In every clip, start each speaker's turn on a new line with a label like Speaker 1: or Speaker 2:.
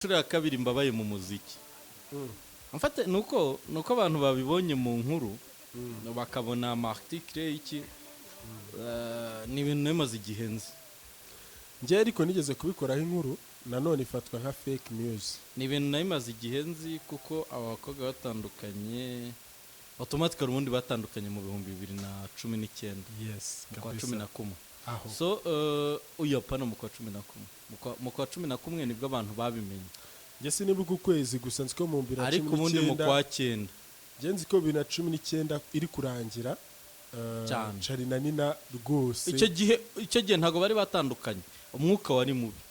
Speaker 1: Inshuro ya kabiri mbabaye mu muziki. Mfate nuko abantu babibonye mu nkuru, bakabona ama article iki, ni ibintu bimaze igihe nzi.
Speaker 2: Njye ariko nigeze kubikoraho inkuru, nanone ifatwa nka fake news.
Speaker 1: Ni ibintu nabimaze igihe nzi, kuko aba bakobwa batandukanye automatically, ubundi batandukanye mu 2019, mu kwa 11.
Speaker 2: Aho.
Speaker 1: So uyu apana, mu kwa 11, mu kwa 11 nibwo abantu babimenye.
Speaker 2: Njye sinibuka ukwezi, gusa nzi ko mu bibiri na
Speaker 1: Ariko
Speaker 2: cumi
Speaker 1: ubundi mu
Speaker 2: n'icyenda
Speaker 1: kwa cyenda.
Speaker 2: Njye nzi ko 2019 iri kurangira,
Speaker 1: Cyane.
Speaker 2: Charly na Nina rwose.
Speaker 1: Icyo gihe ntabwo bari batandukanye, umwuka wari mubi,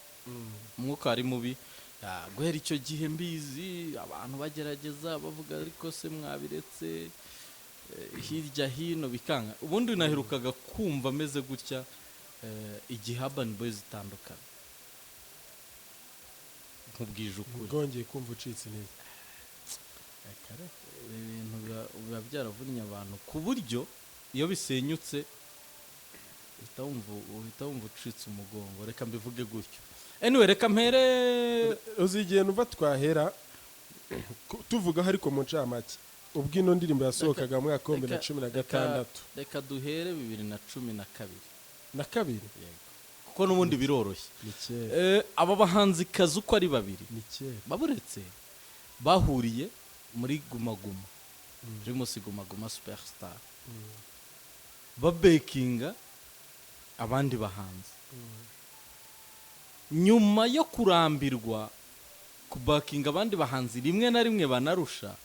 Speaker 1: umwuka wari mubi. Guhera icyo gihe mbizi, abantu bagerageza bavuga: "Ariko se mwabiretse?" Hirya hino bikanga. Ubundi naherukaga kumva ameze gutya igihe Urban Boys itandukana, nkubwije ukuri.
Speaker 2: Bwongeye kumva ucitse intege. Reka reka.
Speaker 1: Ibi bintu biba byaravunnye abantu, ku buryo iyo bisenyutse uhita wumva ucitse umugongo, reka mbivuge gutyo. Anyway, reka mpere.
Speaker 2: Uzi igihe numva twahera tuvugaho, ariko mu ncamake, ubwo ino ndirimbo yasohokaga mu mwaka wa bibiri na cumi na gatandatu.
Speaker 1: Reka duhere 2012.
Speaker 2: Na kabiri.
Speaker 1: Yego, kuko n'ubundi biroroshye.
Speaker 2: Ni kera.
Speaker 1: Aba bahanzikazi uko ari babiri,
Speaker 2: Ni kera.
Speaker 1: baburetse, bahuriye muri Guma Guma, Primus Guma Guma Superstar, babackinga abandi bahanzi. Nyuma yo kurambirwa kubackinga abandi bahanzi, rimwe na rimwe banarusha,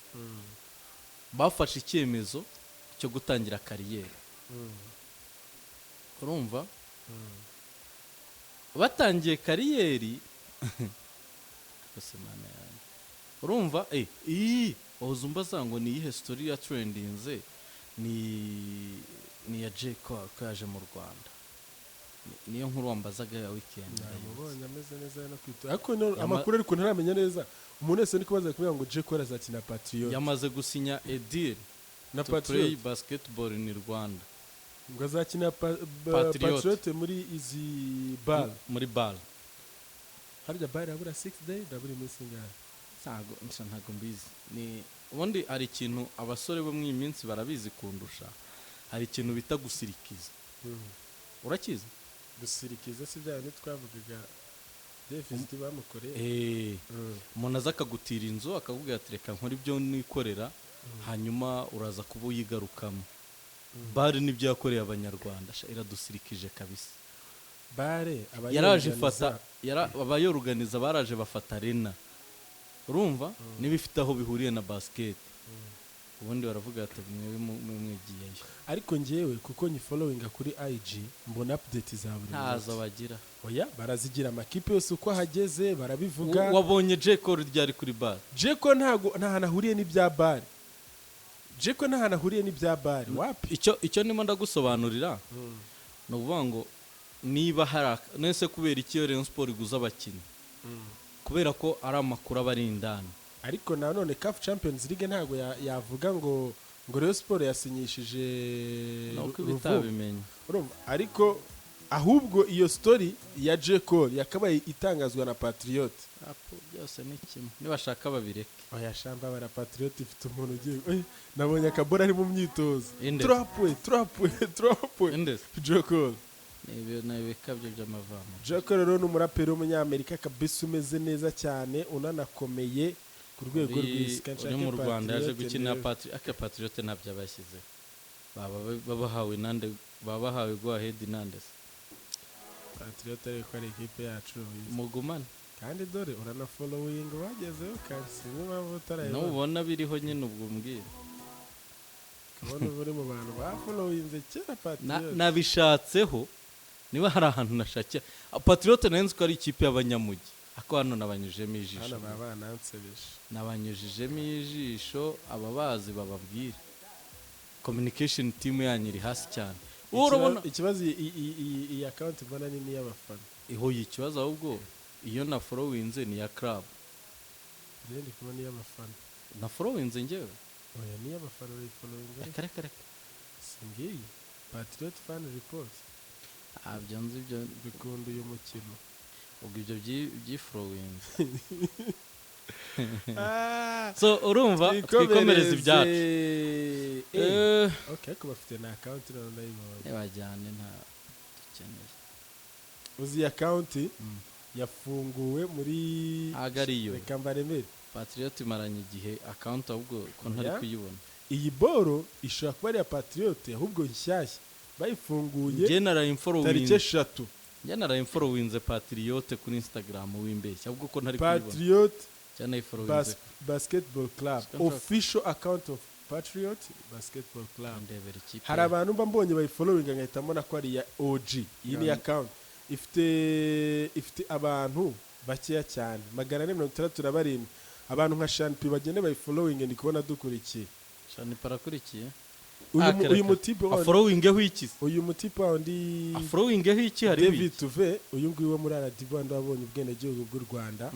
Speaker 1: bafashe icyemezo cyo gutangira carrière. Urumva, batangiye carrière gusa, Mana yanjye, urumva, iyi wahoze umbaza ngo ni iyihe story ya trendinze, ni iya J Cole ko yaje mu Rwanda. Niyo nkuru wambazaga ya weekend, ndayibutse.
Speaker 2: Namubonye ameze neza no kwita, ariko amakuru ariko ntaramenya neza. Umuntu wese ni kubaza kubera ngo J Cole azakina Patriot.
Speaker 1: Yamaze gusinya a deal
Speaker 2: Na
Speaker 1: to play
Speaker 2: Patriot.
Speaker 1: basketball in Rwanda.
Speaker 2: Ngo azakina
Speaker 1: Patriot.
Speaker 2: Patriot muri izi BAL.
Speaker 1: Muri BAL.
Speaker 2: Harya BAL irabura 6 day, irabura iminsi ingahe?
Speaker 1: Ntago nsa, ntago mbizi. Ni ubundi hari ikintu abasore bo muri iyi minsi barabizi kundusha, hari ikintu bita gusirikiza. Urakizi?
Speaker 2: Gusirikiza si bya bindi twavugaga deficit bamukoreye?
Speaker 1: Eh, umuntu aza akagutira inzu, akakubwira ati: "Reka nkore ibyo nikorera, hanyuma uraza kuba uyigarukamo." BAL nibyo yakoreye Abanyarwanda. Sha, iradusirikije kabisa.
Speaker 2: BAL.
Speaker 1: Yaraje ifata abayorganiza baraje bafata arena, urumva, niba ifite aho bihuriye na basket, ubundi baravuga ati: "Mwe mwigiyeyo."
Speaker 2: Ariko njyewe kuko nyifollowinga kuri IG, mbona update za buri
Speaker 1: Ntazo
Speaker 2: munsi.
Speaker 1: bagira.
Speaker 2: Oya, barazigira, amakipe yose uko ahageze barabivuga.
Speaker 1: Wabonye J Cole ryari kuri BAL?
Speaker 2: J Cole ntago, nta hantu ahuriye n'ibya BAL. J Cole nta hantu ahuriye n'ibya BAL, wapi.
Speaker 1: Icyo ndimo ndagusobanurira ni ukuvuga ngo niba hari nese kubera iki iyo Rayon Sport iguza abakinnyi? Kubera ko ari amakuru aba ari indani.
Speaker 2: Ariko nanone CAF Champions League ntabwo yavuga ngo Rayon Sport yasinyishije
Speaker 1: Nuko
Speaker 2: Ruvubu.
Speaker 1: ibitabimenye.
Speaker 2: Urumva, ariko ahubwo iyo story ya J Cole yakabaye itangazwa na Patriot.
Speaker 1: Apo, byose ni kimwe, nibashaka babireke.
Speaker 2: Oya shamba, bara Patriot ifite umuntu ugiye, nabonye akabora ari mu myitozo.
Speaker 1: Inde?
Speaker 2: Trapwe, trapwe, trapwe.
Speaker 1: Inde?
Speaker 2: J Cole.
Speaker 1: Ni ibikabyo by'amavamo.
Speaker 2: J Cole rero ni umuraperi w'umunyamerika kabisa, umeze neza cyane, unanakomeye ku rwego rw'isi.
Speaker 1: Uri mu Rwanda yaje gukina aka Patriot, ntabyo abashyize, baba babahawe nande? Baba bahawe go ahead nande se?
Speaker 2: Patriot ariko ari ikipe yacu.
Speaker 1: Mugumane.
Speaker 2: Kandi dore uranafollowing, wagezeyo kare, sinzi impamvu utarayibona.
Speaker 1: Nubona biriho nyine ubwo mbwira.
Speaker 2: Kubona uba uri mu bantu bafollowinze kera Patriot.
Speaker 1: Nabishatseho, niba hari ahantu nashakiye Patriot, nari nzi ko ari ikipe y'abanyamujyi, ariko hano nabanyujijemo ijisho.
Speaker 2: Hano baba banansebeje.
Speaker 1: Nabanyujijemo ijisho, ababazi bababwire, communication team yanyu iri hasi cyane. Wowe urabona.
Speaker 2: Ikibazo iyi account mbona ni n'iy'abafana.
Speaker 1: Ihuye ikibazo ahubwo, iyo na followinze ni iya club.
Speaker 2: Njyewe ndi kubona iy'abafana.
Speaker 1: Na followinze njyewe.
Speaker 2: Oya, ni iy'abafana, urayifollowinga.
Speaker 1: Reka, reka, reka.
Speaker 2: Si ngiyi Patriot fan report?
Speaker 1: Ntabyo nzi ibyo.
Speaker 2: Bikunda uyu mukino.
Speaker 1: Ubwo ibyo byiforowinze. So urumva, twikomereze ibyacu.
Speaker 2: Okay, ariko bafite na account none ndayibonye.
Speaker 1: Ntibajyane, nta dukeneye.
Speaker 2: Uzi iyi account yafunguwe muri
Speaker 1: Ntago ariyo.
Speaker 2: Reka mbaremere.
Speaker 1: Patriot imaranye igihe account, ahubwo ko ntari
Speaker 2: Oya.
Speaker 1: kuyibona.
Speaker 2: Iyi boro ishobora kuba ari iya Patriot, ahubwo nshyashya bayifunguye
Speaker 1: Njye naraye
Speaker 2: tariki
Speaker 1: mforowinze
Speaker 2: 3.
Speaker 1: Njye naraye mforowinze Patriot kuri Instagram, wimbeshya, ahubwo ko ntari kuyibona.
Speaker 2: Patriot
Speaker 1: Cyane nayiforowinze.
Speaker 2: Basketball Club.
Speaker 1: Siko nshaka-
Speaker 2: Official account of Patriot Basketball Club.
Speaker 1: Ndebera ikipe.
Speaker 2: Hari abantu mba mbonye bayifollowinga nkahita mbona ko ari iya OG. Iyi ni account ifite abantu bakeya cyane, 467. Abantu nka Shanpi bagende bayifollowinge, ndi kubona dukurikiye.
Speaker 1: Shani parakurikiye.
Speaker 2: Uyu
Speaker 1: Ah,
Speaker 2: uyu
Speaker 1: kereka.
Speaker 2: mutipe wa
Speaker 1: Aforowingeho iki se?
Speaker 2: Uyu mutipe wa undi
Speaker 1: Aforowingeho iki? Hari
Speaker 2: David Tuve, uyu nguyu wo muri RDB wandi wabonye ubwenegihugu bw'u Rwanda,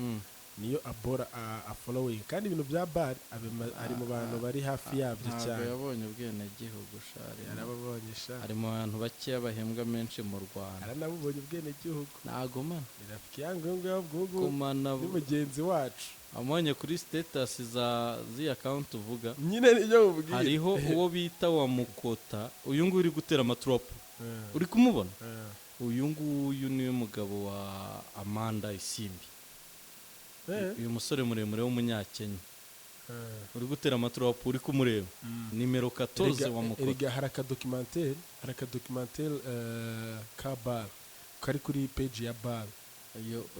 Speaker 2: niyo abora a following, kandi ibintu bya bar ari mu bantu bari hafi yabyo
Speaker 1: Ntabwo
Speaker 2: cyane.
Speaker 1: yabonye ubwenegihugu shari.
Speaker 2: Yarababonye sha.
Speaker 1: Ari mu bantu bakeya bahembwa menshi mu Rwanda.
Speaker 2: Yaranabubonye ubwenegihugu.
Speaker 1: Ntago mana.
Speaker 2: Ni rafiki yangu uyu nguyu ahubwo
Speaker 1: Kumana.
Speaker 2: ni mugenzi wacu.
Speaker 1: Amubonye kuri status za z'iyi account uvuga.
Speaker 2: Nyine nibyo mubwira.
Speaker 1: Hariho uwo bita wa Mukota, uyu nguyu uri gutera amaturopo, uri kumubona? Uyu nguyu niwe mugabo wa Amanda Isimbi. Uyu musore muremure w'umunyakenya uri gutera amaturopo, uri kumureba, nimero 14 wa Mukota.
Speaker 2: Erega hari akadocumentary ka bar kari kuri page ya bar.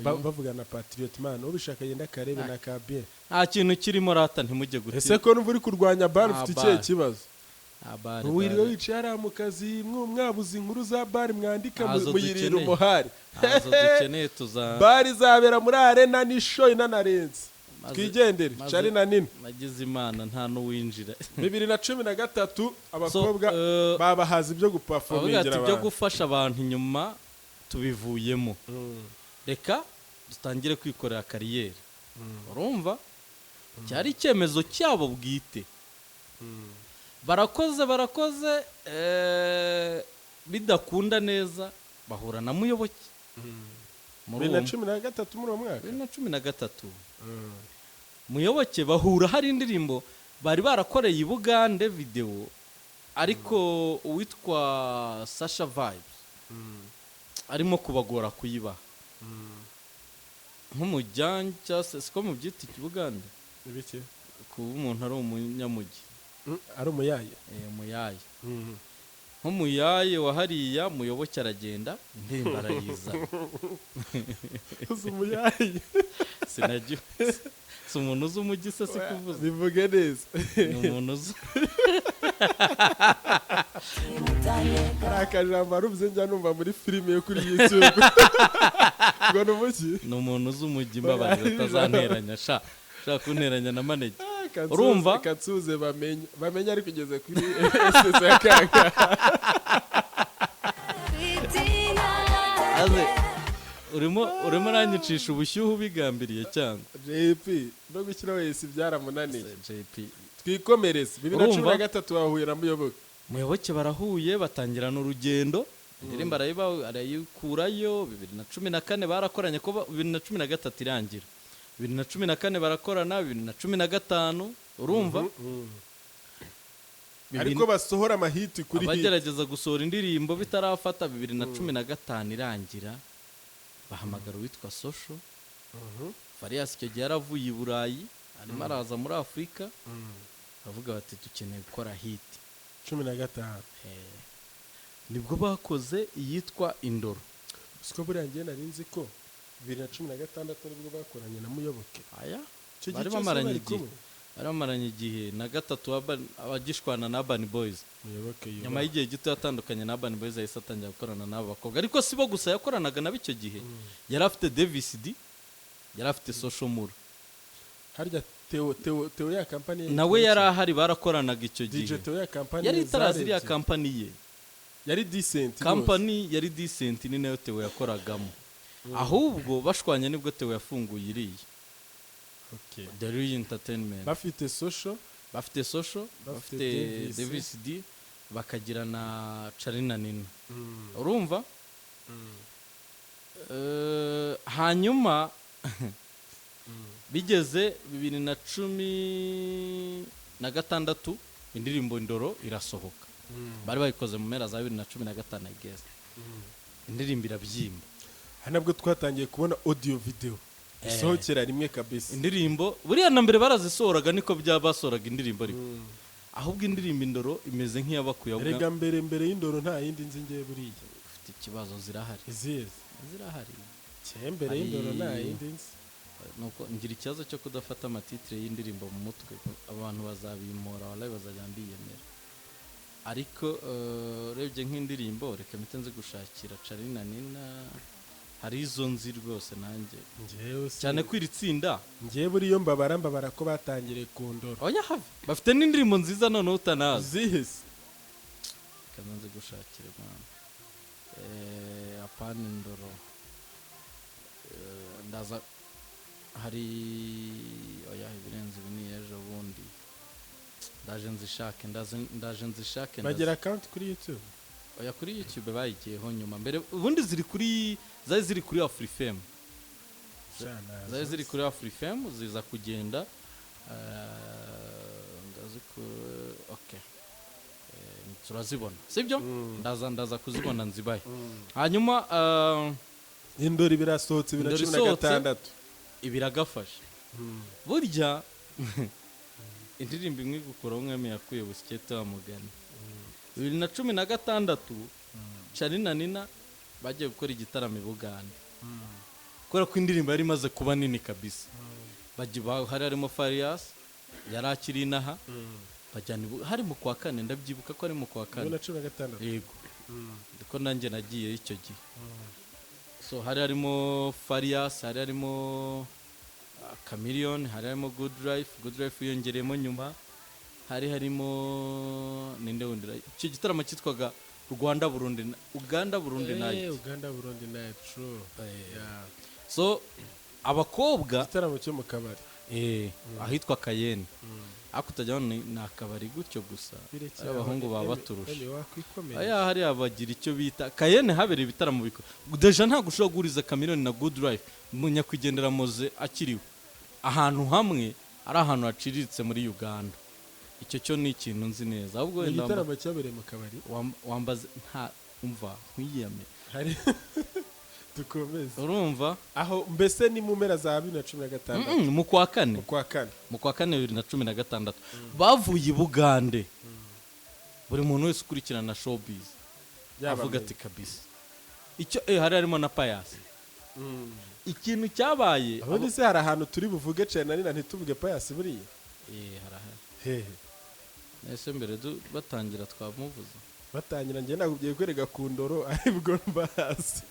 Speaker 2: Bavuga na Patriot man, ubishaka yenda akarebe na ka bien.
Speaker 1: Nta kintu kirimo rata, ntimujye
Speaker 2: Ese
Speaker 1: gutira.
Speaker 2: ko numva uri kurwanya bar,
Speaker 1: Ah,
Speaker 2: ufite ikihe
Speaker 1: bar.
Speaker 2: kibazo?
Speaker 1: Ah, bare,
Speaker 2: Wiriwe
Speaker 1: bare.
Speaker 2: wicaye hariya mu kazi, mwabuze inkuru za bar mwandika,
Speaker 1: Ntazo
Speaker 2: muyirira
Speaker 1: dukeneye.
Speaker 2: umuhari.
Speaker 1: Ntazo dukeneye tuza.
Speaker 2: Bar izabera muri arena ni show inanarenze. Twigendere. Cari na nini.
Speaker 1: Nagize Imana nta n'uwinjira.
Speaker 2: 2013 abakobwa
Speaker 1: So,
Speaker 2: babahaza ibyo
Speaker 1: bavuga ati
Speaker 2: guperformingira
Speaker 1: ibyo
Speaker 2: abantu.
Speaker 1: gufasha abantu inyuma tubivuyemo, reka dutangire kwikorera carrière. Urumva cyari icyemezo cyabo bwite. Barakoze, bidakunda neza, bahura na Muyoboke muri
Speaker 2: bibiri na
Speaker 1: uwo
Speaker 2: cumi na gatatu, muri uwo mwaka.
Speaker 1: 2013. Muyoboke bahura hari indirimbo bari barakoreye i Bugande videwo, ariko uwitwa Sasha Vibes arimo kubagora kuyibaha nk'umujyanyi, cyangwa se siko mubyita ikibugande?
Speaker 2: Ibiki?
Speaker 1: Kuba umuntu ari umunyamujyi.
Speaker 2: Ari umuyaye.
Speaker 1: Umuyaye, nk'umuyaye wa hariya. Muyoboke aragenda, indirimbo arayizana.
Speaker 2: Uzi umuyaye?
Speaker 1: Sinajya, si umuntu uzi umujyi se, si kuvuza.
Speaker 2: Bivuge neza.
Speaker 1: Ni umuntu uzi.
Speaker 2: Hari akajambo waruvuze njya numva muri filime yo kuri YouTube, ngo ni umuki?
Speaker 1: Ni umuntu uzi umujyi. Mbabarira, utazanteranya sha, ushaka kunteranya na manege. Urumva?
Speaker 2: Katsuze bamenye bamenye, ariko ugeze kuri esese ya kanga.
Speaker 1: Aze urimo uranyicisha ubushyuhe ubigambiriye cyangwa?
Speaker 2: JP no gushyiraho esi byaramunaniye.
Speaker 1: JP.
Speaker 2: Twikomereze. 2013
Speaker 1: Urumva?
Speaker 2: Wahuye na Muyoboke.
Speaker 1: Muyoboke barahuye, batangirana urugendo, indirimbo arayikurayo. 2014 barakoranye, kuba 2013 irangira, 2014 barakorana, 2015, urumva?
Speaker 2: Ariko basohora amahiti kuri hit.
Speaker 1: Abagerageza gusohora indirimbo bitarafata. 2015 irangira, bahamagara uwitwa Social Farias. Icyo gihe yaravuye i Burayi, arimo araza muri Afurika. Bavuga bati dukeneye gukora hit.
Speaker 2: 15.
Speaker 1: Nibwo bakoze iyitwa Indoro.
Speaker 2: Siko buriya njye nari nzi ko 2016 nibwo bakoranye na Muyoboke.
Speaker 1: Aya.
Speaker 2: Icyo gihe
Speaker 1: Bari
Speaker 2: cyose
Speaker 1: bamaranye
Speaker 2: bari
Speaker 1: igihe.
Speaker 2: kumwe.
Speaker 1: Bari bamaranye igihe na gatatu abagishwana na Urban Boys.
Speaker 2: Muyoboke
Speaker 1: Nyuma
Speaker 2: yubaha.
Speaker 1: y'igihe gito yatandukanye na Urban Boys, yahise atangira gukorana n'abo bakobwa. Ariko si bo gusa yakoranaga nabo icyo gihe, yari afite Davis D, yari afite Social Mura.
Speaker 2: Harya Theo ya kampani ye
Speaker 1: Nawe
Speaker 2: yitwa
Speaker 1: yari
Speaker 2: iki?
Speaker 1: ahari, barakoranaga icyo
Speaker 2: DJ
Speaker 1: gihe.
Speaker 2: Theo ya kampani
Speaker 1: Yari
Speaker 2: ye
Speaker 1: itaraza iriya
Speaker 2: zarebye.
Speaker 1: kampani ye.
Speaker 2: Yari decent rwose.
Speaker 1: Kampani yari decent, ni nayo Theo yakoragamo. Ahubwo bashwanye nibwo Theo yafunguye iriya The Real Entertainment.
Speaker 2: Bafite Social.
Speaker 1: Bafite Social,
Speaker 2: Bafite
Speaker 1: bafite
Speaker 2: Davis.
Speaker 1: Davis D, bakagira na Charly na Nina. Urumva? Hanyuma bigeze 2016, indirimbo Indoro irasohoka. Bari bayikoze mu mpera za 2015, I guess. Indirimbo irabyimba.
Speaker 2: Aha nabwo twatangiye kubona audio video isohokera rimwe kabisa.
Speaker 1: Indirimbo buriya na mbere barazisohoraga, niko basohoraga indirimbo, ariko ahubwo indirimbo Indoro imeze nk'iyabakuye ahubwo.
Speaker 2: Erega mbere y'Indoro nta yindi nzi ngiye buriya.
Speaker 1: Ufite ikibazo, zirahari.
Speaker 2: Izihe?
Speaker 1: Zirahari.
Speaker 2: Mbere y'Indoro nta yindi nzi.
Speaker 1: Nuko ngira ikibazo cyo kudafata amatitire y'indirimbo mu mutwe, abantu bazabimpora, wallahi bazajya mbiyemera. Ariko urebye nk'indirimbo, reka mpite nzi gushakira Charly na Nina, hari izo nzi rwose nanjye.
Speaker 2: Njyewe
Speaker 1: Cyane ko iri tsinda
Speaker 2: njyewe buriyo mbabara ko batangiriye ku Ndoro.
Speaker 1: Oya, have, bafite n'indirimbo nziza noneho utanazi.
Speaker 2: Izihe se?
Speaker 1: Reka nze gushakira mwana, apana Indoro. Ndaza hari, oya, ibirenze ibi ni ejo bundi. Ndaje nzishake, ndaje nzishake,
Speaker 2: Bagira account kuri YouTube?
Speaker 1: Oya, kuri YouTube bayigiyeho nyuma. Mbere ubundi ziri kuri, zari ziri kuri Afrifame. Zari ziri kuri Afrifame, ziza kugenda, ndazi ku, okay. Turazibona, sibyo? Ndaza kuzibona nzibahe. Hanyuma
Speaker 2: Indoro birasohotse bibiri na
Speaker 1: Indoro
Speaker 2: cumi na
Speaker 1: isohotse.
Speaker 2: gatandatu.
Speaker 1: Ibiragafashe burya indirimbo imwe gukuraho umwami yakuye busikete wa mugani. 2016, Charly na Nina bagiye gukora igitaramo i Bugande, kubera ko indirimbo yari imaze kuba nini kabisa. Hari harimo Farious, yari akiri inaha, bajyana hari mu kwa kane, ndabyibuka ko ari mu kwa
Speaker 2: Bibiri
Speaker 1: kane.
Speaker 2: na cumi na gatandatu.
Speaker 1: Yego, ndiko nanjye nagiyeyo icyo gihe. So hari harimo Farious, hari harimo Chameleone, hari harimo Good Life, Good Life yiyongereyemo nyuma, hari harimo ninde wundi? Icyo gitaramo cyitwaga Rwanda Burundi, Uganda Burundi Night.
Speaker 2: Uganda Burundi Night, true. Yeah.
Speaker 1: So abakobwa
Speaker 2: Igitaramo cyo mu kabari.
Speaker 1: Ahitwa Kayene, ariko utajya ni akabari gutyo gusa.
Speaker 2: Birekeye.
Speaker 1: Abahungu
Speaker 2: Aho,
Speaker 1: baba baturusha.
Speaker 2: Emi, wakwikomereza.
Speaker 1: Aya hariya bagira icyo bita Kayene, habereye ibitaramo biko déjà. Ntabwo ushobora guhuriza Chameleone na Good Life mu nyakwigendera Moze akiriwe ahantu hamwe, ari ahantu haciriritse muri Uganda. Icyo cyo ni ikintu nzi neza. Ahubwo
Speaker 2: Ni
Speaker 1: wenda
Speaker 2: igitaramo cyabereye mu kabari.
Speaker 1: Wambaze nta umva nkwiyame.
Speaker 2: Hari dukomeze.
Speaker 1: Urumva?
Speaker 2: Aho mbese ni mu mpera za 2016?
Speaker 1: Mu kwa kane.
Speaker 2: Mu kwa kane.
Speaker 1: Mu kwa kane 2016 bavuye i Bugande. Buri muntu wese ukurikirana showbiz
Speaker 2: Yaba
Speaker 1: avuga
Speaker 2: mbere.
Speaker 1: ati kabisa icyo, hari harimo na Payasi. Ikintu cyabaye
Speaker 2: Ubundi se hari ahantu turi buvuge cyane na ntituvuge Payasi buriya?
Speaker 1: Harahari.
Speaker 2: Hehe?
Speaker 1: Ese mbere batangira twamuvuze?
Speaker 2: Batangira njye nakubwiye kwereka ku Ndoro aribwo mbazi.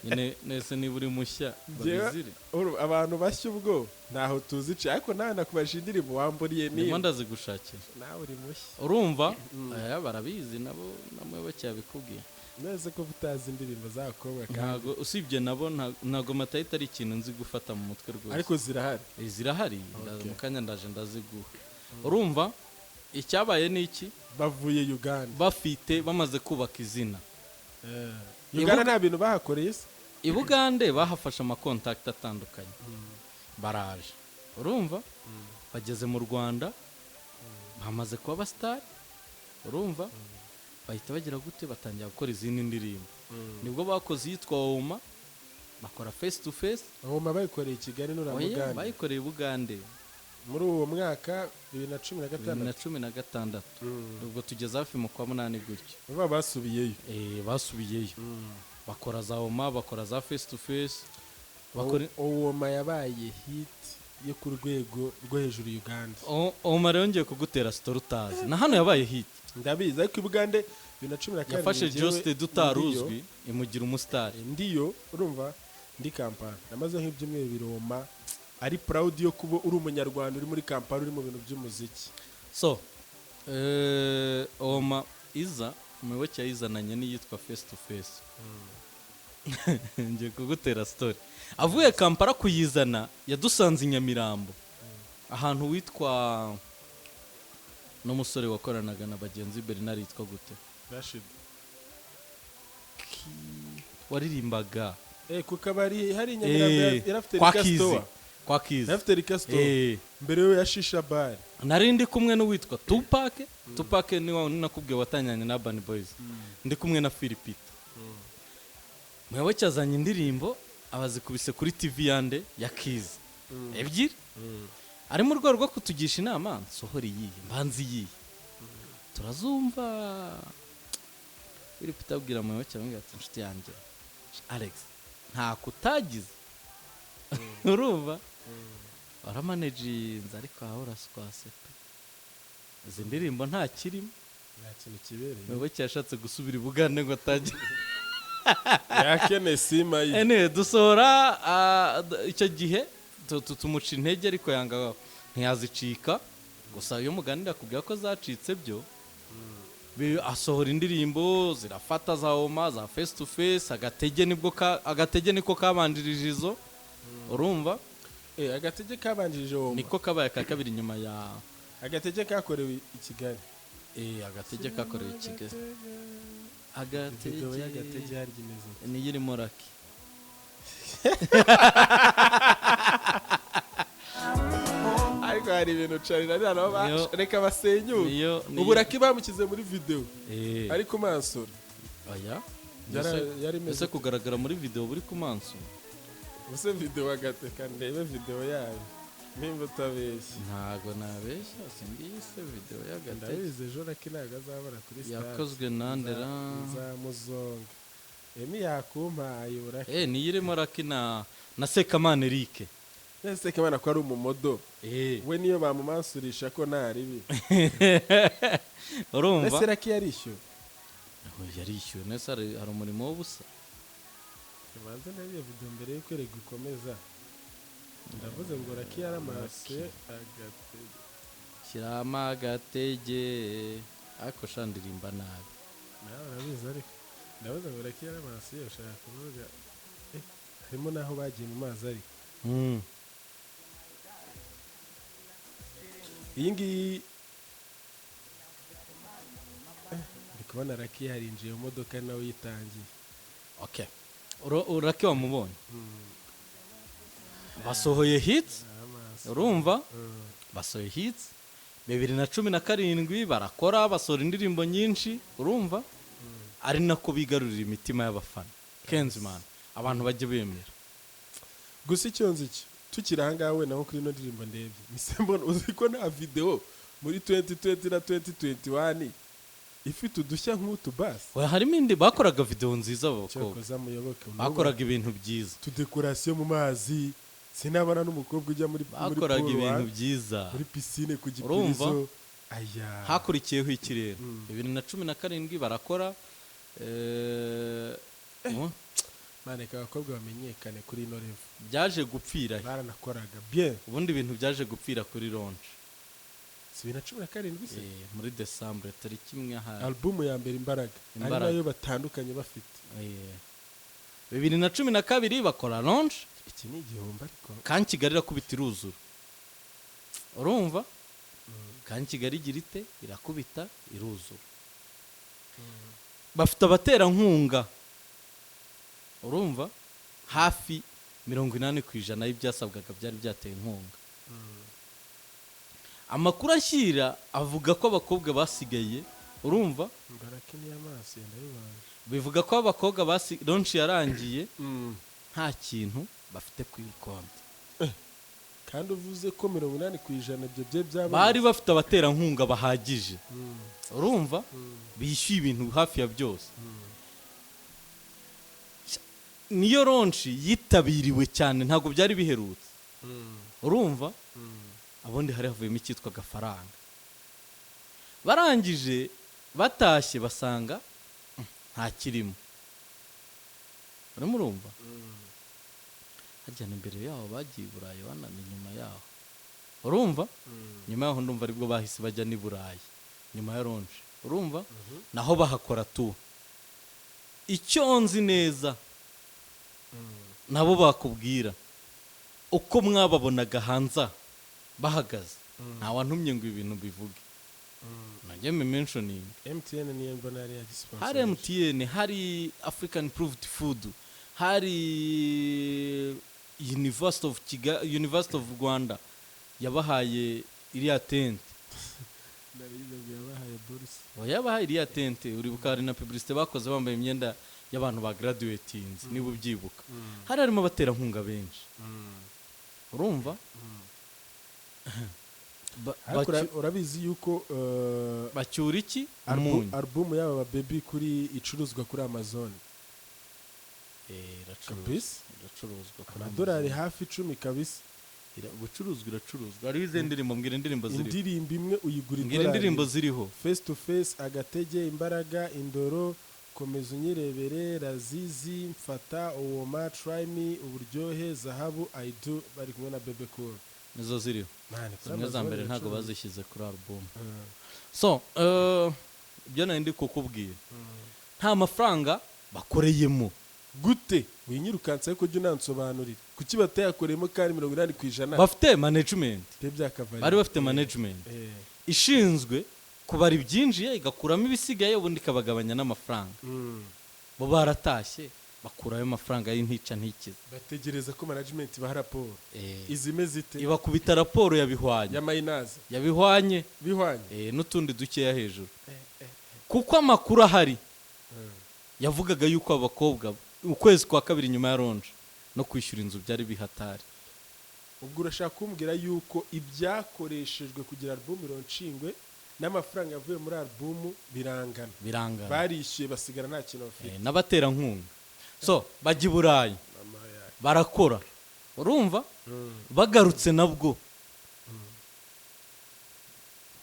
Speaker 1: Nyine nese niba uri mushya babizire.
Speaker 2: Abantu bashya ubwo ntaho tuzi ce, ariko nawe nakubajije indirimbo wamburiye.
Speaker 1: Ndimo
Speaker 2: Niba
Speaker 1: ndazigushakira.
Speaker 2: Nawe uri mushya.
Speaker 1: Urumva, aya barabizi nabo, namwe bacyabikubwiye.
Speaker 2: Neze ko utazi indirimbo z'abakobwa kandi.
Speaker 1: Ntago, usibye nabo, ntago matayita ari ikintu nzi gufata mu mutwe rwose.
Speaker 2: Ariko zirahari.
Speaker 1: Zirahari.
Speaker 2: Okay.
Speaker 1: Mu kanya ndaje ndaziguha. Urumva icyabaye ni iki?
Speaker 2: Bavuye Uganda.
Speaker 1: Bafite, bamaze kubaka izina.
Speaker 2: Uganda nta bintu bahakoreye se?
Speaker 1: I Bugande bahafashe amakontakiti atandukanye, baraje. Urumva, bageze mu Rwanda bamaze kuba abasitari. Urumva, bahita bagira gute? Batangira gukora izindi ndirimbo. Nibwo bakoze iyitwa Woma, bakora Face to Face.
Speaker 2: Oma bayikoreye i Kigali
Speaker 1: Oya,
Speaker 2: n'uramugande?
Speaker 1: Bayikoreye i Bugande.
Speaker 2: Muri uwo mwaka bibiri na cumi na
Speaker 1: bibiri na
Speaker 2: gatandatu
Speaker 1: cumi na gatandatu. Ubwo tugeze hafi mu kwa munani gutyo.
Speaker 2: Baba basubiyeyo.
Speaker 1: Basubiyeyo, bakora za Oma, bakora za Face to Face, bakora
Speaker 2: Oma yabaye hit yo ku rwego rwo hejuru Uganda.
Speaker 1: Oma rero ngiye kugutera story utazi, na hano yabaye hit.
Speaker 2: Ndabizi, ariko i Bugande 2017
Speaker 1: Yafashe
Speaker 2: njyewe
Speaker 1: Josted utari uzwi, imugira umusitari.
Speaker 2: Ndiyo, urumva ndi Kampala, namaze nk'ibyumweru bibiri. Oma ari proud yo kuba uri umunyarwanda uri muri Kampala, uri mu bintu by'umuziki.
Speaker 1: So Oma iza, Umuyoboke yayizananye n'iyitwa Face to Face. Ngiye kugutera story. Avuye Kampala kuyizana, yadusanze i Nyamirambo, ahantu witwa n'umusore wakoranaga na bagenzi Bernard, yitwa gute?
Speaker 2: Rashid.
Speaker 1: Waririmbaga
Speaker 2: Ku kabari hari i Nyamirambo, yari afite
Speaker 1: kwa
Speaker 2: liquor
Speaker 1: Kizi,
Speaker 2: store.
Speaker 1: kwa Kizi.
Speaker 2: Yari afite liquor store mbere yo ya shisha bar.
Speaker 1: Nari ndi kumwe n'uwitwa Tupac. Tupac ni wa wundi nakubwiye watanyanye na Urban Boys. Ndi kumwe na Phil Peter. Muyoboke azanye indirimbo, abazikubise kuri TV yande ya Kizi ebyiri, ari mu rwego rwo kutugisha inama: nsohora iyihe, mbanza iyihe? Turazumva. Phil Peter abwira Muyoboke, aramubwira ati: "Inshuti yanjye Alex, ntako utagize, urumva waramanejinze, ariko aho uraswase pe, izi ndirimbo nta kirimo."
Speaker 2: Nta kintu kibereye.
Speaker 1: Muyoboke yashatse gusubira i Bugande ngo atangire
Speaker 2: Yakene sima ye.
Speaker 1: Anyway, dusohora icyo gihe tumuca intege, ariko yanga, ntiyazicika. Gusa iyo muganira akubwira ko zacitse byo. Asohora indirimbo zirafata, za Oma, za Face to Face, Agatege. Nibwo Agatege niko kabanjirije izo, urumva?
Speaker 2: Agatege kabanjirije Oma.
Speaker 1: Niko kabaye ka kabiri nyuma ya
Speaker 2: Agatege kakorewe i Kigali.
Speaker 1: Agatege kakorewe i Kigali.
Speaker 2: Video y'Agatege
Speaker 1: Agatege
Speaker 2: harya imeze ite?
Speaker 1: Niyo irimo Raki.
Speaker 2: Ariko hari ibintu carira nabo reka basenyuke.
Speaker 1: Niyo
Speaker 2: Ubu Raki bamushyize muri video ariko mansura.
Speaker 1: Oya.
Speaker 2: Yari imeze
Speaker 1: Ese kugaragara muri video buri ku manso?
Speaker 2: Ubuse video agateka, ndebe video yayo nimba utabeshya.
Speaker 1: Ntago nabeshya, singiyi se video y'Agatege?
Speaker 2: Ndabizi, ejo Raki ntabwo azabara kuri stade.
Speaker 1: Yakozwe nandera?
Speaker 2: Nzamuzonga, Emi yakumpaye uburaki.
Speaker 1: Niyo irimo Raki na Sekamana Eric.
Speaker 2: Ese Kamana ko ari umumodo, we niyo bamumansurisha ko nta ribi?
Speaker 1: Urumva?
Speaker 2: Ese Raki yarishyuwe?
Speaker 1: Oh, yarishyuwe nese hari umurimo w'ubusa?
Speaker 2: Banze ndebe iyo video mbere y'uko erega ikomeza. Ndavuze ngo Raki yaramase Agatege.
Speaker 1: Shyiramo agatege, ariko sha ndirimba nabi.
Speaker 2: Nawe urabizi, ariko ndavuze ngo Raki yaramase, ushaka kuvuga harimo n'aho bagiye mu mazi, ariko iyi ngiyi ndi kubona Raki yarinjiye mu modoka nawe yitangiye.
Speaker 1: Okay, Raki wamubonye, basohoye hits.
Speaker 2: Amaso.
Speaker 1: Urumva? Basohoye hits 2017, barakora, basohora indirimbo nyinshi, urumva, ari nako bigarurira imitima y'abafana. Kenzimana, abantu bajye bemera.
Speaker 2: Gusa icyo nzi cyo, tukiri ahangaha wenda nko kuri ino ndirimbo ndebye, mise mbona, uzi ko nta video muri 2020 na 2021 ifite udushya nk'utu basi?
Speaker 1: Oya, harimo indi, bakoraga video nziza aba bakobwa.
Speaker 2: Cyokoza Muyoboke
Speaker 1: Bakoraga ibintu byiza.
Speaker 2: Tudekorasiyo mu mazi, sinabona n'umukobwa ujya muri
Speaker 1: Bakoraga
Speaker 2: pool,
Speaker 1: ibintu byiza.
Speaker 2: muri pisine ku
Speaker 1: Urumva?
Speaker 2: gipirizo aya.
Speaker 1: Hakurikiyeho ikirere 2017 barakora
Speaker 2: Maneka abakobwa bamenyekane kuri ino level.
Speaker 1: Byaje gupfira he?
Speaker 2: Baranakoraga bien.
Speaker 1: Ubundi ibintu byaje gupfira kuri launch.
Speaker 2: Si 2017 se?
Speaker 1: Muri December tariki 1 ahari.
Speaker 2: Album ya mbere Imbaraga ari
Speaker 1: Imbaraga.
Speaker 2: nayo batandukanye bafite.
Speaker 1: 2012 bakora launch.
Speaker 2: Iki ni igihombo ariko.
Speaker 1: Kan Kigali irakubita, iruzura, urumva? Kan Kigali igira ite? Irakubita, iruzura. Bafite abaterankunga, urumva, hafi 80% y'ibyasabwaga byari byateye inkunga. Amakuru ashyira avuga ko abakobwa basigaye, urumva?
Speaker 2: Imbaraga ni amaso ndabibanje.
Speaker 1: Bivuga ko abakobwa basi launch yarangiye nta kintu bafite kuri konti.
Speaker 2: Kandi uvuze ko 80% ibyo bye byabonetse.
Speaker 1: Bari bafite abaterankunga bahagije, urumva, bishyuye ibintu hafi ya byose. Niyo launch yitabiriwe cyane, ntabwo byari biherutse, urumva? Abundi hari havuyemo icyitwa agafaranga. Barangije batashye basanga nta kirimo. Urimo urumva? Hajyana imbere yaho bagiye i Burayi, banana inyuma yaho, urumva? Nyuma yaho ndumva aribwo bahise bajya n'i Burayi nyuma ya launch, urumva? Naho bahakora tu. Icyo nzi neza, nabo bakubwira uko mwababonaga hanze aha bahagaze. Nta wantumye ngo ibintu bivuge, najye mentioning.
Speaker 2: MTN niyo mbona yari yagisponsor.
Speaker 1: Hari MTN, hari African Improved Food, Hari University of Kigali, University of Rwanda yabahaye iriya tente.
Speaker 2: Narize ngo yabahaye buruse.
Speaker 1: Oya, yabahaye iriya tente. Uribuka hari na publicité bakoze bambaye imyenda y'abantu ba graduatinze, niba ubyibuka. Hari harimo abaterankunga benshi, urumva.
Speaker 2: Ariko urabizi yuko
Speaker 1: Bacyura iki? Umunyu.
Speaker 2: Album y'aba ba baby kuri icuruzwa kuri Amazon.
Speaker 1: Iracuruzwa.
Speaker 2: Kabisa.
Speaker 1: Iracuruzwa kuri
Speaker 2: Amadolari
Speaker 1: Amazon.
Speaker 2: hafi 10 kabisa.
Speaker 1: Gucuruzwa, iracuruzwa. Hariho izindi ndirimbo, mbwira indirimbo ziriho.
Speaker 2: Indirimbo imwe uyigura
Speaker 1: Mbwira
Speaker 2: idolari.
Speaker 1: indirimbo ziriho.
Speaker 2: Face to Face, Agatege, Imbaraga, Indoro, Komeza Unyirebere, Razizi, Mfata, Owoma, Try Me, Uburyohe, Zahabu, I Do bari kumwe na Bebe Cool.
Speaker 1: Nizo ziriho.
Speaker 2: Man, kuri
Speaker 1: Zimwe za
Speaker 2: Amazon
Speaker 1: mbere ntabwo
Speaker 2: iracuruza.
Speaker 1: bazishyize kuri album. So ibyo nari ndi kukubwira, nta mafaranga bakoreyemo.
Speaker 2: Gute winyirukanse? Ariko ujya unansobanurira kuki batayakoreyemo kandi 80%
Speaker 1: Bafite management.
Speaker 2: bye byakavari.
Speaker 1: Bari bafite management ishinzwe kubara ibyinjiye, igakuramo ibisigaye, ubundi ikabagabanya n'amafaranga. Bo baratashye, bakurayo amafaranga y'intica ntikize.
Speaker 2: Bategereza ko management ibaha raporo izimeze ite?
Speaker 1: Ibakubita raporo yabihwanye.
Speaker 2: Ya minus.
Speaker 1: Yabihwanye.
Speaker 2: Bihwanye.
Speaker 1: N'utundi dukeya hejuru, kuko amakuru ahari yavugaga yuko abakobwa ukwezi kwa kabiri nyuma ya launch no kwishyura inzu byari bihatari.
Speaker 2: Ubwo urashaka kumbwira yuko ibyakoreshejwe kugira album ilaunchinwe n'amafaranga yavuye muri album birangana?
Speaker 1: Birangana.
Speaker 2: Barishyuye, basigara nta kintu bafite.
Speaker 1: N'abaterankunga. So bajya i Burayi,
Speaker 2: Mama yawe.
Speaker 1: barakora, urumva, bagarutse nabwo,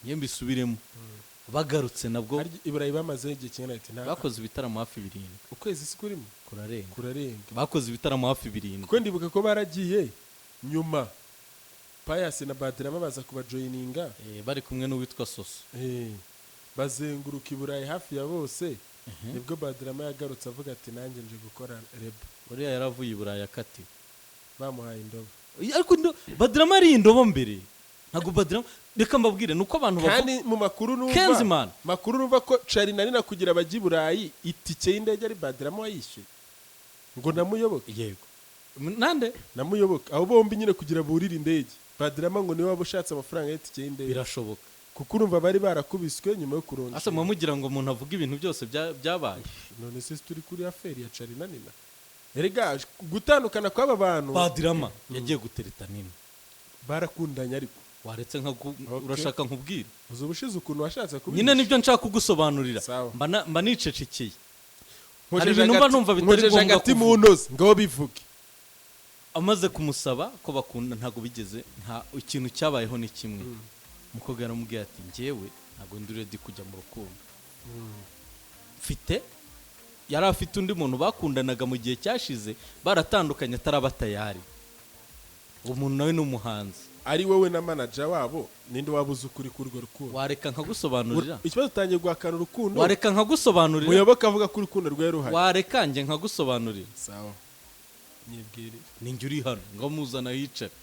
Speaker 1: iyo mbisubiremo, bagarutse nabwo.
Speaker 2: Harya i Burayi bamazeho igihe kingana ati nta
Speaker 1: Bakoze ibitaramo hafi 7.
Speaker 2: Ukwezi si kurimo?
Speaker 1: Kurarenga.
Speaker 2: Kurarenga.
Speaker 1: Bakoze ibitaramo hafi 7.
Speaker 2: Kuko ndibuka ko baragiye, nyuma Pius na Badrama baza kubajoininga.
Speaker 1: Bari kumwe n'uwitwa Soso.
Speaker 2: Bazenguruka i Burayi hafi ya bose, nibwo Badrama yagarutse avuga ati: "Nanjye nje gukora label."
Speaker 1: Uriya yaravuye i Burayi akatiwe.
Speaker 2: Bamuhaye indobo.
Speaker 1: Ariko Badrama ari indobo mbere. Ntabwo Badrama, reka mbabwire, ni uko abantu bavuga.
Speaker 2: Kandi mu makuru numva,
Speaker 1: Kenzimana.
Speaker 2: makuru numva ko Charly na Nina kugira bajye i Burayi, itike y'indege ari Badrama wayishyuye ngo namuyoboke.
Speaker 1: Yego, nande?
Speaker 2: Namuyoboke, abo bombi nyine kugira burire indege, Badrama ngo niwe waba ushatse amafaranga y'itike y'indege.
Speaker 1: Birashoboka.
Speaker 2: Kuko urumva bari barakubiswe nyuma yo kuronja.
Speaker 1: Asa muba mugira ngo umuntu avuge ibintu byose byabaye.
Speaker 2: None se turi kuri affaire ya Charly na Nina? Erega gutandukana kw'aba bantu.
Speaker 1: Badrama yagiye gutereta Nina.
Speaker 2: Barakundanye ariko.
Speaker 1: Waretse nka
Speaker 2: Okay.
Speaker 1: urashaka nkubwire?
Speaker 2: Uzi ubushize ukuntu washatse kubihisha.
Speaker 1: Nyine nibyo nshaka kugusobanurira.
Speaker 2: Sawa.
Speaker 1: Mba nicecekeye.
Speaker 2: Nkojeje
Speaker 1: Hari ibintu mba numva bitari
Speaker 2: nkojeje
Speaker 1: ngombwa
Speaker 2: agati mu
Speaker 1: kuvuga.
Speaker 2: ntozi ngaho bivuge.
Speaker 1: Amaze kumusaba ko bakunda, ntabwo bigeze, nta ikintu cyabayeho ni kimwe. Umukobwa yaramubwiye ati: "Njyewe ntabwo ndi ready kujya mu rukundo." Mfite, yari afite undi muntu bakundanaga mu gihe cyashize, baratandukanye ataraba tayari. Uwo muntu nawe ni umuhanzi.
Speaker 2: Ari wowe na manager wabo, ninde waba uzi ukuri kuri urwo rukundo?
Speaker 1: Wareka nkagusobanurira?
Speaker 2: Ikibazo, utangiye guhakana urukundo.
Speaker 1: Wareka nkagusobanurira?
Speaker 2: Muyoboke avuga ko urukundo rwari ruhari.
Speaker 1: Wareka njye nkagusobanurira?
Speaker 2: Sawa, nyibwirire.
Speaker 1: Ninjye uri hano ngo muzana yicare.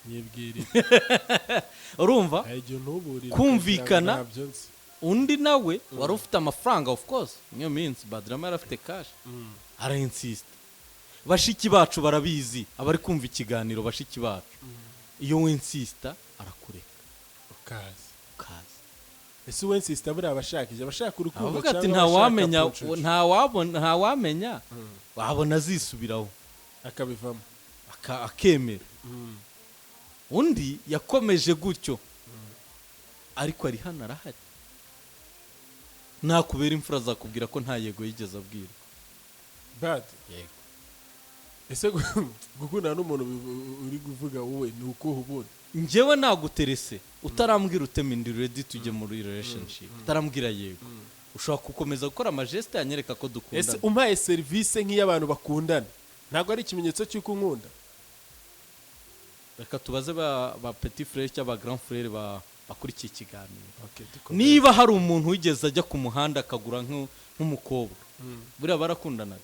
Speaker 2: Nyibwirire.
Speaker 1: Urumva?
Speaker 2: Hari igihe ntuburire
Speaker 1: Kumvikana.
Speaker 2: ukagira ngo ntabyo nzi.
Speaker 1: Undi nawe wari ufite amafaranga, of course, niyo minsi Badrama yari afite cash, arainsista. Bashiki bacu barabizi, abari kumva ikiganiro, bashiki bacu, iyo winsista arakureka.
Speaker 2: Ukaza.
Speaker 1: Ukaza.
Speaker 2: Ese uwinsista buriya abashaka iki? Abashaka urukundo
Speaker 1: Avuga ati
Speaker 2: cyangwa
Speaker 1: ntawamenya.
Speaker 2: abashaka pucucu?
Speaker 1: Ntawabona, ntawamenya, wabona azisubiraho.
Speaker 2: Akabivamo.
Speaker 1: Akemera. Undi yakomeje gutyo, ariko ari hano, arahari, nakubera imfura azakubwira ko nta yego yigeze abwirwa.
Speaker 2: Bad.
Speaker 1: Yego.
Speaker 2: Ese gukundana n'umuntu uri kuvuga wowe ni ukuhe ubundi?
Speaker 1: Njyewe naguterese utarambwira utema indi ready tujye muri relationship, utarambwira yego, ushobora gukomeza gukora amageste yanyereka ko
Speaker 2: Ese
Speaker 1: dukundana.
Speaker 2: umpaye serivisi nk'iy'abantu bakundana, ntabwo ari ikimenyetso cy'uko unkunda?
Speaker 1: Reka tubaze ba petit frère cyangwa ba grand frère bakurikiye ikiganiro.
Speaker 2: Okay, dukomeze.
Speaker 1: Niba hari umuntu wigeze ajya ku muhanda akagura nk'umukobwa, buriya barakundanaga.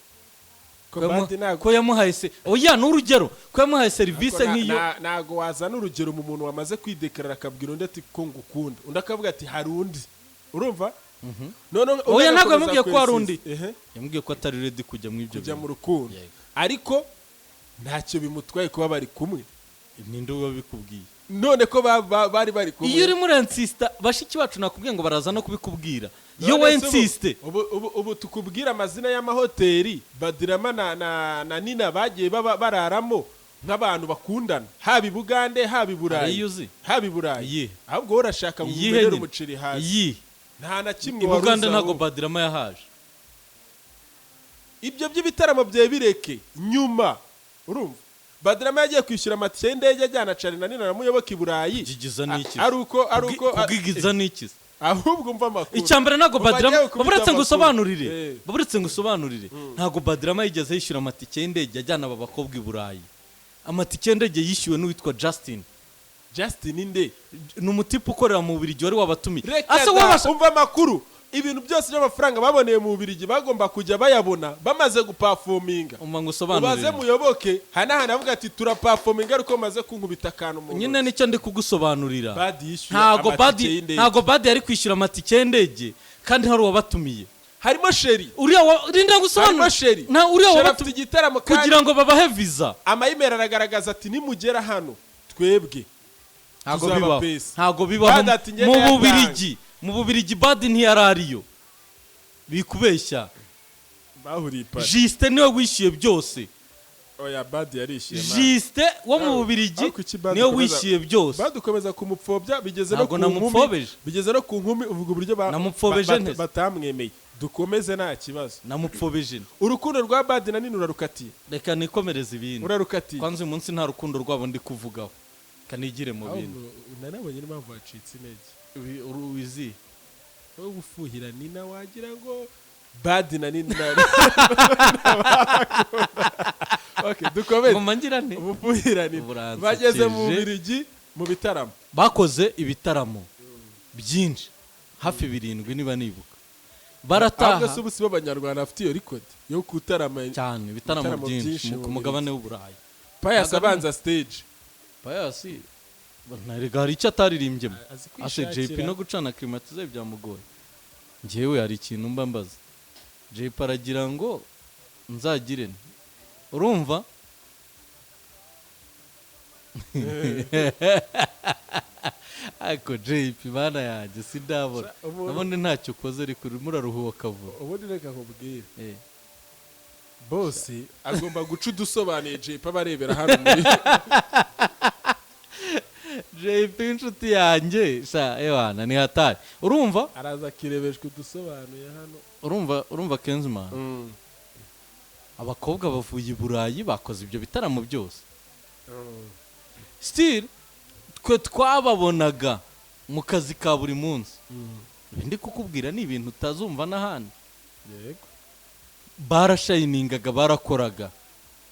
Speaker 2: Ko
Speaker 1: Ko
Speaker 2: bandi ntabwo
Speaker 1: ko yamuhaye se, oya, ni urugero, ko yamuhaye serivisi
Speaker 2: Ariko
Speaker 1: nk'iyo.
Speaker 2: Ntago wazana urugero mu muntu wamaze kwidekarara, akabwira undi ati ko ngukunda, undi akavuga ati hari undi, urumva? Noneho
Speaker 1: Oya,
Speaker 2: undi
Speaker 1: ntabwo
Speaker 2: agakomeza
Speaker 1: yamubwiye ko hari undi.
Speaker 2: Ehe.
Speaker 1: Yamubwiye ko atari ready kujya mu ibyo
Speaker 2: Kujya mu
Speaker 1: bintu.
Speaker 2: rukundo.
Speaker 1: Yego.
Speaker 2: Ariko ntacyo bimutwaye kuba bari kumwe.
Speaker 1: Ninde wabikubwiye?
Speaker 2: None ko bari bari kumwe.
Speaker 1: Iyo urimo uransista, bashiki bacu nakubwiye ngo baraza no kubikubwira iyo
Speaker 2: None se
Speaker 1: wensiste.
Speaker 2: Ubu tukubwira amazina y'amahoteli Badirama na Nina bagiye baba bararamo nk'abantu bakundana, haba i Bugande, haba i
Speaker 1: Hari
Speaker 2: Burayi.
Speaker 1: iyo uzi?
Speaker 2: Haba i Burayi.
Speaker 1: Iyihe?
Speaker 2: Ahubwo wowe urashaka ngo
Speaker 1: Iyihe
Speaker 2: umenere
Speaker 1: nyine?
Speaker 2: umuceri hasi.
Speaker 1: Iyihe?
Speaker 2: Nta na kimwe
Speaker 1: I
Speaker 2: wari
Speaker 1: Bugande
Speaker 2: uzi
Speaker 1: ntabwo
Speaker 2: ahubwo.
Speaker 1: Badirama yahaje.
Speaker 2: Ibyo by'ibitaramo bye bireke nyuma. Urumva, Badirama yagiye kwishyura amatike y'indege ajyana Charly na Nina na Muyoboke i Burayi.
Speaker 1: Kubyigiza ni iki?
Speaker 2: Ari uko
Speaker 1: Kubwigiza ni iki?
Speaker 2: Ahubwo umva amakuru.
Speaker 1: Icya mbere, ntabwo
Speaker 2: Umva,
Speaker 1: Badirama
Speaker 2: agiye gukubita
Speaker 1: baburetse ngo
Speaker 2: amakuru.
Speaker 1: usobanurire. Baburetse ngo usobanurire, ntabwo Badirama yigeze yishyura amatike y'indege ajyana aba bakobwa i Burayi. Amatike y'indege yishyuwe n'uwitwa Justin.
Speaker 2: Justin nde?
Speaker 1: Ni umutipe ukorera mu Bubiligi wari wabatumiye.
Speaker 2: Reka
Speaker 1: Ase
Speaker 2: da,
Speaker 1: wabasha
Speaker 2: umva amakuru. Ibintu byose by'amafaranga baboneye mu Bubiligi bagomba kujya bayabona bamaze guperforminga.
Speaker 1: Umva ngo
Speaker 2: Ubaze
Speaker 1: usobanurire.
Speaker 2: Muyoboke hanahana avuga ati: "Turaperforminga ariko maze kunkubita akantu mu
Speaker 1: Nyine
Speaker 2: ntoki."
Speaker 1: nicyo ndi kugusobanurira.
Speaker 2: Badi yishyuye
Speaker 1: Ntabwo
Speaker 2: amatike
Speaker 1: Badi
Speaker 2: y'indege.
Speaker 1: Ntabwo Badi yari kwishyura amatike y'indege kandi hari uwabatumiye.
Speaker 2: Harimo Sheri.
Speaker 1: Uriya wa rinda
Speaker 2: Harimo
Speaker 1: gusobanura.
Speaker 2: Sheri.
Speaker 1: Na uriya
Speaker 2: Sheri afite
Speaker 1: wabatumiye
Speaker 2: igitaramo kandi
Speaker 1: kugira ngo babahe visa.
Speaker 2: Ama email aragaragaza ati: "Nimugera hano twebwe
Speaker 1: Ntabwo
Speaker 2: tuzaba
Speaker 1: bibaho.
Speaker 2: pesi."
Speaker 1: Ntabwo bibaho.
Speaker 2: Badi ati: "Njye
Speaker 1: Mu
Speaker 2: ndayatanga."
Speaker 1: Bubiligi, mu Bubiligi Badi ntiyari ariyo, bikubeshya.
Speaker 2: Bahuriye i Paris.
Speaker 1: Justin niwe wishyuye byose.
Speaker 2: Oya, Badi yarishyuye, man.
Speaker 1: Justin wo mu Bubiligi
Speaker 2: Ariko iki Badi
Speaker 1: niwe wishyuye byose.
Speaker 2: Badi ukomeza kumupfobya, bigeze no
Speaker 1: Ntabwo
Speaker 2: ku nkumi.
Speaker 1: namupfobeje.
Speaker 2: Bigeze no ku nkumi, uvuga uburyo
Speaker 1: Namupfobeje ntese.
Speaker 2: batamwemeye. Dukomeze, nta kibazo.
Speaker 1: Namupfobeje nte?
Speaker 2: Urukundo rwa Badi na Nina urarukatiye.
Speaker 1: Reka nikomereze ibindi.
Speaker 2: Urarukatiye.
Speaker 1: Kwanza uyu munsi nta rukundo rwabo ndi kuvugaho, kanigire mu bindi.
Speaker 2: Ahubwo nanabonye n'impamvu wacitse intege.
Speaker 1: Wizi
Speaker 2: Wowe gufuhira Nina, wagira ngo Badi na Nina. Okay, dukomeze.
Speaker 1: Ngoma ngira nte?
Speaker 2: Ubufuhira Nina.
Speaker 1: Buransekeje.
Speaker 2: Bageze mu Bubiligi mu bitaramo.
Speaker 1: Bakoze ibitaramo byinshi, hafi birindwi niba nibuka.
Speaker 2: Ahubwo
Speaker 1: Barataha.
Speaker 2: se ubu si bo Abanyarwanda bafite iyo record yo gutarama?
Speaker 1: Cyane, ibitaramo
Speaker 2: Ibitaramo
Speaker 1: byinshi
Speaker 2: byinshi
Speaker 1: ku
Speaker 2: mu
Speaker 1: mugabane w'Uburayi.
Speaker 2: Pius
Speaker 1: Ntabwo
Speaker 2: abanza stage.
Speaker 1: Pius ntarega hari icyo ataririmbyemo.
Speaker 2: Azi
Speaker 1: Ase JP
Speaker 2: kwishakira.
Speaker 1: no gucana climatiseur byamugoye. Njyewe hari ikintu mba mbaza JP, aragira ngo nzagire nte? Urumva, ariko JP, bana yanjye, sindabona. Nabone ntacyo ukoze, ariko urimo uraruhuka vuba.
Speaker 2: Ubundi reka nkubwire.
Speaker 1: Eh.
Speaker 2: Bose agomba guca udusobanuye JP abarebera hano muri
Speaker 1: JP inshuti yanjye sha, ewana ni hatari, urumva.
Speaker 2: Araza akirebeshwa udusobanuye hano.
Speaker 1: Urumva Kenzman, abakobwa bavuye i Burayi, bakoze ibyo bitaramo byose, still twe twababonaga mu kazi ka buri munsi. Ibi ndi kukubwira ni ibintu utazumva n'ahandi. Barashiningaga, barakoraga,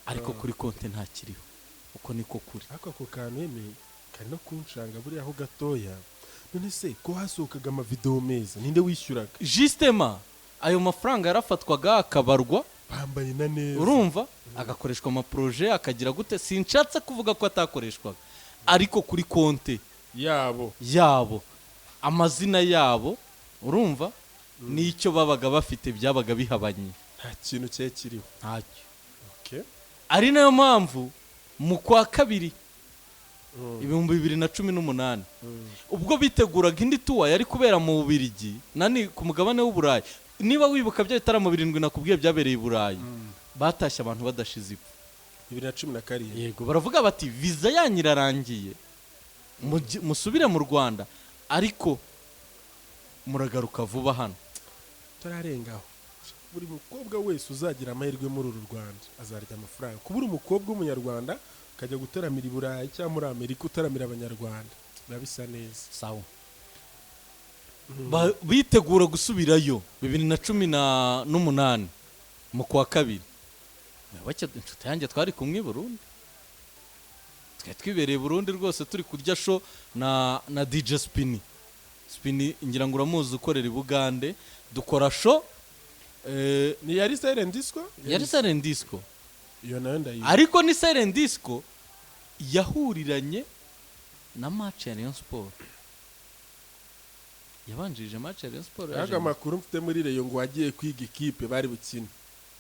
Speaker 1: ariko kuri konti ntakiriho. Uko niko kuri.
Speaker 2: Ariko ako kantu yemeye kari no kunshanga buriya ho gatoya. None se ko hasohokaga amavideo meza, ninde wishyuraga?
Speaker 1: Justement, ayo mafaranga yarafatwaga akabarwa.
Speaker 2: Bambaye na neza.
Speaker 1: Urumva, agakoreshwa amaprojet, akagira gute. Sinshatse kuvuga ko atakoreshwaga, ariko kuri konti
Speaker 2: yabo
Speaker 1: yabo, amazina yabo, urumva, n'icyo babaga bafite byabaga bihabanye.
Speaker 2: Nta kintu cyari kiriho.
Speaker 1: Ntacyo.
Speaker 2: Okay.
Speaker 1: Ari nayo mpamvu mu kwa kabiri 2018, ubwo biteguraga indi tour yari kubera mu Bubiligi nani ku mugabane w'Uburayi, niba wibuka bya bitaramo birindwi nakubwiye byabereye i Burayi, batashye abantu badashize ipfa.
Speaker 2: 2017.
Speaker 1: Yego, baravuga bati: "Viza yanyu irarangiye, musubire mu Rwanda, ariko muragaruka vuba hano."
Speaker 2: Turarengaho. Buri mukobwa wese uzagira amahirwe muri uru Rwanda azarya amafaranga. Kuba uri umukobwa w'Umunyarwanda ukajya gutaramira i Burayi cyangwa muri Amerika, utaramira Abanyarwanda, biba bisa neza.
Speaker 1: Sawa. Bitegura gusubirayo 2018 mu kwa kabiri. Bake inshuti yanjye twari kumwe i Burundi, twari twibereye i Burundi rwose, turi kurya show na DJ Spini. Spini ngira ngo uramuzi, ukorera i Bugande. Dukora show
Speaker 2: Ni yari silent disco?
Speaker 1: Yari silent disco.
Speaker 2: Iyo nayo ndayizi.
Speaker 1: Ariko ni silent disco yahuriranye na match ya Rayon Sport. Yabanjirije match ya Rayon Sport
Speaker 2: Ariko
Speaker 1: yaje.
Speaker 2: amakuru mfite muri Rayon ngo wagiye kwiga ikipe bari bukine.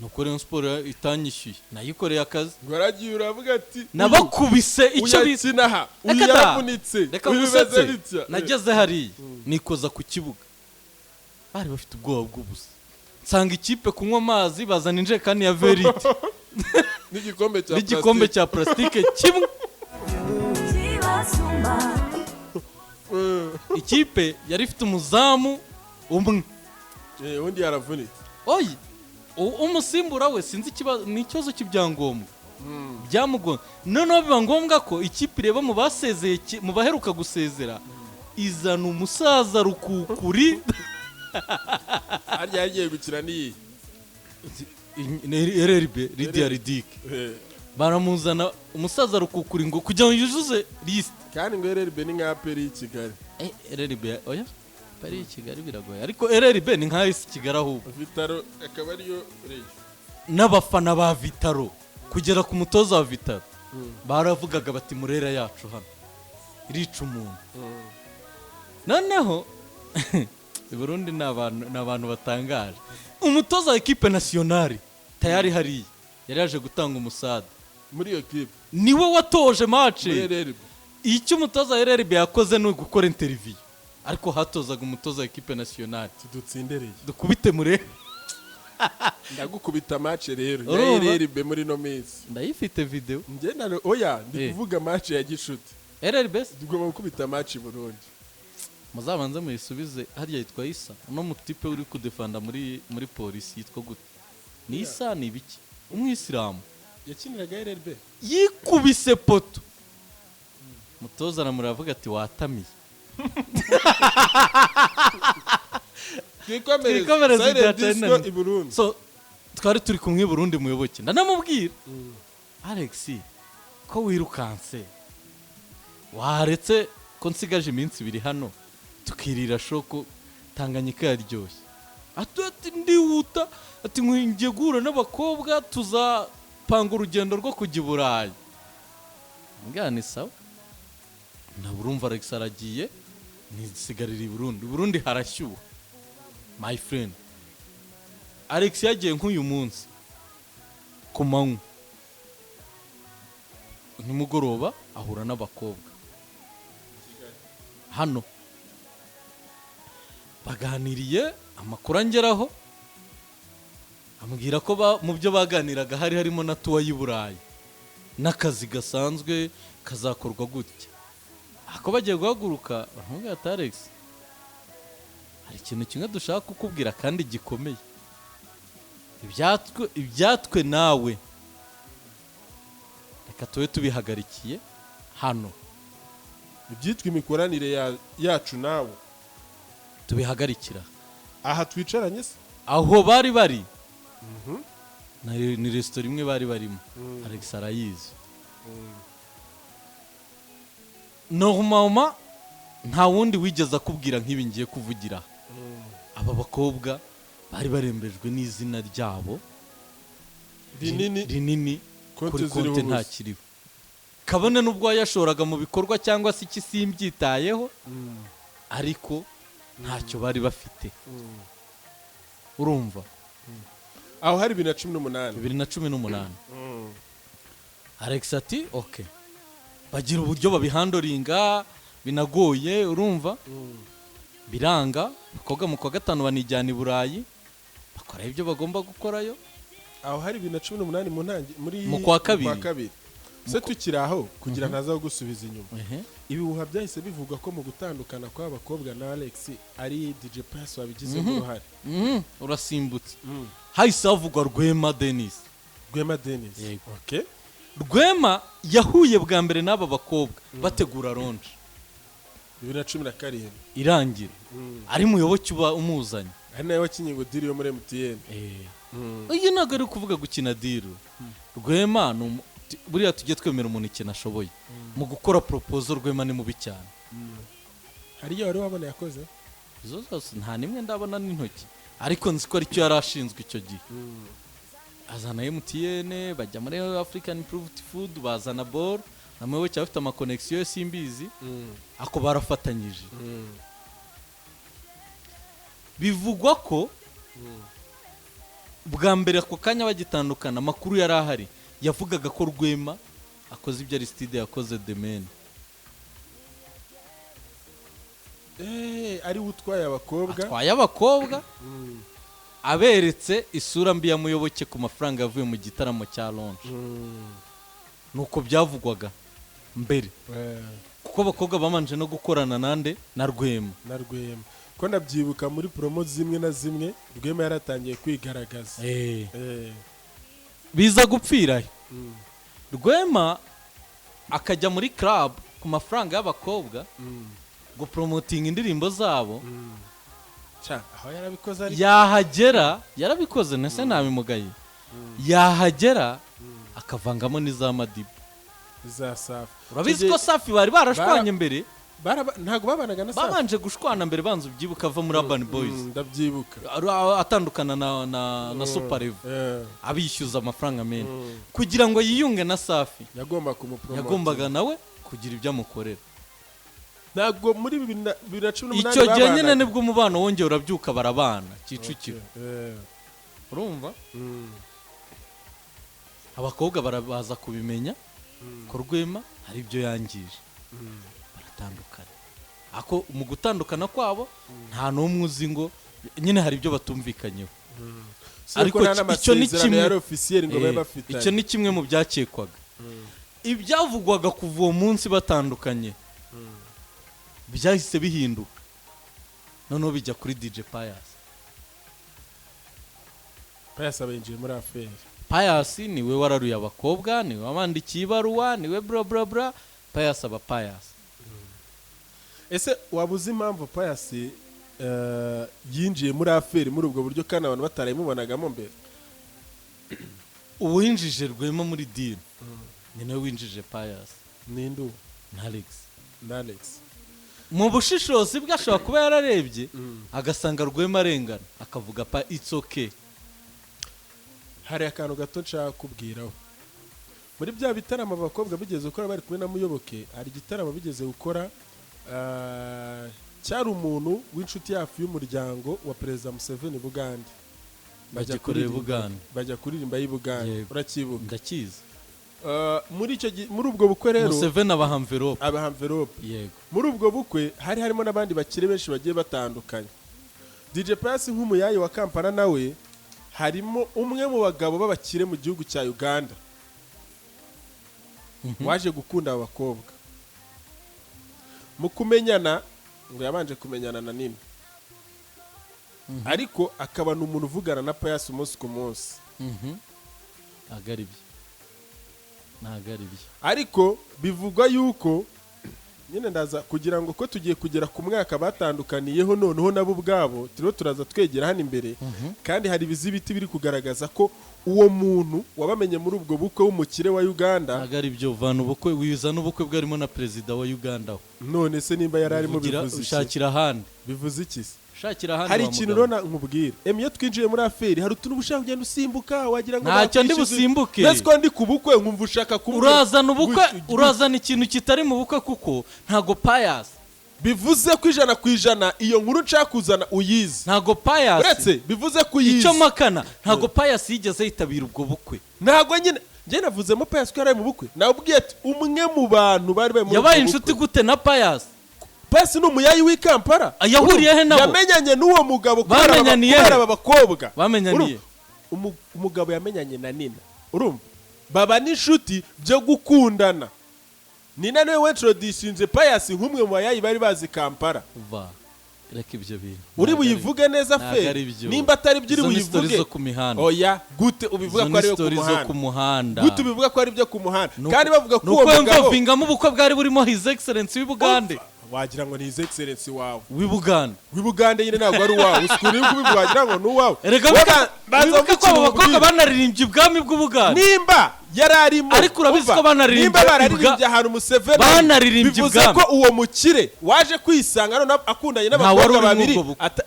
Speaker 1: Nuko Rayon Sport itanyishyuye, nayikoreye akazi.
Speaker 2: Ngo aragiye, uravuga ati:
Speaker 1: Nabakubise icyo
Speaker 2: "Uyu
Speaker 1: bita
Speaker 2: akina aha, uyu
Speaker 1: Reka da!
Speaker 2: yaravunitse,
Speaker 1: Reka
Speaker 2: uyu bimeze
Speaker 1: ngusetse.
Speaker 2: bitya."
Speaker 1: Nageze hariya nikoza ku kibuga, bari bafite ubwoba bw'ubusa, nsanga ikipe kunywa amazi bazana injerekani ya verite
Speaker 2: n'igikombe cya
Speaker 1: n'igikombe
Speaker 2: plastique.
Speaker 1: Cya plastique kimwe.
Speaker 3: Kibasumba.
Speaker 1: Ikipe yari ifite umuzamu umwe.
Speaker 2: Undi yaravunitse.
Speaker 1: Oyi, umusimbura we sinzi ikibazo, ni ikibazo cy'ibyangombwa byamugonze, noneho biba ngombwa ko ikipe ireba mu basezeye mu baheruka gusezera, izana umusaza rukukuri.
Speaker 2: Harya yagiye gukina n'iyi?
Speaker 1: RRB, Lydia Ridic. Baramuzana umusaza rukukuri ngo kugira ngo yuzuze lisite.
Speaker 2: Kandi ngo RRB ni nka APR y'i Kigali.
Speaker 1: RRB, oya, APR y'i Kigali biragoye, ariko RRB ni nka AS Kigali ahubwo.
Speaker 2: Vital'O akaba ariyo Rayon.
Speaker 1: N'abafana ba Vital'O kugera ku mutoza wa Vital'O baravugaga bati: "Murera yacu hano irica umuntu." Noneho i Burundi ni abantu batangaje. Umutoza wa équipe nationale tayari hariya yari yaje gutanga umusada.
Speaker 2: Muri iyo kipe?
Speaker 1: Niwe watoje match.
Speaker 2: Muri RRB?
Speaker 1: Icyo umutoza wa RRB yakoze ni ugukora interview, ariko hatozaga umutoza wa équipe nationale.
Speaker 2: Tudutsindereye.
Speaker 1: Dukubite Murera.
Speaker 2: Ndagukubita match rero ya
Speaker 1: Urumva?
Speaker 2: RRB muri no minsi.
Speaker 1: Ndayifite video.
Speaker 2: Njye na oya, ndi kuvuga match ya gishuti.
Speaker 1: RRB se?
Speaker 2: Tugomba gukubita match i Burundi.
Speaker 1: Muzabanze muyisubize. Harya yitwa Isa, uno mutipe uri kudefanda muri polisi yitwa gute? Ni Isa, ni ibiki, umwisilamu.
Speaker 2: Yakiniraga RRB?
Speaker 1: Yikubise poto, mutoza aramureba avuga ati: "Watamiye."
Speaker 2: Twikomereze.
Speaker 1: Twikomereze.
Speaker 2: Silent
Speaker 1: Ibya
Speaker 2: Disco
Speaker 1: China.
Speaker 2: i Burundi.
Speaker 1: So twari turi kumwe i Burundi, muyoboke, ndanamubwira: "Alex, ko wirukanse, waretse ko nsigaje iminsi 2 hano tukirira shoko Tanganyika yaryoshye?" Ati: "Ndihuta," ati: "Ngiye guhura n'abakobwa, tuzapanga urugendo rwo kujya i Burayi." Mbwira ni sawa. Nawe urumva Alex aragiye, nisigarira i Burundi. I Burundi harashyuha, my friend. Alex yagiye nk'uyu munsi ku manywa, nimugoroba ahura n'abakobwa hano baganiriye. Amakuru angeraho ambwira ko mu byo baganiraga hari harimo na tour y'i Burayi n'akazi gasanzwe kazakorwa gutya. Ako bagiye guhaguruka baramubwira ati: "Alex, hari ikintu kimwe dushaka kukubwira kandi gikomeye. Ibyatwe nawe reka tube tubihagarikiye hano."
Speaker 2: Ibyitwa imikoranire yacu nawe.
Speaker 1: Tubihagarikira.
Speaker 2: Aha twicaranye se?
Speaker 1: Aho bari bari ni resitora imwe bari barimo, Alex arayizi. Normalement nta wundi wigeze akubwira nk'ibi ngiye kuvugira aha. Aba bakobwa bari barembejwe n'izina ryabo
Speaker 2: rinini.
Speaker 1: Rinini.
Speaker 2: Konti
Speaker 1: kuri
Speaker 2: ziriho
Speaker 1: konti
Speaker 2: ubusa.
Speaker 1: Ntakiriho, kabone n'ubwo wayashoraga mu bikorwa cyangwa se iki simbyitayeho, ariko ntacyo bari bafite, urumva?
Speaker 2: Aho hari 2018?
Speaker 1: 2018. Alex ati: "Ok." Bagira uburyo babihandlinga binagoye, urumva, biranga. Abakobwa mu kwa gatanu banijyana i Burayi, bakora ibyo bagomba gukorayo.
Speaker 2: Aho hari 2018 mu ntangi muri
Speaker 1: Mu kwa kabiri.
Speaker 2: Mu kwa kabiri se? Tukiri aho kugira ntaza gusubiza inyuma, ibihuha byahise bivuga ko mu gutandukana kw'aba bakobwa na Alex ari DJ Pius wabigizemo uruhare.
Speaker 1: Urasimbutse, hahise havugwa Rwema Denis.
Speaker 2: Rwema Denis?
Speaker 1: Yego.
Speaker 2: Okay.
Speaker 1: Rwema yahuye bwa mbere n'aba bakobwa bategura launch.
Speaker 2: 2017?
Speaker 1: Irangira ari muyoboke uba umuzanye.
Speaker 2: Ari nawe wakinye ngo deal yo muri MTN.
Speaker 1: Iyi ntabwo ari ukuvuga gukina deal. Rwema ni buriya tujye twemera umuntu ikintu ashoboye mu gukora proposal. Rwema ni mubi cyane.
Speaker 2: Hari iyo wari wabona yakoze?
Speaker 1: Izo zose nta nimwe ndabona n'intoki, ariko nzi ko aricyo yari ashinzwe icyo gihe. Azana MTN, bajya muri African Improved Food, bazana ball na muyoboke afite amaconnexion yo simbizi, ako barafatanyije. Bivugwa ko bwa mbere ako kanya bagitandukana, amakuru yari ahari yavugaga ko Rwema akoze ibyo Aristide yakoze The Mane.
Speaker 2: Ari we utwaye abakobwa.
Speaker 1: Atwaye abakobwa, aberetse isura mbi ya Muyoboke ku mafaranga yavuye mu gitaramo cya launch. Nuko byavugwaga mbere, kuko abakobwa babanje no gukorana nande? Na Rwema.
Speaker 2: Na Rwema, ko ndabyibuka muri promo zimwe na zimwe Rwema yaratangiye kwigaragaza.
Speaker 1: Biza gupfira he? Rwema akajya muri club ku mafaranga y'abakobwa gupromotinga indirimbo zabo.
Speaker 2: Ca, aho yarabikoze ari
Speaker 1: Yahagera, yarabikoze ntese nabimugaye, yahagera akavangamo n'iza Madiba.
Speaker 2: Za Safi.
Speaker 1: Urabizi ko Safi bari barashwanye mbere.
Speaker 2: Ntabwo babanaga na Safi.
Speaker 1: Babanje gushwana mbere, banza ubyibuka ava muri Urban Boys.
Speaker 2: Ndabyibuka.
Speaker 1: Atandukana na Super Level, abishyuza amafaranga menshi kugira ngo yiyunge na Safi.
Speaker 2: Yagomba kumupromote.
Speaker 1: Yagombaga nawe kugira ibyo amukorera.
Speaker 2: Ntabwo muri 2018
Speaker 1: Icyo gihe nyine
Speaker 2: babanaga.
Speaker 1: nibwo umubano wongeye urabyuka, barabana Kicukiro. Urumva, abakobwa barabaza kubimenya ko Rwema hari ibyo yangije, baratandukana. Ako mu gutandukana kwabo nta n'umwe uzi ngo nyine hari ibyo batumvikanyeho.
Speaker 2: Si
Speaker 1: Ariko
Speaker 2: uko nta
Speaker 1: icyo ni
Speaker 2: n'amasezerano
Speaker 1: kimwe.
Speaker 2: yari officiel ngo babe bafitanye.
Speaker 1: Icyo ni kimwe mu byakekwaga. Ibyavugwaga kuva uwo munsi batandukanye byahise bihinduka, noneho bijya kuri DJ Pius.
Speaker 2: Pius aba yinjiye muri affaire.
Speaker 1: Pius niwe wararuye abakobwa, niwe wabandikiye ibaruwa, niwe bla bla bla. Pius aba Pius.
Speaker 2: Ese waba uzi impamvu Pius yinjiye muri affaire muri ubwo buryo kandi abantu batarayimubonagamo mbere?
Speaker 1: Uwinjije Rwema muri deal ni nawe winjije Pius.
Speaker 2: Ninde uwo?
Speaker 1: Na Alex.
Speaker 2: Na Alex.
Speaker 1: Mu bushishozi bwe ashobora kuba yararebye agasanga Rwema arengana, akavuga pa it's okay.
Speaker 2: Hari akantu gato nshaka kubwiraho. Muri bya bitaramo abakobwa bigeze gukora bari kumwe na Muyoboke, hari igitaramo bigeze gukora, cyari umuntu w'inshuti yacu y'umuryango wa Perezida Museveni, Bugande. Bajya
Speaker 1: Bagikorera i
Speaker 2: kuririmba.
Speaker 1: Bugande.
Speaker 2: Bajya kuririmba y'i Bugande.
Speaker 1: Yego.
Speaker 2: Uracyibuka?
Speaker 1: Ndakizi.
Speaker 2: Muri icyo muri ubwo bukwe rero,
Speaker 1: Museveni abaha envelope.
Speaker 2: Abaha envelope.
Speaker 1: Yego.
Speaker 2: Muri ubwo bukwe hari harimo n'abandi bakire benshi bagiye batandukanye. DJ Pius nk'umuyayi wa Kampala, nawe harimo umwe mu bagabo b'abakire mu gihugu cya Uganda waje gukunda aba bakobwa. Mu kumenyana, ngo yabanje kumenyana na Nina, ariko akaba ni umuntu uvugana na Pius umunsi ku munsi.
Speaker 1: Ntabwo ari byo, ntabwo ari byo.
Speaker 2: Ariko bivugwa yuko nyine ndaza kugira ngo ko tugiye kugera ku mwaka batandukaniyeho, noneho nabo ubwabo turiho turaza twegera hano imbere, kandi hari ibizibiti biri kugaragaza ko uwo muntu wabamenye muri ubwo bukwe w'umukire wa Uganda.
Speaker 1: Ntabwo ari byo. Vana ubukwe, wizana ubukwe bwarimo na perezida wa Uganda aho.
Speaker 2: None se nimba yari arimo bivuze iki?
Speaker 1: Ushakira ahandi.
Speaker 2: Bivuze iki se?
Speaker 1: Ushakira ahandi.
Speaker 2: Hari
Speaker 1: Wa
Speaker 2: ikintu
Speaker 1: mugabo.
Speaker 2: rero nkubwira em, iyo twinjiye muri affaire hari utuntu uba ushaka kugenda usimbuka, wagira ngo
Speaker 1: Ntacyo ndi
Speaker 2: nakwishyuza.
Speaker 1: busimbuke.
Speaker 2: Mbese ko ndi ku bukwe nkumva ushaka kumbwira
Speaker 1: Urazana ubukwe, urazana ikintu kitari mu bukwe, kuko ntago Pius
Speaker 2: Bivuze ko 100% iyo nkuru nshaka kuzana uyizi.
Speaker 1: Ntago Pius
Speaker 2: Uretse bivuze ko uyizi.
Speaker 1: Icyo makana, ntago Pius yigeze yitabira ubwo bukwe.
Speaker 2: Ntabwo nyine njye navuzemo Pius ko yari ari mu bukwe, nabwiye ati umwe mu bantu bari bari muri
Speaker 1: Yabaye
Speaker 2: ubwo
Speaker 1: inshuti
Speaker 2: bukwe.
Speaker 1: gute na Pius?
Speaker 2: Pius ni umuyayi w'i Kampala.
Speaker 1: Ah, yahuriye he nabo?
Speaker 2: Yamenyanye n'uwo mugabo
Speaker 1: Bamenyaniye he?
Speaker 2: kubera aba bakobwa.
Speaker 1: Bamenyaniye?
Speaker 2: Urumva? Umugabo yamenyanye na Nina, urumva, baba n'inshuti byo gukundana. Nina niwe wintroducinze Pius nk'umwe mu bayayi bari bazi Kampala.
Speaker 1: Va, reka ibyo bintu.
Speaker 2: Uri
Speaker 1: Ntabwo
Speaker 2: buyivuge neza
Speaker 1: ntabwo
Speaker 2: fe.
Speaker 1: ari byo.
Speaker 2: Nimba atari byo uri
Speaker 1: Izo ni story
Speaker 2: buyivuge.
Speaker 1: zo ku mihanda.
Speaker 2: Oya, gute ubivuga
Speaker 1: Izo
Speaker 2: ko
Speaker 1: ni
Speaker 2: ari we ku
Speaker 1: story zo
Speaker 2: muhanda?
Speaker 1: ku muhanda.
Speaker 2: Gute ubivuga ko ari ibyo ku muhanda kandi bavuga ko
Speaker 1: Ni
Speaker 2: uwo
Speaker 1: uko
Speaker 2: mugabo
Speaker 1: yumvingamo ubukwe bwari burimo His Excellence w'i Bugande.
Speaker 2: Wagira ngo ni His Excellence wawe.
Speaker 1: W'i Bugande.
Speaker 2: W'i Bugande nyine, ntabwo ari uwawe. Uzi ukuntu uri kubivuga wagira ngo ni uwawe.
Speaker 1: Erega
Speaker 2: Wowe baza
Speaker 1: wibuke ko abo
Speaker 2: bavuga
Speaker 1: bakobwa
Speaker 2: ikintu.
Speaker 1: banaririmbye ubwami bw'Ubugande.
Speaker 2: Nimba yari arimo,
Speaker 1: Ariko urabizi
Speaker 2: umva,
Speaker 1: ko banaririmbye
Speaker 2: nimba bararirimbye ahantu Museveni,
Speaker 1: Banaririmbye
Speaker 2: bivuze
Speaker 1: ibwami.
Speaker 2: ko uwo mukire waje kwisanga noneho akundanye
Speaker 1: Nta wari
Speaker 2: n'abakobwa
Speaker 1: uri muri
Speaker 2: babiri
Speaker 1: ubwo bukwe.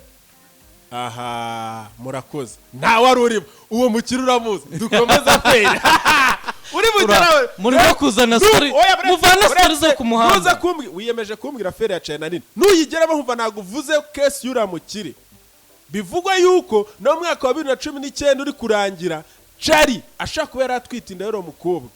Speaker 2: Aha murakoze, nta wari urimo. Uwo mukire uramuzi. Dukomeze affaire uri bugeraho.
Speaker 1: Murimo kuzana story, muvana story zo ku muhanda.
Speaker 2: Nuza kumbwira, wiyemeje kumbwira affaire ya China nini, nuyigeramo nkumva ntabwo uvuze case y'uriya mukire. Bivugwa yuko no mu mwaka wa 2019 uri kurangira, Charly ashaka kuba yari atwite inda y'uriya mukobwa,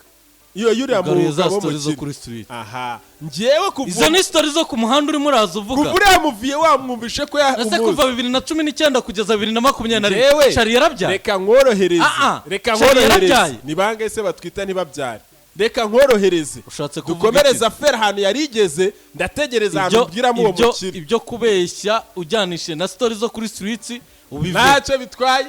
Speaker 2: iyo yuriya
Speaker 1: Ugaruye za
Speaker 2: mugabo
Speaker 1: story zo
Speaker 2: w'umukire.
Speaker 1: kuri street.
Speaker 2: Aha njyewe kuva
Speaker 1: Izo ni story zo ku muhanda urimo uraza uvuga.
Speaker 2: Kuva uriya muviye wamwumvishe ko ya
Speaker 1: Ese
Speaker 2: umuzi.
Speaker 1: kuva 2019 kugeza 2021,
Speaker 2: Njyewe,
Speaker 1: Charly yarabyaye?
Speaker 2: Reka nkorohereze.
Speaker 1: Ah, ah.
Speaker 2: Reka
Speaker 1: Charly
Speaker 2: nkorohereze.
Speaker 1: yarabyaye?
Speaker 2: Ni bangahe se batwita ntibabyare? Reka nkorohereze.
Speaker 1: Ushatse kuvuga
Speaker 2: Dukomereze
Speaker 1: iki?
Speaker 2: affaire ahantu yari igeze. Ndategereza ahantu ubwiramo uwo mukire.
Speaker 1: Ibyo kubeshya ujyanishije na story zo kuri streets ubive.
Speaker 2: Ntacyo bitwaye,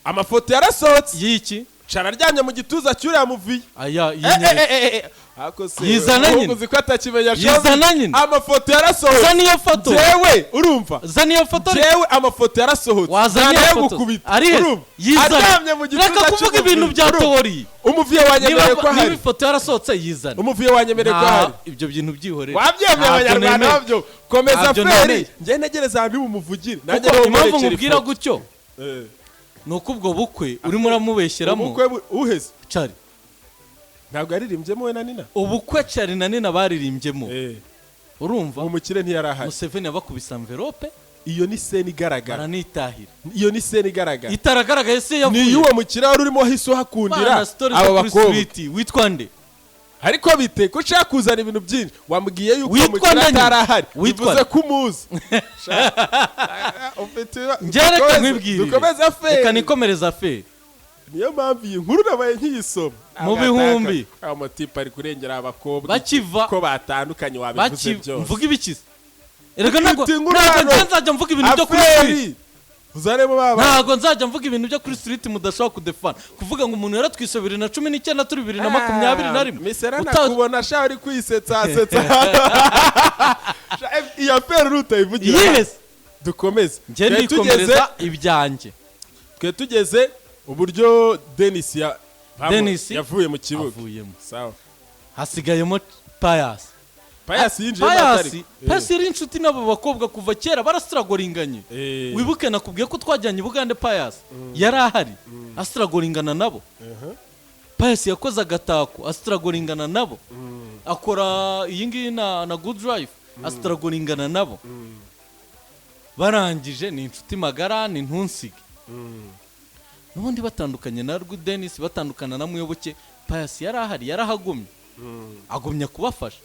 Speaker 2: amafoto yarasohotse.
Speaker 1: Y'iki?
Speaker 2: Cara aryamye mu gituza cy'uriya muviye.
Speaker 1: Aya
Speaker 2: Eh,
Speaker 1: yinyeretse.
Speaker 2: Ako se
Speaker 1: Yizana
Speaker 2: umuhungu
Speaker 1: nyine.
Speaker 2: uzi ko atakimenya.
Speaker 1: Yizana nyine.
Speaker 2: Amafoto yarasohotse.
Speaker 1: Zana iyo foto.
Speaker 2: Jewe urumva?
Speaker 1: Zana iyo foto.
Speaker 2: Jewe amafoto yarasohotse.
Speaker 1: Wazanye
Speaker 2: Nta
Speaker 1: iyo
Speaker 2: nayo
Speaker 1: foto?
Speaker 2: gukubita.
Speaker 1: Ari he?
Speaker 2: Urumva?
Speaker 1: Yizana.
Speaker 2: Aryamye mu gituza
Speaker 1: Reka kuvuga ibintu
Speaker 2: cy'umuviye.
Speaker 1: bya
Speaker 2: Urumva?
Speaker 1: théorie.
Speaker 2: Umuviye wanyemereye
Speaker 1: Niba
Speaker 2: ko
Speaker 1: niba
Speaker 2: ahari.
Speaker 1: ifoto yarasohotse, yizana.
Speaker 2: Umuviye wanyemereye ko ahari.
Speaker 1: Ibyo bintu byihorere.
Speaker 2: Wabyemeye?
Speaker 1: Ntabyo
Speaker 2: Abanyarwanda
Speaker 1: nemeye.
Speaker 2: babyo komeza.
Speaker 1: Ntabyo
Speaker 2: Feri
Speaker 1: nemeye.
Speaker 2: njye ntegereza ahantu bumuvugire, nanjye
Speaker 1: Kuko
Speaker 2: niho
Speaker 1: impamvu
Speaker 2: mwerekera
Speaker 1: nkubwira
Speaker 2: ifoto.
Speaker 1: gutyo ni uko ubwo bukwe urimo uramubeshyeramo.
Speaker 2: Ubukwe uheze?
Speaker 1: Charly.
Speaker 2: Ntabwo yaririmbyemo we na Nina?
Speaker 1: Ubukwe Charly na Nina bariririmbyemo, urumva,
Speaker 2: Uwo mukire ntiyari ahari.
Speaker 1: Museveni yabakubise enveloppe.
Speaker 2: Iyo ni scène igaragara.
Speaker 1: Baranitahira.
Speaker 2: Iyo ni scène igaragara.
Speaker 1: Itaragaragaye se
Speaker 2: Ni
Speaker 1: yavuye?
Speaker 2: iy'uwo mukire wari urimo wahise uhakundira
Speaker 1: Bana, story zo
Speaker 2: aba
Speaker 1: kuri
Speaker 2: bakobwa.
Speaker 1: street, witwa nde?
Speaker 2: Ariko bite ko ushaka kuzana ibintu byinshi? Wambwiye yuko
Speaker 1: Witwa
Speaker 2: umukire
Speaker 1: nde nyine?
Speaker 2: atari ahari.
Speaker 1: Witwa
Speaker 2: Bivuze
Speaker 1: nde?
Speaker 2: ko umuzi. Ufite
Speaker 1: Njye reka nkwibwirire.
Speaker 2: Dukomeze
Speaker 1: Reka
Speaker 2: affaire.
Speaker 1: nikomereze affaire.
Speaker 2: Niyo mpamvu iyi nkuru nabaye nkiyisoma.
Speaker 1: Mu bihumbi.
Speaker 2: Ayo mutipe ari kurengera abakobwa
Speaker 1: Bakiva
Speaker 2: ko batandukanye, wabivuze byose.
Speaker 1: Mvuga ibikize? Erega ntabwo
Speaker 2: Ufite inkuru
Speaker 1: ntabwo
Speaker 2: hano.
Speaker 1: njye nzajya mvuga ibintu byo kuri street.
Speaker 2: Affaire uzaremo baba.
Speaker 1: Ntabwo nzajya mvuga ibintu byo kuri street mudashobora kudefana. Kuvuga ngo umuntu yaratwise 2019, turi 2021.
Speaker 2: Misera nakubona sha uri kwisetsa setsa. Sha, iyo affaire utayivugira.
Speaker 1: Yes.
Speaker 2: Dukomeze.
Speaker 1: Njye
Speaker 2: Twe tugeze
Speaker 1: ndikomereza ibyanjye.
Speaker 2: Twe tugeze uburyo Dennis ya
Speaker 1: Dennis
Speaker 2: yavuye mu kibuga.
Speaker 1: Avuyemo.
Speaker 2: Sawa.
Speaker 1: Hasigayemo Pius.
Speaker 2: Pius yinjiyemo.
Speaker 1: Pius.
Speaker 2: Atari
Speaker 1: Pius yari inshuti n'abo bakobwa kuva kera, barasiragoringanye. Wibuke nakubwiye ko twajyanye i Bugande, Pius yari ahari asiragoringana nabo. Pius yakoze agatako asiragoringana nabo, akora iyi ngiyi na Good Life asiragoringana nabo. Barangije ni inshuti magara, ni ntunsige. N'ubundi batandukanye na Rwe Dennis, batandukana na Muyoboke, Pius yari ahari, yarahagumye, agumya kubafasha.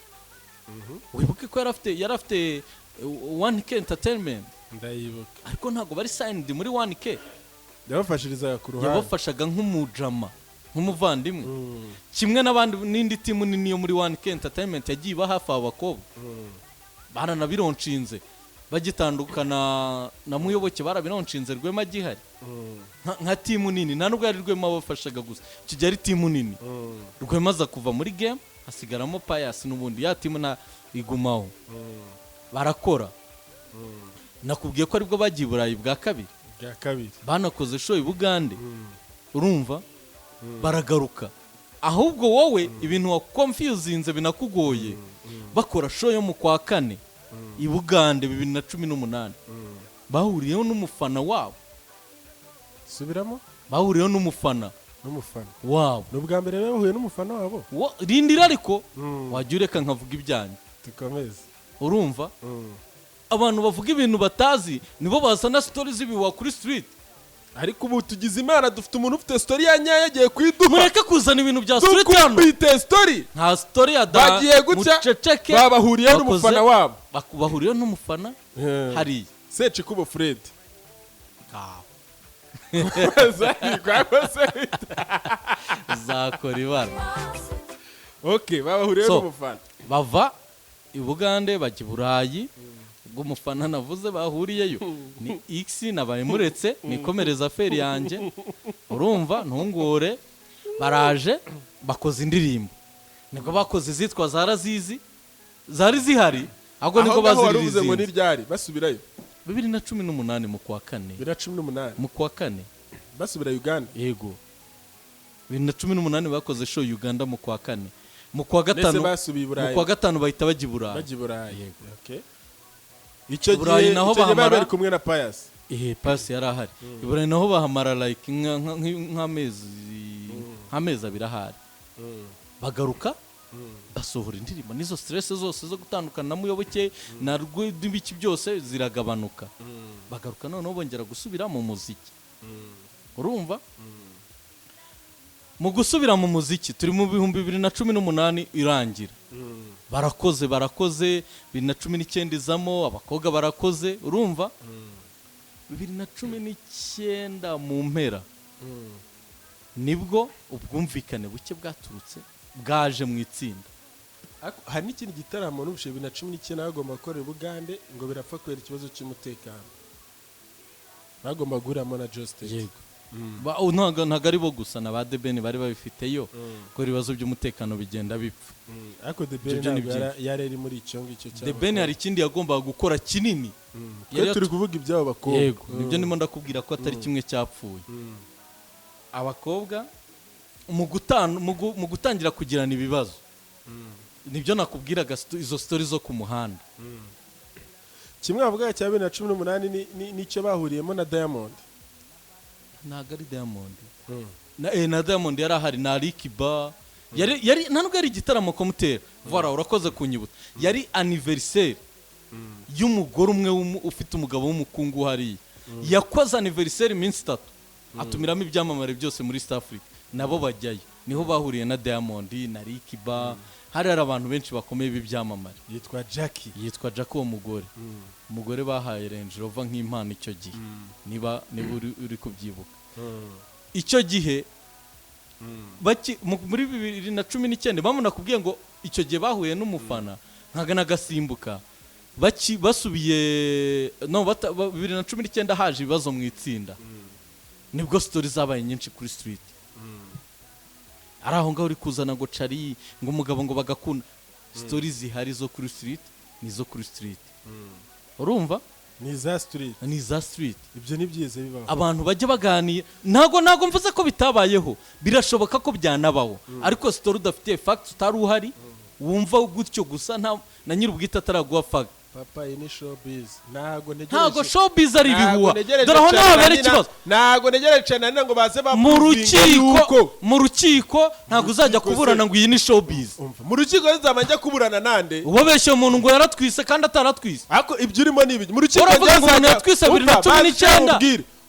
Speaker 1: Wibuke ko yari afite 1K Entertainment.
Speaker 2: Ndayibuka.
Speaker 1: Ariko ntabwo bari signed muri 1K.
Speaker 2: Yabafashirizaga ku ruhande.
Speaker 1: Yabafashaga nk'umujama, nk'umuvandimwe, kimwe n'abandi n'indi team nini yo muri 1K Entertainment yagiye iba hafi abo bakobwa. Baranabironshinze bagitandukana na Muyoboke, barabironshinze Rwema agihari, nka team nini. Nta nubwo yari Rwema wabafashaga gusa, icyo gihe ari team nini. Rwema aza kuva muri game, hasigaramo Pius, n'ubundi ya team na igumaho, barakora. Nakubwiye ko aribwo bagiye i Burayi bwa kabiri.
Speaker 2: Bwa kabiri.
Speaker 1: Banakoze show i Bugande, urumva, baragaruka. Ahubwo wowe ibintu wakonfuzinze binakugoye. Bakora show yo mu kwa kane i Bugande 2018, bahuriyeho n'umufana wabo.
Speaker 2: Subiramo.
Speaker 1: Bahuriyeho n'umufana
Speaker 2: N'umufana
Speaker 1: wabo.
Speaker 2: Ni ubwa mbere bahuye n'umufana wabo?
Speaker 1: Rindira ariko, wajya ureka nkavuga ibyanjye.
Speaker 2: Dukomeze.
Speaker 1: Urumva, abantu bavuga ibintu batazi nibo bazana story z'ibihuha kuri street.
Speaker 2: Ariko ubu tugize Imana dufite umuntu ufite story ya nyayo agiye kuyiduha.
Speaker 1: Mureke kuzana ibintu bya street hano.
Speaker 2: Dukubite story.
Speaker 1: Nta story ya da.
Speaker 2: Bagiye gutya,
Speaker 1: Muceceke.
Speaker 2: babahuriyeho n'umufana wabo.
Speaker 1: Bahuriyeho n'umufana hariya.
Speaker 2: Secikubo Fred.
Speaker 1: Ngaho.
Speaker 2: Rwose.
Speaker 1: Uzakora ibara.
Speaker 2: Okay, babahuriyeho
Speaker 1: So,
Speaker 2: n'umufana.
Speaker 1: Bava i Bugande bajya i Burayi. Ubwo umufana navuze bahuriyeyo ni X, nabaye muretse nikomereza affaire yanjye, urumva, ntungure. Baraje bakoze indirimbo, nibwo bakoze izitwa za Razizi, zari zihari ahubwo nibwo
Speaker 2: Aho ngaho wari uvuze ngo
Speaker 1: baziririzinze.
Speaker 2: ni ryari basubirayo?
Speaker 1: 2018 mu kwa kane.
Speaker 2: 2018.
Speaker 1: Mu kwa kane.
Speaker 2: Basubira Uganda?
Speaker 1: Yego, 2018 bakoze show Uganda mu kwa kane, mu kwa
Speaker 2: Ndetse
Speaker 1: gatanu
Speaker 2: basubiye i
Speaker 1: mu
Speaker 2: Burayi.
Speaker 1: kwa gatanu bahita bajya i Burayi.
Speaker 2: Bajya i Burayi, okay. Icyo
Speaker 1: Burayi
Speaker 2: gihe
Speaker 1: naho
Speaker 2: icyo gihe bari
Speaker 1: bahamara-
Speaker 2: bari kumwe na Pius.
Speaker 1: Eh, Pius yari ahari. I Burayi naho bahamara like nk'amezi 2 ahari, bagaruka. Basohora indirimbo, n'izo stress zose zo gutandukana na Muyoboke na n'ibiki byose ziragabanuka, bagaruka noneho bongera gusubira mu muziki. Urumva, mu gusubira mu muziki turi mu 2018 irangira, barakoze, barakoze, 2019 izamo abakobwa barakoze. Urumva, 2019 mu mpera nibwo ubwumvikane buke bwaturutse bwaje mu itsinda.
Speaker 2: Ariko hari n'ikindi gitaramo n'ubushe 2019 bagomba gukorera i Bugande, ngo birapfa kubera ikibazo cy'umutekano, bagomba guhuriramo na Josted.
Speaker 1: Yego. Ntabwo ari bo gusa, na ba The Ben bari babifiteyo, kubera ibibazo by'umutekano bigenda bipfa.
Speaker 2: Ariko The Ben
Speaker 1: Ibyo ni
Speaker 2: ntabwo yari ari muri icyo ngicyo.
Speaker 1: The Ben hari ikindi yagombaga gukora kinini.
Speaker 2: Twe turi kuvuga iby'abo bakobwa.
Speaker 1: Yego, nibyo ndimo ndakubwira ko atari kimwe cyapfuye. Abakobwa mu gutangira kugirana ibibazo, nibyo nakubwiraga, izo story zo ku muhanda.
Speaker 2: Kimwe bavuga cya 2018 nicyo bahuriyemo na Diamond.
Speaker 1: Ntabwo ari Diamond, na Diamond yari ahari na Alikiba yari nta nubwo yari igitaramo komutera. Voilà, urakoze kunyibutsa. Yari anniversaire y'umugore umwe ufite umugabo w'umukungu hariya, yakoze anniversaire iminsi 3, atumiramo ibyamamare byose muri East Africa, nabo bajyayo. Niho bahuriye na Diamond na Alikiba, hari abantu benshi bakomeye b'ibyamamare.
Speaker 2: Yitwa Jackie.
Speaker 1: Yitwa Jack uwo mugore. Umugore bahaye Range Rover nk'impano icyo gihe, niba uri kubyibuka. Icyo gihe muri 2019 bamwe nakubwiye ngo icyo gihe bahuye n'umufana nkagana agasimbuka basubiye no 2019 haje ibibazo mu itsinda, nibwo story zabaye nyinshi kuri street. Ari aho ngaho uri kuzana ngo Charly, ngo umugabo, ngo bagakunda. Story zihari zo kuri street ni izo kuri street, urumva?
Speaker 2: Ni iza street.
Speaker 1: Ni iza street.
Speaker 2: Ibyo ni byiza bibaho.
Speaker 1: Abantu bajya baganira. Ntabwo mvuze ko bitabayeho, birashoboka ko byanabaho, ariko story udafitiye fact, utari uhari, wumva gutyo gusa, nta na nyir'ubwite ataraguha fact.
Speaker 2: Papa, iyi ni showbiz, ntago ntegereje.
Speaker 1: Ntabwo showbiz ari
Speaker 2: Ntago
Speaker 1: ibihuha.
Speaker 2: ntegereje
Speaker 1: Dore aho
Speaker 2: Charly
Speaker 1: naho
Speaker 2: na
Speaker 1: habera
Speaker 2: Nina.
Speaker 1: ikibazo.
Speaker 2: Ntago ntegereje cyane na Nina ngo baze
Speaker 1: Mu
Speaker 2: baprovinga
Speaker 1: rukiko,
Speaker 2: yuko
Speaker 1: mu rukiko ntabwo uzajya
Speaker 2: Rukiko se-
Speaker 1: kuburana ngo iyi ni showbiz.
Speaker 2: Umva, mu rukiko nzaba njya kuburana nande?
Speaker 1: Ubabeshye umuntu ngo yaratwise kandi ataratwise.
Speaker 2: Ariko ibyo urimo ni ibiki mu rukiko?
Speaker 1: Uravuga ngo umuntu
Speaker 2: njya
Speaker 1: yatwise 2019.
Speaker 2: Umva, banshye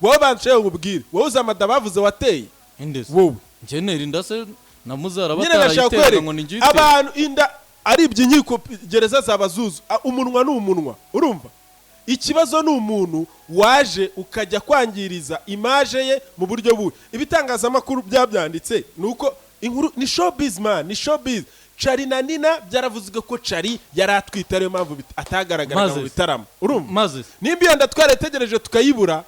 Speaker 2: wowe, banshye nkubwire, wowe uzamada bavuze wateye.
Speaker 1: Indese?
Speaker 2: Wowe.
Speaker 1: Njye nera inda se na muzara
Speaker 2: Nyine ndashaka
Speaker 1: batarayiteraga
Speaker 2: kwereka
Speaker 1: ngo ni njye uyitera?
Speaker 2: Abantu inda ari ibyo, inkiko gereza zaba zuzu. Umunwa ni umunwa, urumva? Ikibazo ni umuntu waje ukajya kwangiriza image ye mu buryo bubi. Ibitangazamakuru byabyanditse ni uko inkuru ni showbiz man, ni showbiz. Charly na Nina byaravuzwe ko Charly yari atwite, ariyo mpamvu atagaragaraga
Speaker 1: Maze
Speaker 2: mu bitaramo, urumva?
Speaker 1: Maze
Speaker 2: Nimba iyo nda twarategereje tukayibura,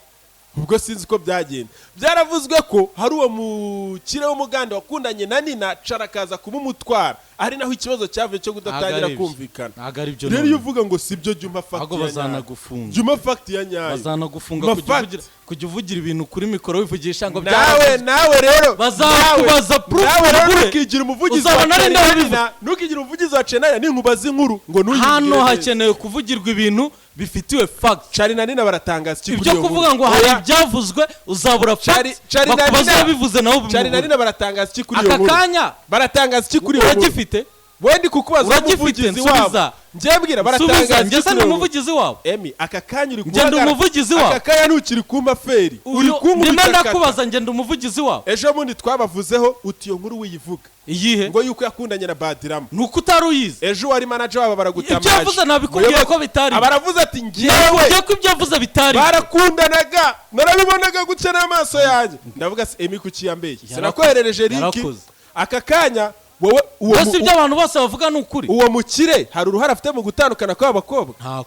Speaker 2: ubwo sinzi uko byagenda. Byaravuzwe ko hari uwo mukire w'umuganda wakundanye na Nina, Charly akaza kumumutwara, ari naho ikibazo cyavuye cyo kudatangira
Speaker 1: Ntabwo ari ibyo.
Speaker 2: kumvikana.
Speaker 1: Ntabwo ari byo.
Speaker 2: Rero
Speaker 1: None
Speaker 2: iyo uvuga ngo si byo, jya umpa fact
Speaker 1: ahubwo
Speaker 2: ya nyayo.
Speaker 1: Bazanagufunga.
Speaker 2: Jya umpa fact ya nyayo.
Speaker 1: Bazanagufunga.
Speaker 2: Ma
Speaker 1: Kujya
Speaker 2: fact.
Speaker 1: kujya uvugira ibintu kuri mikoro wivugisha ngo
Speaker 2: Nawe
Speaker 1: byaravuze.
Speaker 2: Nawe rero
Speaker 1: Bazakubaza proof
Speaker 2: nawe rero
Speaker 1: ubure.
Speaker 2: ntukigira umuvugizi
Speaker 1: Uzaba
Speaker 2: wa
Speaker 1: nari
Speaker 2: Charly na
Speaker 1: ndabivuze.
Speaker 2: Nina, ntukigira umuvugizi wa Charly na Nina ninkubaza inkuru ngo ntuyibwire
Speaker 1: Hano
Speaker 2: neza.
Speaker 1: hakenewe kuvugirwa ibintu bifitiwe fact.
Speaker 2: Charly na Nina baratangaza iki kuri
Speaker 1: Ibyo
Speaker 2: iyo
Speaker 1: kuvuga
Speaker 2: nkuru?
Speaker 1: ngo hari
Speaker 2: Oya,
Speaker 1: ibyavuzwe, uzabura
Speaker 2: Charly
Speaker 1: fact,
Speaker 2: Charly na
Speaker 1: bakubaza
Speaker 2: Nina
Speaker 1: wabivuze nawe
Speaker 2: Charly na
Speaker 1: ubimubure.
Speaker 2: Nina baratangaza iki kuri iyo
Speaker 1: Aka
Speaker 2: nkuru?
Speaker 1: kanya
Speaker 2: Baratangaza iki kuri iyo nkuru?
Speaker 1: Uragifite?
Speaker 2: Wowe ndi kukubaza
Speaker 1: Uragifite?
Speaker 2: umuvugizi
Speaker 1: Nsubiza.
Speaker 2: wabo, njye mbwira,
Speaker 1: Nsubiza.
Speaker 2: baratangaza
Speaker 1: Njye
Speaker 2: iki
Speaker 1: se
Speaker 2: kuri
Speaker 1: ndi
Speaker 2: iyo nkuru?
Speaker 1: umuvugizi wabo?
Speaker 2: Emi, aka kanya uri
Speaker 1: Njye ndi
Speaker 2: guhagarara-
Speaker 1: umuvugizi wabo?
Speaker 2: Aka kanya ntukiri kumpa feri, uri
Speaker 1: Uyu-
Speaker 2: kunkubita
Speaker 1: ndimo
Speaker 2: kata.
Speaker 1: ndakubaza, njye ndi umuvugizi wabo?
Speaker 2: Ejo bundi twabavuzeho uti iyo nkuru wiyivuga.
Speaker 1: Iyihe?
Speaker 2: Ngo yuko yakundanye na Badirama.
Speaker 1: Ni uko utari uyizi.
Speaker 2: Ejo wari manager wabo baragutamaje.
Speaker 1: Ibyo yavuze nabikubwiye ko bitari.
Speaker 2: Abaravuze ati ngewe
Speaker 1: Nakubwiye ko ibyo yavuze bitari.
Speaker 2: Barakundanaga, narabibonaga gutya n'amaso yanjye. Ndavuga se, Emi, kuki yambeye? Sinakwoherereje link?
Speaker 1: Yarakoze.
Speaker 2: Aka kanya wowe uwo
Speaker 1: Mbese ibyo abantu bose bavuga ni ukuri?
Speaker 2: Uwo mukire hari uruhare afite mu gutandukana kw'aba bakobwa?
Speaker 1: Ntako,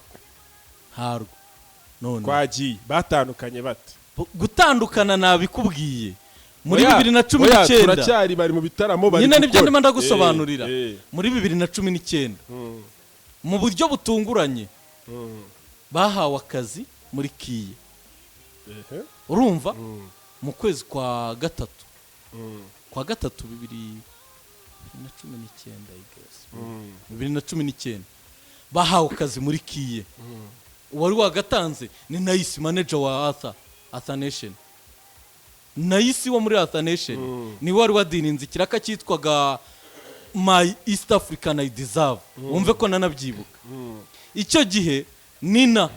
Speaker 1: ntarwo none.
Speaker 2: Twagiye, batandukanye bate?
Speaker 1: Gutandukana nabikubwiye muri
Speaker 2: Oya,
Speaker 1: 2019.
Speaker 2: oya, turacyari bari mu bitaramo, bari
Speaker 1: Nyine nibyo
Speaker 2: gukora.
Speaker 1: ndimo ndagusobanurira. Muri 2019, mu buryo butunguranye, bahawe akazi muri KIE. Urumva, mu kwezi kwa gatatu, kwa gatatu 2019, I guess. 2019 bahawe akazi muri KIE. Uwari wagatanze ni Nayisi, manager wa Arthur Nation. Nayisi wo muri Arthur Nation niwe wari wadininze ikiraka cyitwaga My East African I deserve. Wumve ko nanabyibuka. Icyo gihe Nina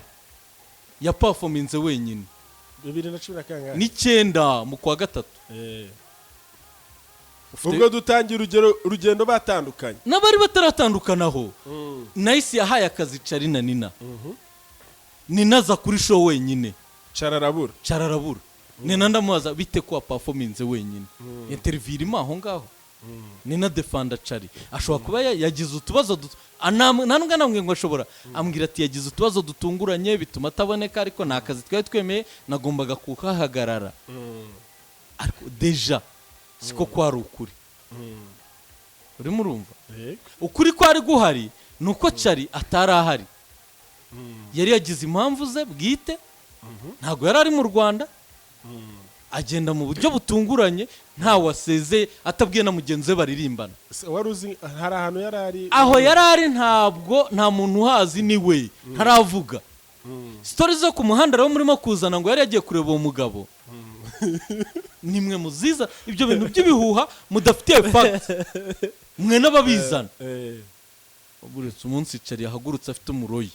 Speaker 1: yaperforminze wenyine.
Speaker 2: Bibiri na cumi na kangahe?
Speaker 1: 9 mu kwa gatatu.
Speaker 2: Ubwo dutangira urugendo batandukanye.
Speaker 1: N'abari bataratandukanaho, Nice yahaye akazi Charly na Nina. Nina aza kuri show wenyine.
Speaker 2: Cararabura.
Speaker 1: Cararabura. Nina ndamubaza: "Bite ko waperforminze wenyine?" Interview irimo aho ngaho. Nina defenda Charly, ashobora kuba yagize utubazo nta nubwo anambwiye ngo ashobora, ambwira ati yagize utubazo dutunguranye bituma ataboneka, ariko ni akazi twari twemeye, nagombaga kuhahagarara. Ariko déjà siko kwari ukuri. Urimo urumva? Ukuri kwari guhari ni uko Charly atari ahari, yari yagize impamvu ze bwite, ntabwo yari ari mu Rwanda, agenda mu buryo butunguranye, ntawe wasezeye, atabwiye na mugenzi we baririmbana.
Speaker 2: Se, wari uzi hari ahantu yari ari?
Speaker 1: Aho yari ari ntabwo nta muntu uhazi, ni we ntaravuga. Story zo ku muhanda rero murimo kuzana ngo yari yagiye kureba uwo mugabo, nimwe muziza ibyo bintu by'ibihuha mudafitiye fact, mwe n'ababizana. Uretse umunsi Charly yahagurutse afite umuroyi,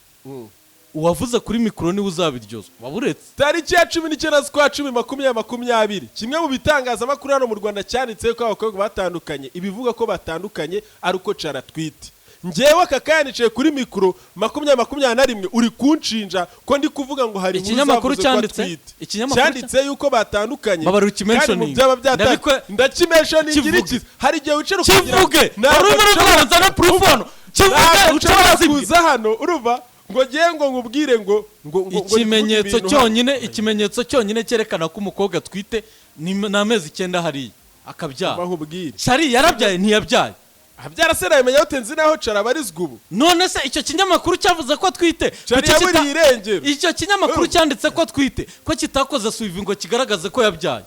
Speaker 1: uwavuze kuri mikoro niwe uzabiryozwa, waba uretse.
Speaker 2: Tariki ya 19 z'ukwa 10 2020, kimwe mu bitangazamakuru hano mu Rwanda cyanditse ko abakobwa batandukanye, ibivuga ko batandukanye ari uko Charly atwite. Njyewe aka kanya nicaye kuri mikoro 2021, uri kunshinja ko ndi kuvuga ngo hari inkuru
Speaker 1: Ikinyamakuru
Speaker 2: zavuze ko
Speaker 1: cyanditse?
Speaker 2: atwite.
Speaker 1: Ikinyamakuru
Speaker 2: Cyanditse yuko batandukanye.
Speaker 1: Babarira.
Speaker 2: Kandi mu
Speaker 1: Ukimentioning.
Speaker 2: byaba byatandukanye ndakimentioningira.
Speaker 1: Kivuge.
Speaker 2: Iki hari igihe wicara ukagira
Speaker 1: Kivuge.
Speaker 2: Ntabwo
Speaker 1: Wari urimo
Speaker 2: nshobora-
Speaker 1: uravuga na proof hano, kivuge.
Speaker 2: Ntabwo
Speaker 1: Uce
Speaker 2: nshobora
Speaker 1: wazibwe.
Speaker 2: kuza hano, urumva, ngo ngiye ngo nkubwire ngo
Speaker 1: Ikimenyetso
Speaker 2: ndivuge ibintu.
Speaker 1: cyonyine, ikimenyetso cyonyine cyerekana ko umukobwa atwite ni amezi 9 hariya akabyara.
Speaker 2: Hano. Nkubwire.
Speaker 1: Charly yarabyaye, ntiyabyaye?
Speaker 2: Abyara se nabimenya gute? Nzi naho Charly abarizwa ubu.
Speaker 1: None se icyo kinyamakuru cyavuze ko atwite,
Speaker 2: Charly
Speaker 1: kuki
Speaker 2: yaburiye irengero.
Speaker 1: Icyo kinyamakuru
Speaker 2: Urumva?
Speaker 1: cyanditse ko atwite, ko kitakoze suivi ngo kigaragaze ko yabyaye?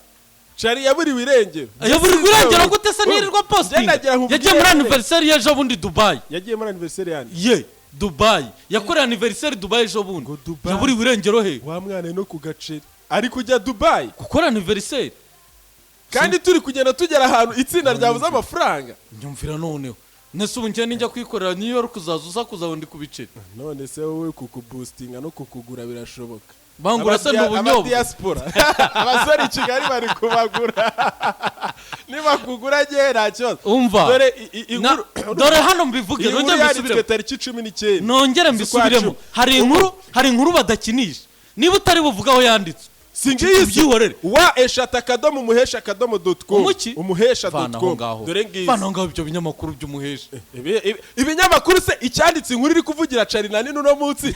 Speaker 2: Charly yaburiwe irengero.
Speaker 1: Yaburiwe irengero gute se?
Speaker 2: Urumva?
Speaker 1: Nirirwa postinga.
Speaker 2: Njye nagira nkubwire
Speaker 1: Yagiye muri
Speaker 2: nyine.
Speaker 1: anniversaire y'ejo bundi Dubai.
Speaker 2: Yagiye muri anniversaire yanjye?
Speaker 1: Ye, Dubai, yakoreye anniversaire Dubai ejo bundi.
Speaker 2: Ngo Dubai.
Speaker 1: Yaburiwe irengero he?
Speaker 2: Wa mwana no ku gaceri ari kujya Dubai.
Speaker 1: Gukora anniversaire.
Speaker 2: Kandi turi kugenda tugera ahantu itsinda ryabuze amafaranga.
Speaker 1: Nyumvira noneho, nese ubu njye ninjya kwikorera New York uzaza uza kuzabona ndi ku biceri?
Speaker 2: None se wowe kukuboostinga no kukugura birashoboka?
Speaker 1: Bangura se ni ubunyobwa?
Speaker 2: Abadiaspora, abasore i Kigali bari kubagura. Nibakugura ngewe nta kibazo.
Speaker 1: Umva.
Speaker 2: Dore inkuru.
Speaker 1: Dore hano mbivuge.
Speaker 2: Iyi nkuru
Speaker 1: Nongere
Speaker 2: yanditswe
Speaker 1: mbisubiremo.
Speaker 2: tariki 19
Speaker 1: Nongere
Speaker 2: z'ukwa
Speaker 1: mbisubiremo.
Speaker 2: 10.
Speaker 1: Hari inkuru badakinisha. Niba utari buvuge aho yanditse,
Speaker 2: Si ngiyi?
Speaker 1: ubyihorere.
Speaker 2: Wa eshatu akadomo umuhesha akadomo .com.
Speaker 1: Umuki?
Speaker 2: Umuhesha
Speaker 1: Vana
Speaker 2: dot
Speaker 1: aho
Speaker 2: com.
Speaker 1: ngaho.
Speaker 2: Dore ngizi.
Speaker 1: Vana aho ngaho ibyo binyamakuru by'umuhesha.
Speaker 2: Ibinyamakuru se icyanditse inkuru iri kuvugira Charly na Nina uno munsi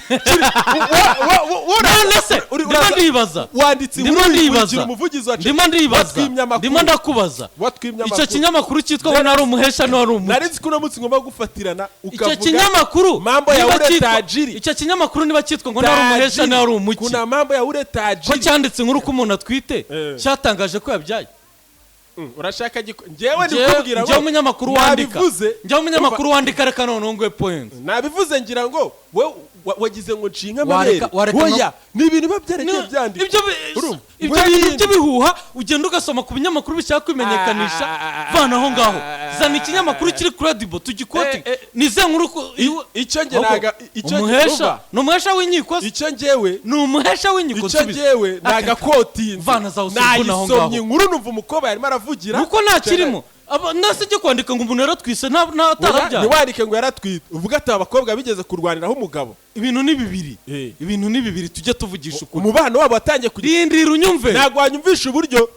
Speaker 1: None se ndimo ndibaza.
Speaker 2: Wanditse
Speaker 1: Ndimo
Speaker 2: inkuru
Speaker 1: ndibaza.
Speaker 2: wikurikira umuvugizi wa
Speaker 1: Ndimo ndibaza.
Speaker 2: Watwimye amakuru.
Speaker 1: Ndimo ndakubaza.
Speaker 2: Watwimye
Speaker 1: Icyo
Speaker 2: amakuru.
Speaker 1: kinyamakuru cyitwa ngo nari umuhesha niba ari umuki?
Speaker 2: Nari nzi ko uno munsi ngomba gufatirana
Speaker 1: Icyo
Speaker 2: ukavuga
Speaker 1: kinyamakuru
Speaker 2: mambo ya
Speaker 1: niba
Speaker 2: ule
Speaker 1: cyitwa-
Speaker 2: tajiri.
Speaker 1: Icyo kinyamakuru niba cyitwa ngo nari umuhesha niba ari umuki,
Speaker 2: Kuna mambo ya ule
Speaker 1: ko
Speaker 2: tajiri.
Speaker 1: cyanditse inkuru ko umuntu atwite, cyatangaje ko yabyaye?
Speaker 2: Urashaka njyewe ndikubwira ngo
Speaker 1: Njyewe umunyamakuru wandika,
Speaker 2: nabivuze.
Speaker 1: njyewe umunyamakuru wandika, reka noneho nguhe point.
Speaker 2: Nabivuze ngira ngo we wagize ngo nshinga amabere.
Speaker 1: Wareka
Speaker 2: Oya, ni ibintu biba byaragiye byandikwa.
Speaker 1: Ibyo
Speaker 2: Urumva?
Speaker 1: ibyo
Speaker 2: Ngo
Speaker 1: bintu
Speaker 2: yindi.
Speaker 1: by'ibihuha ugenda ugasoma ku binyamakuru bishaka kwimenyekanisha, vana aho ngaho. Zana ikinyamakuru kiri credible tugikote. Ni ze nkuru
Speaker 2: Icyo nge
Speaker 1: Ahubwo,
Speaker 2: naga icyo
Speaker 1: umuhesha
Speaker 2: urumva?
Speaker 1: ni umuhesha w'inkiko se?
Speaker 2: Icyo njyewe
Speaker 1: Ni umuhesha w'inkiko?
Speaker 2: Icyo
Speaker 1: Nsubiza.
Speaker 2: njyewe nagakotinze.
Speaker 1: Vana za usubuna aho ngaho.
Speaker 2: Nayisomye inkuru numva umukobwa yarimo aravugira.
Speaker 1: Nuko nta kirimo. Nase ujye kwandika ngo umuntu yaratwise nta
Speaker 2: Oya,
Speaker 1: atarabyaye.
Speaker 2: ntiwandike ngo yaratwite, uvuga ati abakobwa bigeze kurwaniraho umugabo.
Speaker 1: Ibintu ni bibiri. Ibintu ni bibiri, tujye tuvugisha ukuri.
Speaker 2: Umubano wabo watangiye kugira
Speaker 1: Rindira unyumve.
Speaker 2: Ntabwo wanyumvisha uburyo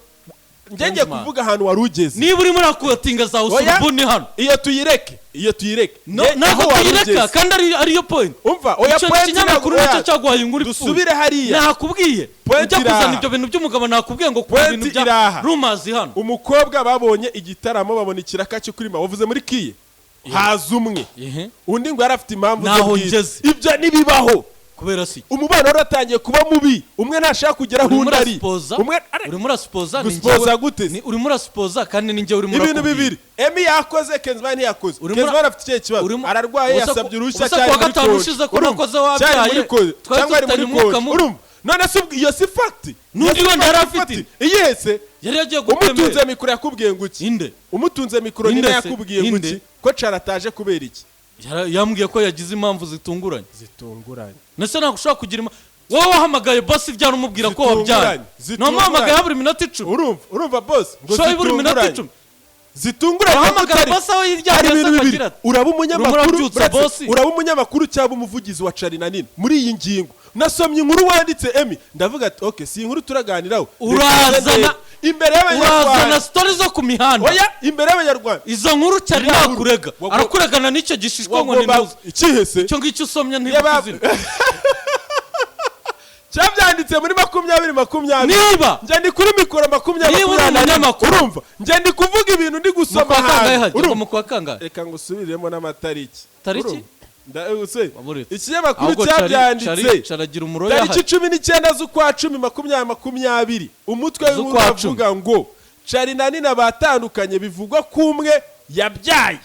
Speaker 2: njye ngiye
Speaker 1: Gentleman.
Speaker 2: kuvuga ahantu wari ugeze.
Speaker 1: Niba urimo urakotinga za
Speaker 2: Oya,
Speaker 1: usurubuni hano.
Speaker 2: Iyo tuyireke, iyo tuyireke.
Speaker 1: No,
Speaker 2: Njye
Speaker 1: ntabwo
Speaker 2: aho wari
Speaker 1: tuyireka
Speaker 2: ugeze.
Speaker 1: kandi ariyo point.
Speaker 2: Umva, oya,
Speaker 1: Icyo
Speaker 2: point
Speaker 1: kinyamakuru
Speaker 2: ntabwo-
Speaker 1: nicyo
Speaker 2: oya.
Speaker 1: cyaguhaye inkuru ipfuye.
Speaker 2: Dusubire hariya.
Speaker 1: Nakubwiye.
Speaker 2: Point
Speaker 1: Ujya kuzana
Speaker 2: iraha.
Speaker 1: ibyo bintu by'umugabo, nakubwiye ngo ku
Speaker 2: Point
Speaker 1: bintu bya
Speaker 2: iraha.
Speaker 1: rumors hano.
Speaker 2: Umukobwa babonye igitaramo, babona ikiraka cyo kurima, wavuze muri kiye haza umwe, undi ngo yari afite impamvu ze
Speaker 1: Naho
Speaker 2: bwite.
Speaker 1: ngeze.
Speaker 2: Ibyo ntibibaho.
Speaker 1: Kubera si
Speaker 2: Umubano wari watangiye kuba mubi, umwe ntashaka kugera aho
Speaker 1: Urimo
Speaker 2: undi ari.
Speaker 1: urasipoza.
Speaker 2: Umwe
Speaker 1: Urimo urasipoza ni
Speaker 2: Gusipoza
Speaker 1: njyewe-
Speaker 2: gute se?
Speaker 1: Urimo urasipoza kandi ni njyewe urimo
Speaker 2: Ibintu
Speaker 1: urakubwira.
Speaker 2: bibiri: Emmy yakoze, Kenzman ntiyakoze. Kenzman afite ikihe kibazo? Ararwaye, yasabye uruhushya,
Speaker 1: Ubuse
Speaker 2: cyari
Speaker 1: kuwa
Speaker 2: muri
Speaker 1: gatanu
Speaker 2: konji.
Speaker 1: ushize ko
Speaker 2: Urumva?
Speaker 1: nakoze wabyaye,
Speaker 2: Cyari muri konji
Speaker 1: twari
Speaker 2: cyangwa ari
Speaker 1: dufitanye
Speaker 2: muri
Speaker 1: umwuka
Speaker 2: konji.
Speaker 1: mubi.
Speaker 2: Urumva? None se ubwo iyo si fact?
Speaker 1: N'undi
Speaker 2: Iyo si
Speaker 1: wenda yari
Speaker 2: fact.
Speaker 1: afite.
Speaker 2: Iyihe se?
Speaker 1: Yari yagiye
Speaker 2: Umutunze
Speaker 1: gutembera.
Speaker 2: mikoro yakubwiye ngo iki?
Speaker 1: Inde?
Speaker 2: Umutunze mikoro
Speaker 1: Inde
Speaker 2: nyine
Speaker 1: se?
Speaker 2: yakubwiye ngo
Speaker 1: Inde?
Speaker 2: iki? Ko Charly ataje kubera iki?
Speaker 1: Yambwiye ko yagize impamvu zitunguranye.
Speaker 2: Zitunguranye.
Speaker 1: Ndetse ntabwo ushobora kugira wowe wahamagaye boss ibyara umubwira ko wabyaye.
Speaker 2: Zitunguranye, zitunguranye.
Speaker 1: Ntiwamuhamagaye habura iminota 10.
Speaker 2: Urumva boss ngo
Speaker 1: Show ibura iminota
Speaker 2: zitunguranye.
Speaker 1: 10.
Speaker 2: Zitunguranye.
Speaker 1: Wahamagara
Speaker 2: utari-
Speaker 1: boss aho
Speaker 2: Hari
Speaker 1: yiryamiye se
Speaker 2: ibintu bibiri.
Speaker 1: akagira ati,
Speaker 2: Uraba umunyamakuru,
Speaker 1: "Urimo urabyutsa
Speaker 2: buretse,
Speaker 1: boss."
Speaker 2: uraba umunyamakuru cyangwa umuvugizi wa Charly na Nina. Muri iyi ngingo nasomye inkuru wanditse, Emi, ndavuga ati: "Okay, si inkuru turaganiraho." Imbere
Speaker 1: Urazana
Speaker 2: y'Abanyarwanda.
Speaker 1: story zo ku mihanda.
Speaker 2: Oya, imbere y'Abanyarwanda.
Speaker 1: Izo nkuru cyari
Speaker 2: Iriya nkuru.
Speaker 1: nakurega. Arakuregana n'icyo gishishwa ngo ni
Speaker 2: Wagomba
Speaker 1: ntuzi.
Speaker 2: Ikihe se?
Speaker 1: Icyo ngicyo usomye
Speaker 2: Yaba-
Speaker 1: ntibikuzina.
Speaker 2: Cyabyanditse muri 2020.
Speaker 1: Niba
Speaker 2: Njye ndi kuri mikoro 20
Speaker 1: Niba uri
Speaker 2: 21.
Speaker 1: umunyamakuru.
Speaker 2: Urumva, njye ndi kuvuga ibintu ndi
Speaker 1: Mu
Speaker 2: gusoma
Speaker 1: kwa kangahe
Speaker 2: ahantu.
Speaker 1: hajya ngo
Speaker 2: Urumva?
Speaker 1: mu kwa kangahe?
Speaker 2: Reka ngusubiremo n'amatariki.
Speaker 1: Tariki?
Speaker 2: Urumva? Se,
Speaker 1: Waburetse.
Speaker 2: ikinyamakuru
Speaker 1: Ahubwo
Speaker 2: cyabyanditse
Speaker 1: Charly agira umuroya
Speaker 2: tariki
Speaker 1: ahari.
Speaker 2: 19 z'ukwa 10 2020. Umutwe w'inkuru
Speaker 1: Z'ukwa cumi.
Speaker 2: uravuga ngo Charly na Nina batandukanye, bivugwa ko umwe yabyaye.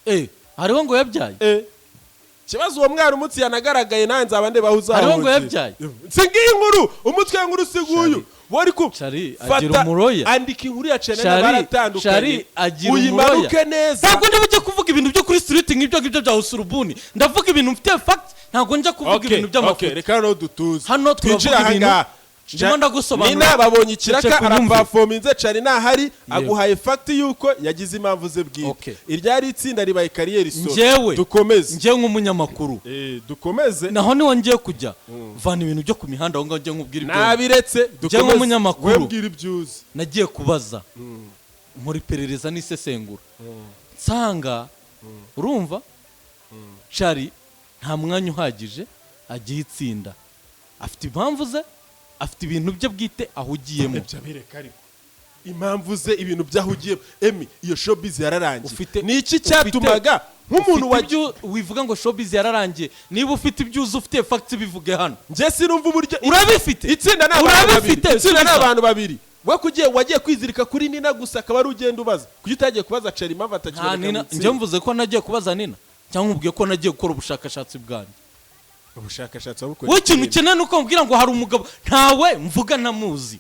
Speaker 1: Eh, hariho ngo yabyaye.
Speaker 2: Eh. Ikibazo, uwo mwana umunsi yanagaragaye, nanjye nzaba ndeba aho
Speaker 1: Hariho ngo
Speaker 2: uzahungira.
Speaker 1: yabyaye.
Speaker 2: Si ngiyi inkuru, umutwe w'inkuru si nguyu wari ku
Speaker 1: Charly
Speaker 2: Fata,
Speaker 1: agira umuroya.
Speaker 2: andika inkuru ya Charly na
Speaker 1: Charly
Speaker 2: baratandukanye,
Speaker 1: Charly agira
Speaker 2: uyimanuke
Speaker 1: umuroya.
Speaker 2: neza.
Speaker 1: Ntabwo ndi bujye kuvuga ibintu byo kuri street nk'ibyo ngibyo bya usurubuni. Ndavuga ibintu mfite fact, ntabwo njya kuvuga
Speaker 2: Okay,
Speaker 1: ibintu by'amafuti.
Speaker 2: okay, reka noneho dutuze.
Speaker 1: Hano turavuga
Speaker 2: Twinjire
Speaker 1: ibintu.
Speaker 2: ahangaha.
Speaker 1: Ndimo ndagusobanurira.
Speaker 2: Nina babonye ikiraka,
Speaker 1: Ceceka unyumve.
Speaker 2: araperforminze, Charly ntahari, aguhaye fact yuko yagize impamvu ze bwite.
Speaker 1: Okay.
Speaker 2: Iryari itsinda ribaye carrière solo.
Speaker 1: Njyewe
Speaker 2: Dukomeze.
Speaker 1: Njyewe nk'umunyamakuru,
Speaker 2: Eh, dukomeze.
Speaker 1: naho niho ngiye kujya vana ibintu byo ku mihanda aho ngaho, ngiye nkubwira ibyo
Speaker 2: Nabiretse, dukomeze.
Speaker 1: Nk'umunyamakuru.
Speaker 2: Wowe mbwira ibyo uzi.
Speaker 1: Nagiye kubaza, nkora iperereza n'isesengura, nsanga, urumva, Charly nta mwanya uhagije agiye itsinda, afite impamvu ze, afite ibintu bye bwite ahugiyemo.
Speaker 2: Ibyo bireka, ariko impamvu ze, ibintu byahugiyemo, Emi, iyo showbiz yararangiye. Ni iki cyatumaga nk'umuntu
Speaker 1: Ufite
Speaker 2: wa
Speaker 1: ibyo wivuga ngo showbiz yararangiye. Niba ufite ibyo uzi, ufite facts, bivuge hano.
Speaker 2: Njye sinumva uburyo
Speaker 1: Urabifite?
Speaker 2: Itsinda ni abantu babiri.
Speaker 1: Urabifite?
Speaker 2: Itsinda ni
Speaker 1: Subiza.
Speaker 2: abantu babiri. We kugiye wagiye kwizirika kuri Nina gusa, akaba ari ugenda ubaza, kuki utagiye kubaza Charly impamvu
Speaker 1: Nta
Speaker 2: atakiboneka
Speaker 1: Nina.
Speaker 2: mu itsinda?
Speaker 1: Njye mvuze ko nagiye kubaza Nina cyangwa nkubwiye ko nagiye gukora ubushakashatsi bwanjye?
Speaker 2: Ubushakashatsi wabukoreye
Speaker 1: Wowe ikintu
Speaker 2: kuri
Speaker 1: ukeneye ni uko mubwira ngo hari umugabo ntawe mvuga ntamuzi.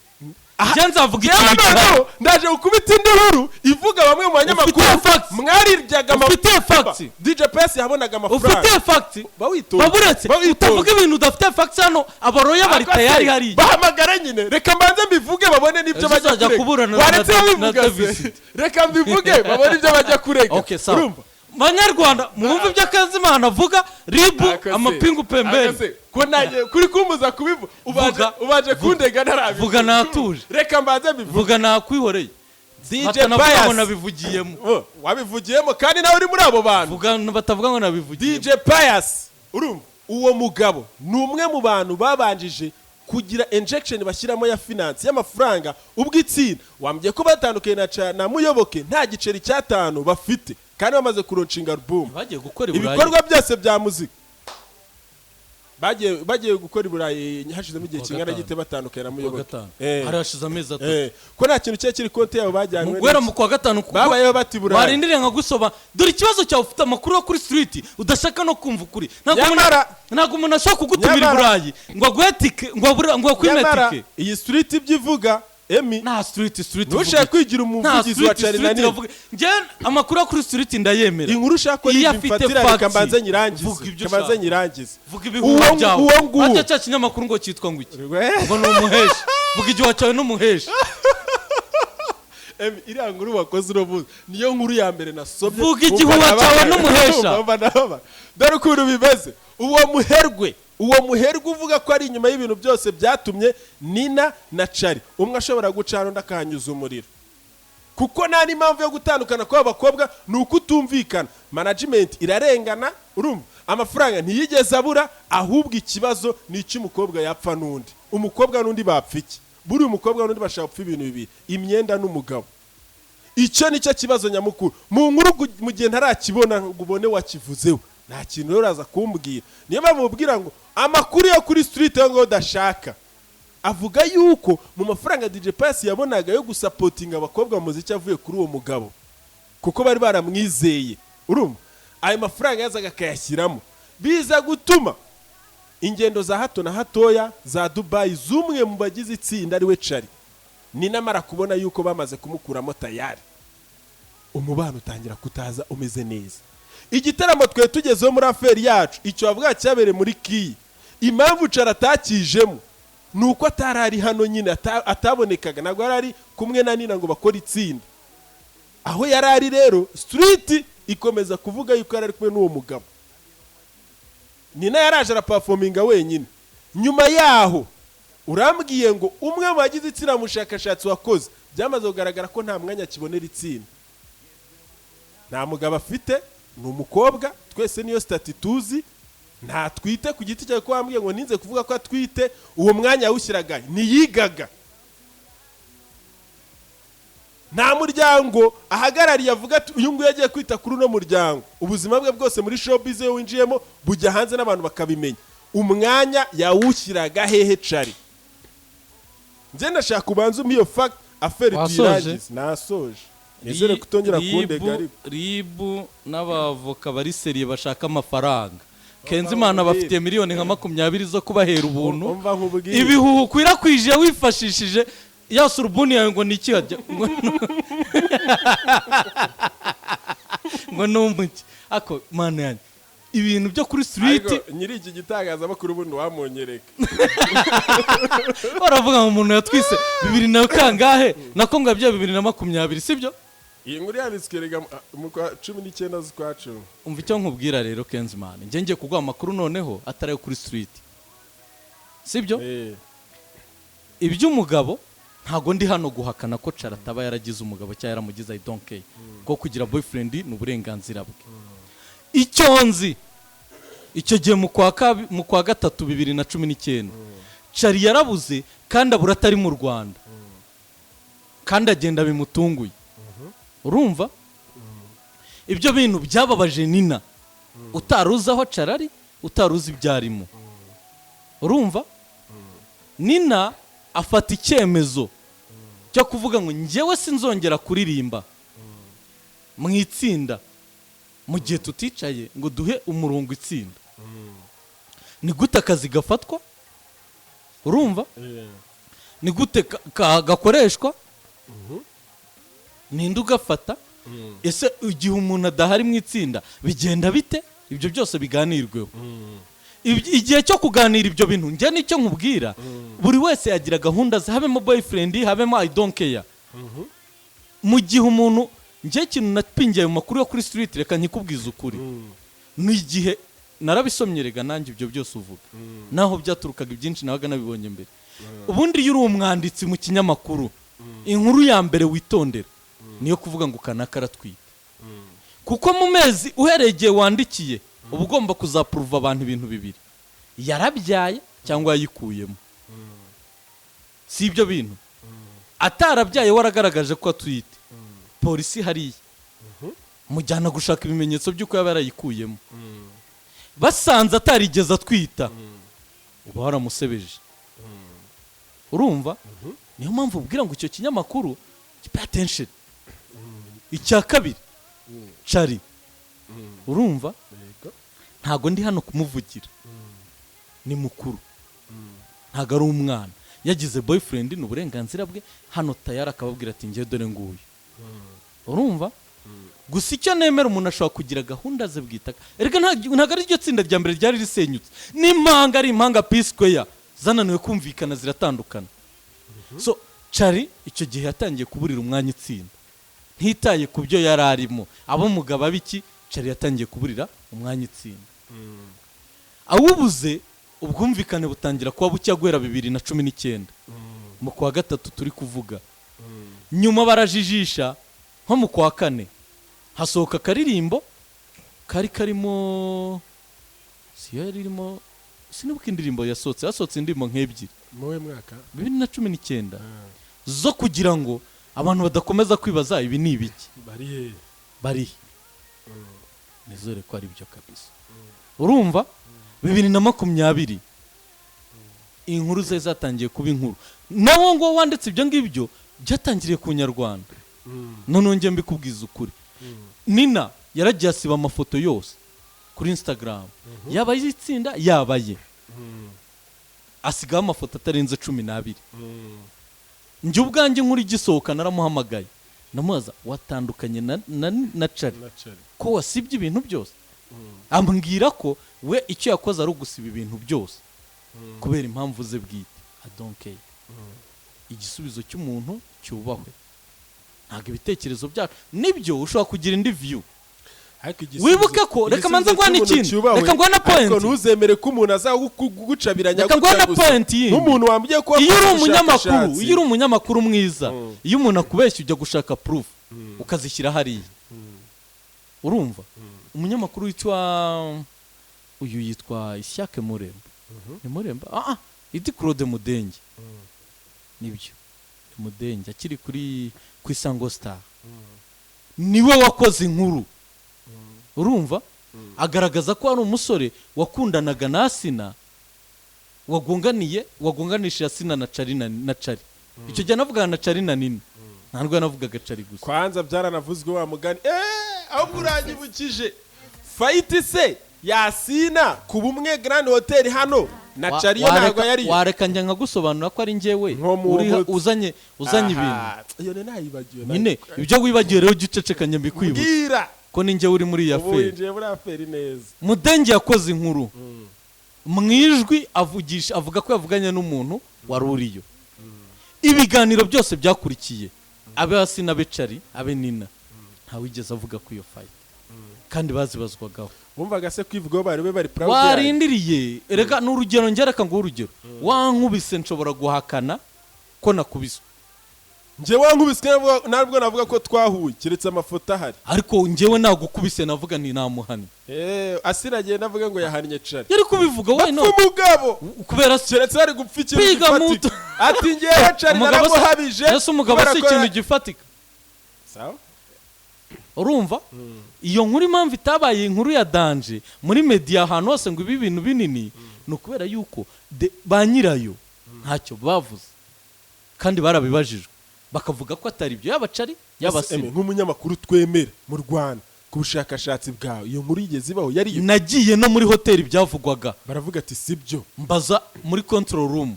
Speaker 1: Njye nzavuga
Speaker 2: Yewe,
Speaker 1: ikintu gihari.
Speaker 2: noneho ndaje gukubita indi nkuru ivuga bamwe mu banyamakuru
Speaker 1: Ufite facts.
Speaker 2: mwariryaga.
Speaker 1: Ufite facts.
Speaker 2: DJ Pius yabonaga amafaranga.
Speaker 1: Ufite facts.
Speaker 2: Bawitonze.
Speaker 1: Baburetse.
Speaker 2: Bawitonze.
Speaker 1: Utavuga ibintu udafite facts hano, abaroya bari
Speaker 2: Ariko se,
Speaker 1: tayari hariya.
Speaker 2: Bahamagara nyine, reka mbanze mbivuge babone n'ibyo
Speaker 1: Ejo
Speaker 2: bajya
Speaker 1: uzajya
Speaker 2: kurega.
Speaker 1: kuburana na
Speaker 2: Waretse
Speaker 1: na
Speaker 2: babivuga se?
Speaker 1: Davis.
Speaker 2: Reka mbivuge babone ibyo bajya kurega.
Speaker 1: Okay, sawa.
Speaker 2: Urumva?
Speaker 1: Banyarwanda, mwumve ibyo Akazimana avuga. RIB,
Speaker 2: Ako se,
Speaker 1: amapingu pembeni.
Speaker 2: ako se, ko nanjye kuri kumbuza kubivuga, ubaje
Speaker 1: Vuga.
Speaker 2: ubaje kundega ntarabivuga.
Speaker 1: Vuga natuje.
Speaker 2: Reka mbanze mbivuge.
Speaker 1: Vuga nakwihoreye.
Speaker 2: DJ
Speaker 1: Batanavuga ngo
Speaker 2: Pius.
Speaker 1: nabivugiyemo.
Speaker 2: Oh, wabivugiyemo kandi nawe uri muri abo bantu.
Speaker 1: Vuga batavuga ngo nabivugiyemo.
Speaker 2: DJ Pius, urumva, uwo mugabo ni umwe mu bantu babanjije kugira injection bashyiramo ya finance, y'amafaranga. Ubwo itsinda wambwiye ko batandukanye na Muyoboke, nta giceri cy'atanu bafite kandi bamaze kulaunchinga album.
Speaker 1: Bagiye gukora i Burayi.
Speaker 2: Ibikorwa byose bya muzika bagiye gukora i Burayi hashizemo igihe
Speaker 1: Kuwa
Speaker 2: kingana
Speaker 1: gatanu.
Speaker 2: gite batandukanye na
Speaker 1: Kuwa
Speaker 2: Muyoboke?
Speaker 1: gatanu.
Speaker 2: Eh.
Speaker 1: Hari hashize amezi 3.
Speaker 2: Eh, ko nta kintu cyari kiri konti yabo, bajyanywe
Speaker 1: Guhera
Speaker 2: n'iki?
Speaker 1: mu kwa gatanu kuko
Speaker 2: Babayeho bati Burayi.
Speaker 1: Warindiriye nkagusoba. Dore ikibazo cyawe, ufite amakuru yo kuri street udashaka no kumva ukuri. Ntabwo umuntu ntabwo umuntu ashobora kugutumira i Burayi ngo aguhe tike, ngo abure, ngo akwime
Speaker 2: Nyamara
Speaker 1: tike.
Speaker 2: iyi street ibyo ivuga, Emi,
Speaker 1: Nta street
Speaker 2: ntushake
Speaker 1: ivuga iki.
Speaker 2: kwigira
Speaker 1: Nta
Speaker 2: umuvugizi wa
Speaker 1: street
Speaker 2: Charly na
Speaker 1: street
Speaker 2: Nina.
Speaker 1: iravuga. Njye amakuru yo kuri street ndayemera.
Speaker 2: Inkuru ushaka ko
Speaker 1: Iyo
Speaker 2: ari
Speaker 1: afite
Speaker 2: mfatira, reka
Speaker 1: facts,
Speaker 2: mbanze nyirangize.
Speaker 1: vuga ibyo
Speaker 2: Reka mbanze
Speaker 1: ushaka.
Speaker 2: nyirangize.
Speaker 1: Vuga ibihuha byawe.
Speaker 2: Uwo nguwo.
Speaker 1: Arya cya kinyamakuru ngo cyitwa ngo iki? Ngo ni umuheshi. Vuga igihuha cyawe n'umuheshi.
Speaker 2: Emi, iriya nkuru wakoze uno munsi niyo nkuru ya mbere nasomye.
Speaker 1: Vuga
Speaker 2: Wumva
Speaker 1: igihuha cyawe
Speaker 2: nababaye.
Speaker 1: n'umuhesha.
Speaker 2: Wumva nababaye. Dore ukuntu bimeze: uwo muherwe uvuga ko ari inyuma y'ibintu byose byatumye Nina na Charly, umwe ashobora guca hano undi akahanyuza umuriro, kuko nta n'impamvu yo gutandukana kw'aba bakobwa, ni uko utumvikana, management irarengana. Urumva, amafaranga ntiyigeze abura, ahubwo ikibazo ni icy'umukobwa yapfa n'undi. Umukobwa n'undi bapfa iki? Buriya umukobwa n'undi bashaka gupfa ibintu bibiri: imyenda n'umugabo. Icyo nicyo kibazo nyamukuru mu nkuru. Mu gihe ntarakibona ngo ubone wakivuzeho, nta kintu rero uraza kumbwira. Niyo mpamvu mubwira ngo amakuru yo kuri street yo ngo udashaka avuga yuko mu mafaranga DJ Pius yabonaga yo gusupportinga abakobwa mu muziki avuye kuri uwo mugabo, kuko bari baramwizeye, urumva, ayo mafaranga yazaga akayashyiramo, biza gutuma ingendo za hato na hatoya za Dubai z'umwe mu bagize itsinda ariwe Charly, ni namara kubona yuko bamaze kumukuramo tayari. Umubano utangira kutaza umeze neza. Igitaramo twe tugezeho muri affaire yacu, icyo bavuga cyabereye muri kiyi, impamvu Charly atakijemo ni uko atari ari hano nyine, atabonekaga, ntabwo yari ari kumwe na Nina ngo bakore itsinda. Aho yari ari rero, street ikomeza kuvuga yuko yari ari kumwe n'uwo mugabo. Nina yaraje araperforminga wenyine. Nyuma yaho urambwiye ngo umwe mu bagize itsinda, mu bushakashatsi wakoze, byamaze kugaragara ko nta mwanya akibonera itsinda, nta mugabo afite, ni umukobwa, twese niyo status tuzi, ntatwite ku giti cyawe, ko wambwiye ngo ninze kuvuga ko atwite. Uwo mwanya yawushyiraga, ntiyigaga, nta muryango ahagarariye avuga ati uyu nguyu agiye kwita kuri uno muryango. Ubuzima bwe bwose muri showbiz iyo winjiyemo bujya hanze n'abantu bakabimenya. Umwanya yawushyiraga hehe Charly? Njye ndashaka ubanze umpe iyo fact, affaire
Speaker 1: Wasoje?
Speaker 2: tuyirangize. Nasoje, nizere kutongera kundega ariko.
Speaker 1: RIB n'abavoka bari sérieux bashaka amafaranga. Kenzimana bafitiye miliyoni nka 20 zo kubahera ubuntu.
Speaker 2: Umva nkubwire.
Speaker 1: Ibihuha ukwirakwije wifashishije ya surubuni yawe ngo ni iki hajya ngo ni umuki ako mana yanjye, ibintu byo kuri street.
Speaker 2: Ariko nyiri iki gitangazamakuru ubundi wamunyereka.
Speaker 1: Baravuga ngo umuntu yatwise bibiri na kangahe, nako ngo yabyaye 2020, sibyo?
Speaker 2: Iyi nkuru yanditswe rega mu kwa 19 z'ukwa 10.
Speaker 1: Umva icyo nkubwira rero, Kenzimana, njye ngiye kuguha amakuru noneho atari ayo kuri street, sibyo?
Speaker 2: Eh.
Speaker 1: Iby'umugabo ntago ndi hano guhakana ko Charly ataba yaragize umugabo cyangwa yaramugize, I don't care, kuko kugira boyfriend ni uburenganzira bwe. Icyo nzi, icyo gihe mu kwa gatatu 2019, Charly yarabuze kandi abura atari mu Rwanda, kandi agenda bimutunguye. Urumva ibyo bintu byababaje Nina utari uzi aho Charly ari, utari uzi ibyo arimo. Urumva Nina afata icyemezo cyo kuvuga ngo njyewe sinzongera kuririmba mu itsinda mu gihe tuticaye ngo duhe umurongo itsinda. Ni gute akazi gafatwa? Urumva? Ni gute gakoreshwa? Ninde ugafata? Ese igihe umuntu adahari mu itsinda bigenda bite? Ibyo byose biganirweho. Igihe cyo kuganira ibyo bintu, njye nicyo nkubwira, buri wese yagira gahunda ze, habemo boyfriend, habemo, I don't care. Mu gihe umuntu, njye ikintu napingiye mu makuru yo kuri street, reka nkikubwize ukuri, ni igihe narabisomye rega nanjye ibyo byose uvuga, naho byaturukaga ibyinshi nabaga nabibonye mbere. Ubundi iyo uri umwanditsi mu kinyamakuru, inkuru ya mbere witondera niyo kuvuga ngo kanaka aratwite, kuko mu mezi uhereye igihe wandikiye uba ugomba kuzaprova abantu ibintu bibiri: yarabyaye cyangwa yayikuyemo. Si ibyo bintu? Atarabyaye waragaragaje ko atwite, polisi hariya mujyana gushaka ibimenyetso by'uko yaba yarayikuyemo. Basanze atarigeze atwita, uba waramusebeje. Urumva niyo mpamvu ubwira ngo icyo kinyamakuru pay attention. Icya kabiri, Charly, urumva, ntago ndi hano kumuvugira, ni mukuru, ntago ari umwana. Yagize boyfriend ni uburenganzira bwe, hano tayari akababwira ati ngiye dore nguyu. Urumva gusa icyo nemera, umuntu ashobora kugira gahunda ze bwitaka. Erega ntabwo ari ryo tsinda rya mbere ryari risenyutse, n'impanga ari impanga P Square zananiwe kumvikana ziratandukana. So Charly icyo gihe yatangiye kuburira umwanya itsinda, ntitaye ku byo yari arimo, abo mugabo abiki. Charly yatangiye kuburira umwanya itsinda, awubuze, ubwumvikane butangira kuba bucya guhera 2019 mu kwa gatatu turi kuvuga. Nyuma barajijisha, nko mu kwa kane hasohoka akaririmbo kari karimo, siyo yari irimo, sinibuka indirimbo yasohotse, hasohotse indirimbo nk'ebyiri.
Speaker 2: Muwe mwaka?
Speaker 1: 2019, zo kugira ngo abantu badakomeza kwibaza ibi ni ibiki.
Speaker 2: Bari he?
Speaker 1: Barihe? Nizere ko ari byo kabisa. Urumva 2020 inkuru ze zatangiye kuba inkuru, nawo ngo wanditse ibyo ngibyo byatangiriye ku Nyarwanda. Noneho njye mbikubwiza ukuri, Nina yaragiye asiba amafoto yose kuri Instagram, yaba ay'itsinda yaba aye, asigaho amafoto atarenze 12. Njye ubwanjye inkuru igisohoka naramuhamagaye. Ndamubaza: "Watandukanye na Cari
Speaker 2: Na Cari.
Speaker 1: ko wasibye ibintu byose?" Ambwira ko we icyo yakoze ari ugusiba ibintu byose kubera impamvu ze bwite. I don't care. Igisubizo cy'umuntu cyubahwe, ntabwo ibitekerezo byacu nibyo. Ushobora kugira indi view.
Speaker 2: Ariko igisubizo-
Speaker 1: Wibuke ko- reka manze
Speaker 2: igisubizo
Speaker 1: nguhe
Speaker 2: cy'umuntu
Speaker 1: n'ikintu.
Speaker 2: cyubahwe,
Speaker 1: Reka nguhe na
Speaker 2: ariko
Speaker 1: point.
Speaker 2: ntuzemere ko umuntu aza kugucabiranya
Speaker 1: Reka nguhe
Speaker 2: gutya
Speaker 1: na
Speaker 2: gusa.
Speaker 1: point yindi.
Speaker 2: Nk'umuntu wambwiye ko
Speaker 1: Iyo uri
Speaker 2: wakoze
Speaker 1: umunyamakuru,
Speaker 2: ubushakashatsi.
Speaker 1: iyo uri umunyamakuru mwiza, iyo umuntu akubeshya ujya gushaka proof ukazishyira hariya. Urumva umunyamakuru witwa uyu, yitwa Ishyake Muremba, ni Muremba, Idi Claude Mudenge, nibyo, ni Mudenge, akiri kuri ku Isango Star, niwe wakoze inkuru. Urumva, agaragaza ko ari umusore wakundanaga na Asina, wagonganiye, wagonganishije Asina na Cari na Cari. Icyo gihe navugaga na Cari na Nina, ntabwo yanavugaga Cari gusa.
Speaker 2: Kwanza byaranavuzwe wa mugani, ahubwo uranyibukije fight se Yasina ku Bumwe Grand Hotel hano na Cariyo ntabwo yari
Speaker 1: Wareka njya nkagusobanura ko ari njyewe
Speaker 2: Nko mu
Speaker 1: uri uzanye ibintu.
Speaker 2: Aha, iyo ni nayibagiwe.
Speaker 1: Nyine ibyo wibagiwe rero ujye uceceka, njye mbikwibutsa
Speaker 2: Bwira.
Speaker 1: ko ni njyewe uri muri iyi
Speaker 2: Ubu
Speaker 1: affaire.
Speaker 2: winjiye muri affaire neza.
Speaker 1: Mudenge yakoze inkuru mu ijwi avugisha, avuga ko yavuganye n'umuntu wari uriyo. Ibiganiro byose byakurikiye, abe hasi n'abe Cari, abe Nina, ntawigeze avuga ku iyo fight kandi bazibazwagaho.
Speaker 2: Wumvaga se kwivugaho bari be bari proud yayo.
Speaker 1: Warindiriye, reka ni urugero, ngereka ngo urugero wankubise, nshobora guhakana ko nakubiswe.
Speaker 2: Njye wankubiswe ntabwo navuga ko twahuye keretse amafoto ahari.
Speaker 1: Ariko njyewe nagukubise navuga nti namuhannye.
Speaker 2: Asira agenda avuga ngo yahannye Cari.
Speaker 1: Yari kubivuga, why not?
Speaker 2: Umugabo
Speaker 1: Kubera se
Speaker 2: keretse bari gupfa ikintu
Speaker 1: Kwiga
Speaker 2: gifatika.
Speaker 1: muto.
Speaker 2: Ati ngewe Cari
Speaker 1: Umugabo se-
Speaker 2: naramuhabije
Speaker 1: ese umugabo
Speaker 2: kubera
Speaker 1: si
Speaker 2: ko
Speaker 1: ikintu gifatika?
Speaker 2: Sawa.
Speaker 1: Urumva iyo nkuru impamvu itabaye inkuru ya danger muri media ahantu hose ngo ibe ibintu binini, ni ukubera yuko ba nyirayo ntacyo bavuze kandi barabibajijwe bakavuga ko atari ibyo, yaba Cari, yaba
Speaker 2: Ese, Eme,
Speaker 1: Sina.
Speaker 2: nk'umunyamakuru twemera mu Rwanda, ku bushakashatsi bwawe iyo nkuru yigeze ibaho? Yariyo?
Speaker 1: Nagiye no muri hoteli byavugwaga.
Speaker 2: Baravuga ati sibyo.
Speaker 1: Mbaza muri control room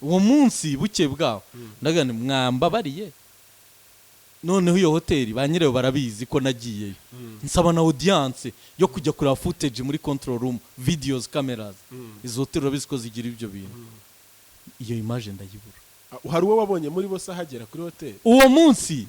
Speaker 1: uwo munsi bukeye bwaho, ndagira nti mwambabariye noneho iyo hoteli ba nyirayo barabizi ko nagiyeyo, nsaba na audience yo kujya kureba footage muri control room, videos, cameras. Izo hoteli urabizi ko zigira ibyo bintu. Iyo image ndayibura.
Speaker 2: Ah, hari uwo wabonye muri bose ahagera kuri hoteli?
Speaker 1: Uwo munsi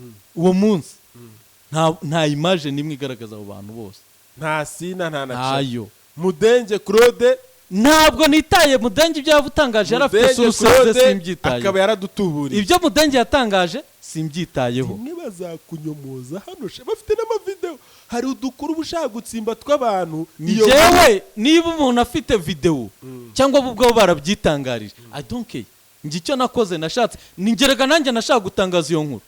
Speaker 1: nta image n'imwe igaragaza abo bantu bose.
Speaker 2: Nta Sina, nta na Cari?
Speaker 1: Ntayo.
Speaker 2: Mudenge Claude.
Speaker 1: Ntabwo nitaye Mudenge ibyo yavutangaje, yari afite
Speaker 2: Mudenge
Speaker 1: sources ze.
Speaker 2: Claude
Speaker 1: Simbyitayeho.
Speaker 2: akaba yaradutuburiye.
Speaker 1: Ibyo Mudenge yatangaje simbyitayeho.
Speaker 2: Rimwe bazakunyomoza hano sha, bafite n'amavideo. Hari udukuru uba ushaka gutsimba tw'abantu iyo.
Speaker 1: Njyewe niba umuntu afite videwo cyangwa bo ubwabo barabyitangarije, I don't care. Njye icyo nakoze, nashatse ningerega nanjye nashaka gutangaza iyo nkuru.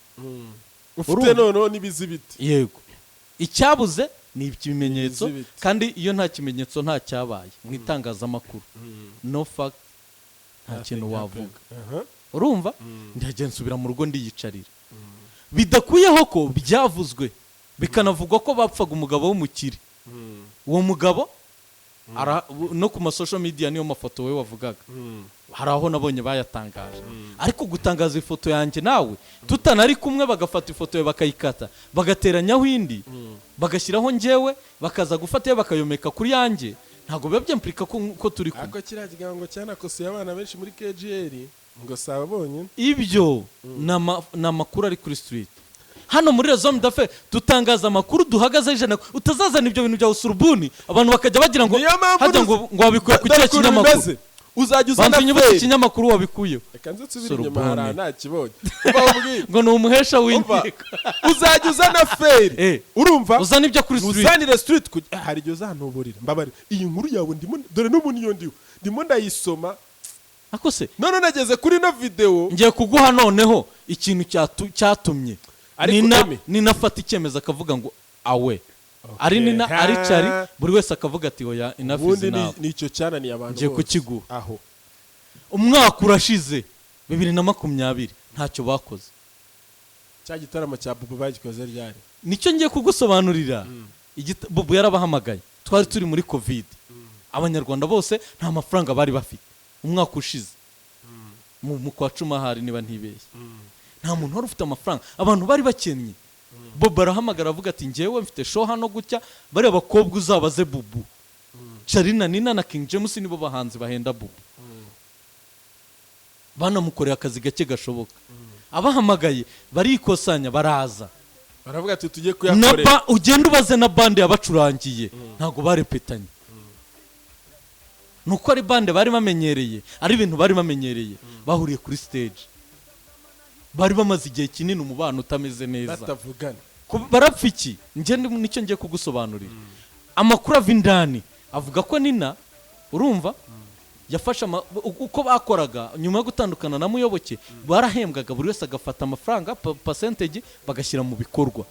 Speaker 2: Ufite
Speaker 1: Urumva?
Speaker 2: noneho n'ibizibiti.
Speaker 1: Yego, icyabuze ni ikimenyetso.
Speaker 2: Ibizibiti.
Speaker 1: Kandi iyo nta kimenyetso nta cyabaye mu itangazamakuru, no fact, nta kintu wavuga. Urumva, ndagenda nsubira mu rugo ndiyicarira, bidakuyeho ko byavuzwe, bikanavugwa ko bapfaga umugabo w'umukire. Uwo mugabo no ku ma social media niyo mafoto we wavugaga, hari aho nabonye bayatangaje. Ariko gutangaza ifoto yanjye nawe tutanari kumwe, bagafata ifoto yawe bakayikata, bagateranyaho indi, bagashyiraho njyewe, bakaza gufata iyo bakayomeka kuri yanjye, ntabwo biba byempurika ko turi kumwe.
Speaker 2: Ariko kiriya kigango cyanakosoye abana benshi muri KGL ngo si aba bonyine.
Speaker 1: Ibyo ni amakuru ari kuri street. Hano muri Raison d'Affaires dutangaza amakuru duhagaze ijana. Utazazana ibyo bintu bya usurubuni, abantu bakajya bagira ngo
Speaker 2: Niyo mpamvu
Speaker 1: hajya ngo wabikuye ku
Speaker 2: Dore
Speaker 1: kihe
Speaker 2: ukuntu
Speaker 1: kinyamakuru?
Speaker 2: bimeze. Uzajya uzana
Speaker 1: Banza unyibutse
Speaker 2: feri.
Speaker 1: ikinyamakuru wabikuyeho.
Speaker 2: Reka nze nsubire inyuma,
Speaker 1: Sorbonne.
Speaker 2: hari ntakibonye uba ubwira.
Speaker 1: Ngo ni umuhesha
Speaker 2: Umva,
Speaker 1: w'inkiko.
Speaker 2: uzajya uzana feri. Urumva?
Speaker 1: Uzana ibyo kuri street.
Speaker 2: Uzanire street hari igihe uzantuburira. Mbabarira, iyi nkuru yawe ndimo, dore n'ubu niyo ndiho ndimo ndayisoma.
Speaker 1: Ako se
Speaker 2: None nageze kuri ino video.
Speaker 1: Ngiye kuguha noneho ikintu cyatumye
Speaker 2: Ariko
Speaker 1: Nina
Speaker 2: Emi.
Speaker 1: Nina afata icyemezo akavuga ngo awe ari Nina, ari Cari, buri wese akavuga ati oya, enough is
Speaker 2: Ubundi
Speaker 1: enough.
Speaker 2: ni icyo cyananiye abantu
Speaker 1: Ngiye
Speaker 2: bose.
Speaker 1: kukiguha.
Speaker 2: Aho.
Speaker 1: Umwaka urashize, 2020, ntacyo bakoze.
Speaker 2: Cya gitaramo cya Bubu bagikoze ryari?
Speaker 1: Nicyo ngiye kugusobanurira. Bubu yarabahamagaye, twari turi muri COVID, Abanyarwanda bose nta mafaranga bari bafite. Umwaka ushize mu kwa cumi ahari niba ntibeshye, nta muntu wari ufite amafaranga, abantu bari bakennye. Bobo arahamagara avuga ati: "Njyewe mfite show hano gutya, bariya bakobwa uzabaze Bubu." Charly na Nina na King James nibo bahanzi bahenda Bubu, banamukoreye akazi gake gashoboka. Abahamagaye barikosanya baraza.
Speaker 2: Baravuga ati: "Tujye
Speaker 1: Na
Speaker 2: kuyakorera."
Speaker 1: Ugenda ubaze na band yabacurangiye, ntabwo barepetanye. Nuko ari band bari bamenyereye, ari ibintu bari bamenyereye. Bahuriye kuri stage, bari bamaze igihe kinini umubano utameze neza.
Speaker 2: Batavugana.
Speaker 1: Barapfa iki? Njye nicyo ngiye kugusobanurira. Amakuru ava indani avuga ko Nina, urumva, yafashe uko bakoraga nyuma yo gutandukana na Muyoboke, barahembwaga, buri wese agafata amafaranga percentage bagashyira mu bikorwa.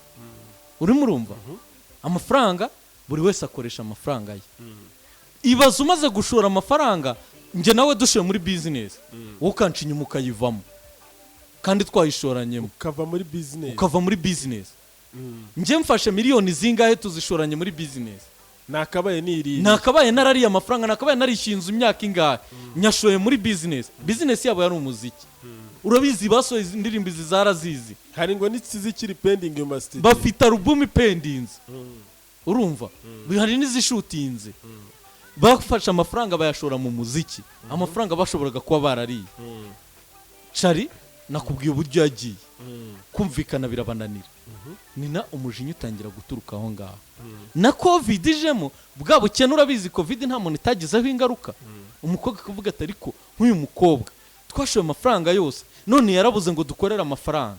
Speaker 1: Urimo urumva, amafaranga buri wese akoresha amafaranga ye. Ibaze umaze gushora amafaranga, njye nawe dushoye muri business, wowe ukanca inyuma ukayivamo kandi twayishoranyemo.
Speaker 2: Ukava muri business.
Speaker 1: Ukava muri business. Njye mfashe miliyoni zingahe tuzishoranye muri business.
Speaker 2: Nakabaye niriye.
Speaker 1: Nakabaye narariye amafaranga, nakabaye narishyuye inzu imyaka ingahe, nyashoye muri business. Business yabo yari umuziki, urabizi, basohoye izi ndirimbo, izi zarazizi.
Speaker 2: Hari ngo n'ikizikiri pending mu masitidiyo.
Speaker 1: Bafite album ipendinze, urumva, hari n'izishutinze. Bafashe amafaranga bayashora mu muziki, amafaranga bashoboraga kuba barariye. Charly nakubwiye uburyo yagiye kumvikana birabananira. Nina umujinya utangira guturuka aho ngaho, na COVID ijemo, bwa bukene urabizi, COVID nta muntu itagizeho ingaruka. Umukobwa akavuga ati: "Ariko nk'uyu mukobwa twashoye amafaranga yose, none yarabuze ngo dukorere amafaranga."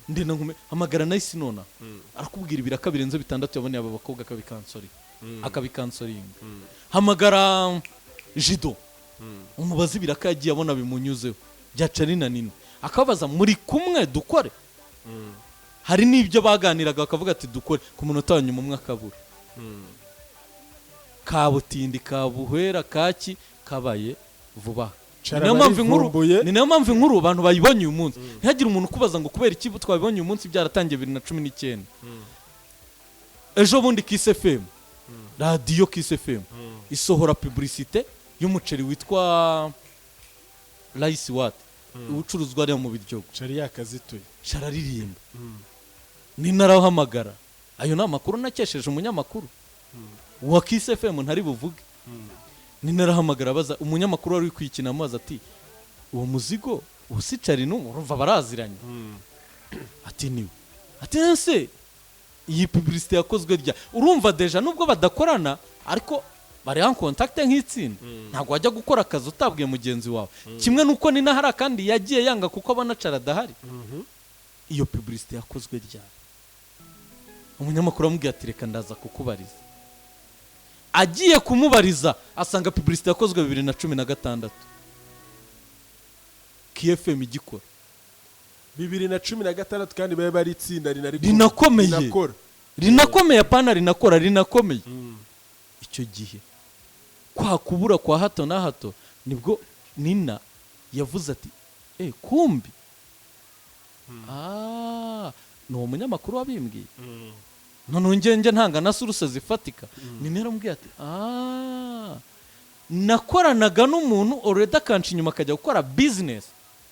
Speaker 1: Ndenda nkume hamagara nahise nona arakubwira ibiraka birenze bitandatu yaboneye aba bakobwa, akabikansoringa. Hamagara Jido umubaze ibiraka yagiye abona bimunyuzeho bya Charly na Nina, akababaza: "Muri kumwe dukore?" Hari n'ibyo baganiraga bakavuga ati: "Dukore," ku munota wa nyuma umwe akabura. Kabutindi kabuhwera kaki kabaye vuba. Ni
Speaker 2: Cara
Speaker 1: nayo mpamvu inkuru
Speaker 2: barivumbuye.
Speaker 1: Ni nayo mpamvu inkuru abantu bayibonye uyu munsi. Ntihagire umuntu ukubaza ngo kubera iki twabibonye uyu munsi, byaratangiye 2019. Ejo bundi Kiss FM, radiyo Kiss FM isohora publicité y'umuceri witwa Rice What, ucuruzwa hariya mu Biryogo.
Speaker 2: Charly yakazituye.
Speaker 1: Chararirimba, ni narahamagara. Ayo ni amakuru nakesheje umunyamakuru wa Kiss FM ntari buvuge. Ni narahamagara abaza umunyamakuru wari uri kwikina, amubaza ati: "Uwo muzigo usi Charly n'umu urumva baraziranye?" Ati: "Niwe." Ati: "Ese iyi publicité yakozwe rya?" Urumva déjà nubwo badakorana ariko bari en contact nk'itsinda. Ntabwo wajya gukora akazi utabwiye mugenzi wawe. Kimwe nuko ni n'ahari kandi yagiye yanga kuko abona Charly adahari. Iyo publicité yakozwe ryari? Umunyamakuru amubwiye ati: "Reka ndaza kukubariza." Agiye kumubariza asanga publicité yakozwe 2016, KFM igikora.
Speaker 2: 2016, kandi babe bari itsinda rinari
Speaker 1: Rinakomeye.
Speaker 2: Rinakora.
Speaker 1: Rinakomeye, apana rinakora, rinakomeye. Icyo gihe kwa kubura kwa hato na hato nibwo Nina yavuze ati: "E kumbi ni uwo munyamakuru wabimbwiye." Noneho njye ntanga na source zifatika. Nina yaramubwiye ati: "Nakoranaga n'umuntu already, akanca inyuma akajya gukora business."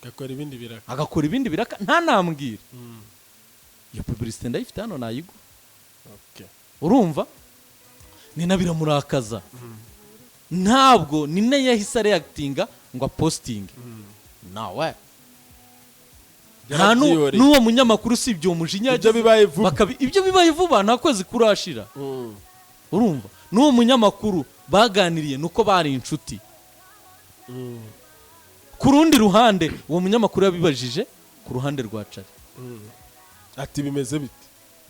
Speaker 2: Gakora ibindi biraka.
Speaker 1: Agakora ibindi biraka ntanambwire. Iyo publicité ndayifite hano, nayigwa. Urumva Nina biramurakaza. Ntabwo Nina yahise areactinga ngo apostinge nawe nta
Speaker 2: Yarabyihoreye.
Speaker 1: n'uwo munyamakuru usibye uwo mujinya
Speaker 2: Ibyo
Speaker 1: yagize.
Speaker 2: Bibaye vuba.
Speaker 1: Ibyo bibaye vuba, nta kwezi kurashira. Urumva n'uwo munyamakuru baganiriye nuko bari inshuti. Ku rundi ruhande uwo munyamakuru yabibajije ku ruhande rwa Charly.
Speaker 2: Ati: "Bimeze bite?"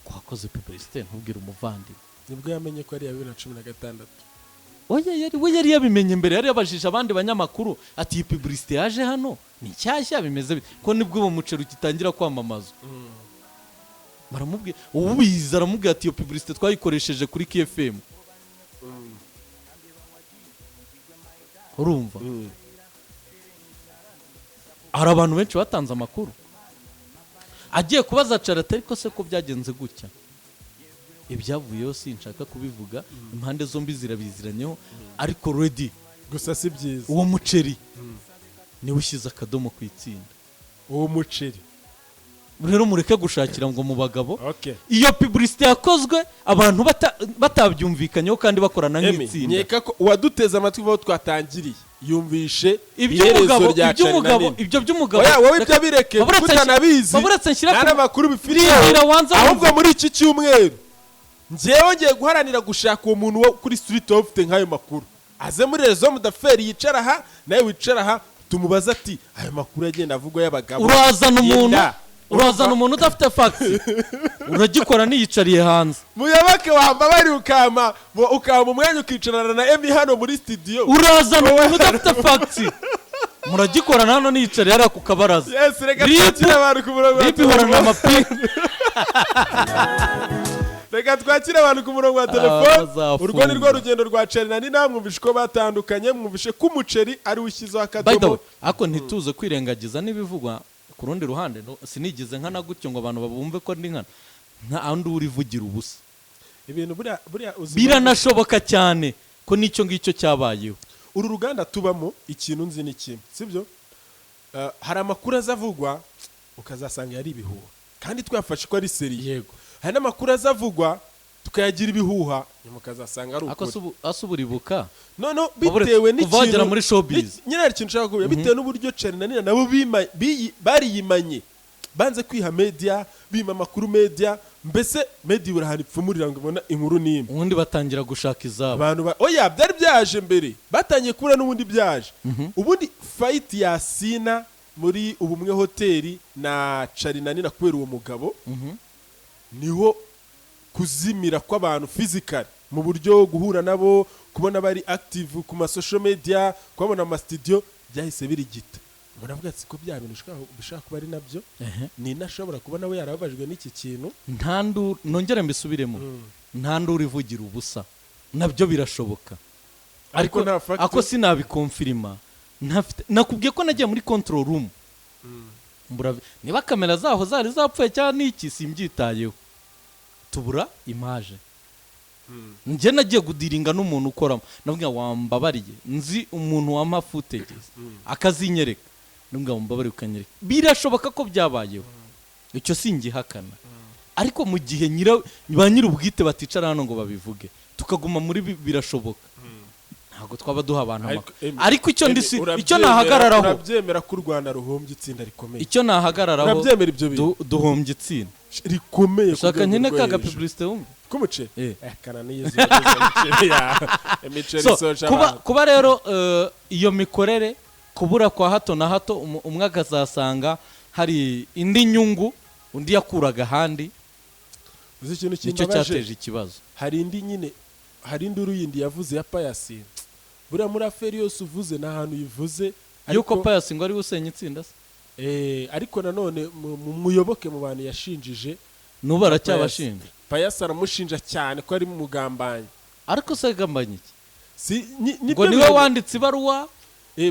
Speaker 1: Kwakoze publicité ntubwire umuvandimwe?
Speaker 2: Nibwo yamenye ko ari iya 2016.
Speaker 1: Oya, yari we yari yabimenye mbere, yari yabajije abandi banyamakuru ati: "Iyi publicité yaje hano ni nshyashya, bimeze bite?" Ko nibwo uwo muceri ugitangira kwamamazwa. Baramubwira, ubizi aramubwira ati: "Iyo publicité twayikoresheje kuri KFM." Urumva hari abantu benshi batanze amakuru. Agiye kubaza Charly: "Ariko se ko byagenze gutya?" Ibyavuyeho sinshaka kubivuga, impande zombi zirabiziranyeho, ariko ready.
Speaker 2: Gusa si byiza.
Speaker 1: Uwo muceri niwe ushyize akadomo ku itsinda.
Speaker 2: Uwo muceri.
Speaker 1: Rero mureke gushakira ngo mu bagabo.
Speaker 2: Okay.
Speaker 1: Iyo publicité yakozwe abantu batabyumvikanyeho kandi bakorana
Speaker 2: Emi,
Speaker 1: nk'itsinda.
Speaker 2: Nkeka ko uwaduteze amatwi aho twatangiriye yumvishe
Speaker 1: Iby'umugabo,
Speaker 2: iherezo rya
Speaker 1: iby'umugabo,
Speaker 2: Charly na Nina.
Speaker 1: Ibyo by'umugabo.
Speaker 2: Oya, wowe ibyo bireke, kutanabizi,
Speaker 1: Baburetse nshyira
Speaker 2: nta n'amakuru bifitiye.
Speaker 1: Rindira, wanza
Speaker 2: Ahubwo
Speaker 1: wumve.
Speaker 2: muri iki cyumweru njyewe ngiye guharanira gushaka uwo muntu wo kuri street waba ufite nk'ayo makuru, aze muri rezo mudaferi, yicara aha, nawe wicara aha, tumubaze ati: "Ayo makuru agenda avugwa y'abagabo
Speaker 1: Urazana umuntu,
Speaker 2: yenda."
Speaker 1: urazana umuntu udafite facts, uragikora niyicariye hanze.
Speaker 2: Muyoboke, wamba bari ukama umwanya ukicarana na Emi hano muri studio.
Speaker 1: Urazana umuntu udafite facts, muragikorana hano niyicariye hariya ku kabaraza.
Speaker 2: Yes, reka
Speaker 1: RIB
Speaker 2: twakire abantu ku murongo wa
Speaker 1: RIB ihorana
Speaker 2: telefone.
Speaker 1: amapingu.
Speaker 2: Reka twakire abantu ku murongo wa telefone.
Speaker 1: Bazafungwa.
Speaker 2: Urwo ni rwo rugendo rwa Charly na Nina. Mwumvishe ko batandukanye, mwumvishe ko umuceri ari we ushyizeho
Speaker 1: By the way,
Speaker 2: akadomo.
Speaker 1: ariko ntituze kwirengagiza n'ibivugwa ku rundi ruhande. No, sinigeze nkana gutyo ngo abantu babumve ko ndi nkana, nta undi urivugira ubusa.
Speaker 2: Ibintu buriya uzi
Speaker 1: Biranashoboka cyane ko n'icyo ngicyo cyabayeho.
Speaker 2: Uru ruganda tubamo, ikintu nzi ni kimwe, sibyo? Hari amakuru azavugwa ukazasanga yari ibihuha kandi twafashe ko ari sérieux. Hari n'amakuru azavugwa tukayagira ibihuha, nyuma ukazasanga ari
Speaker 1: Ariko
Speaker 2: ukuri.
Speaker 1: se ubu uribuka
Speaker 2: Noneho
Speaker 1: Wabure
Speaker 2: bitewe
Speaker 1: kuva wagera
Speaker 2: n'ikintu
Speaker 1: muri showbiz.
Speaker 2: Nyine hari ikintu nshaka kuvuga. Bitewe n'uburyo Charly na Nina nabo bariyimanye, banze kwiha media, bima amakuru media, mbese media ibura ahantu ipfumurira ngo ibone inkuru n'imwe.
Speaker 1: Ubundi batangira gushaka izabo.
Speaker 2: Abantu ba oya, byari byaje mbere, batangiye kubura n'ubundi byaje. Ubundi fight ya Sina muri Ubumwe Hoteli na Charly na Nina kubera uwo mugabo, niho kuzimira kw'abantu physical mu buryo guhura nabo, kubona bari active ku ma social media, kubabona mu ma studio, byahise birigita. Umuntu avuga ati ko bya bintu bishobora kuba ari nabyo. Nina ashobora kuba nawe yarababajwe n'iki kintu.
Speaker 1: Nta nduru, nongere mbisubiremo, nta nduru ivugira ubusa, nabyo birashoboka.
Speaker 2: Ariko nta fact.
Speaker 1: Ako sinabikonfirima ntafite. Nakubwiye ko nagiye muri control room mbura, niba kamera zaho zari zapfuye cyangwa n'iki simbyitayeho, tubura image. Njye nagiye gudiringa n'umuntu ukoramo, ndavuga: "Wambabariye, nzi umuntu wampa footages akazinyereka." Ndavuga: "Wambabariye ukanyereka." Birashoboka ko byabayeho, icyo singihakana, ariko mu gihe ba nyir'ubwite baticara hano ngo babivuge, tukaguma muri birashoboka, ntabwo twaba duha abantu
Speaker 2: Ariko,
Speaker 1: amakuru.
Speaker 2: Emi,
Speaker 1: Ariko icyo
Speaker 2: Emi,
Speaker 1: ndi si icyo nahagararaho,
Speaker 2: urabyemera ko u Rwanda ruhombye itsinda rikomeye?
Speaker 1: Icyo nahagararaho,
Speaker 2: Urabyemera ibyo bintu?
Speaker 1: Duhombye itsinda
Speaker 2: Rikomeye ku
Speaker 1: Ushaka
Speaker 2: rwego
Speaker 1: nkene
Speaker 2: rwo
Speaker 1: ka
Speaker 2: hejuru.
Speaker 1: gapublicité wumve.
Speaker 2: K'umuceri?
Speaker 1: Eh.
Speaker 2: Kana n'iyizi imiceri ya imiceri
Speaker 1: So,
Speaker 2: isoje
Speaker 1: kuba,
Speaker 2: abantu.
Speaker 1: kuba rero iyo mikorere, kubura kwa hato na hato, umwe akazasanga hari indi nyungu undi yakuraga ahandi,
Speaker 2: Uzi ikintu
Speaker 1: nicyo
Speaker 2: kimbabaje?
Speaker 1: cyateje ikibazo.
Speaker 2: Hari indi nyine, hari indi yindi yavuze ya Payasi. Buriya muri affaire yose uvuze nta hantu uyivuze.
Speaker 1: Yuko Payasi ngo ari we usenya itsinda se?
Speaker 2: Ariko nanone mu muyoboke mu bantu yashinjije
Speaker 1: N'ubu aracyabashinja.
Speaker 2: Payasi aramushinja cyane ko ari mugambanyi.
Speaker 1: Ariko se gambanye iki?
Speaker 2: Si
Speaker 1: Ngo
Speaker 2: nibyo
Speaker 1: niwe
Speaker 2: bintu-
Speaker 1: wanditse ibaruwa.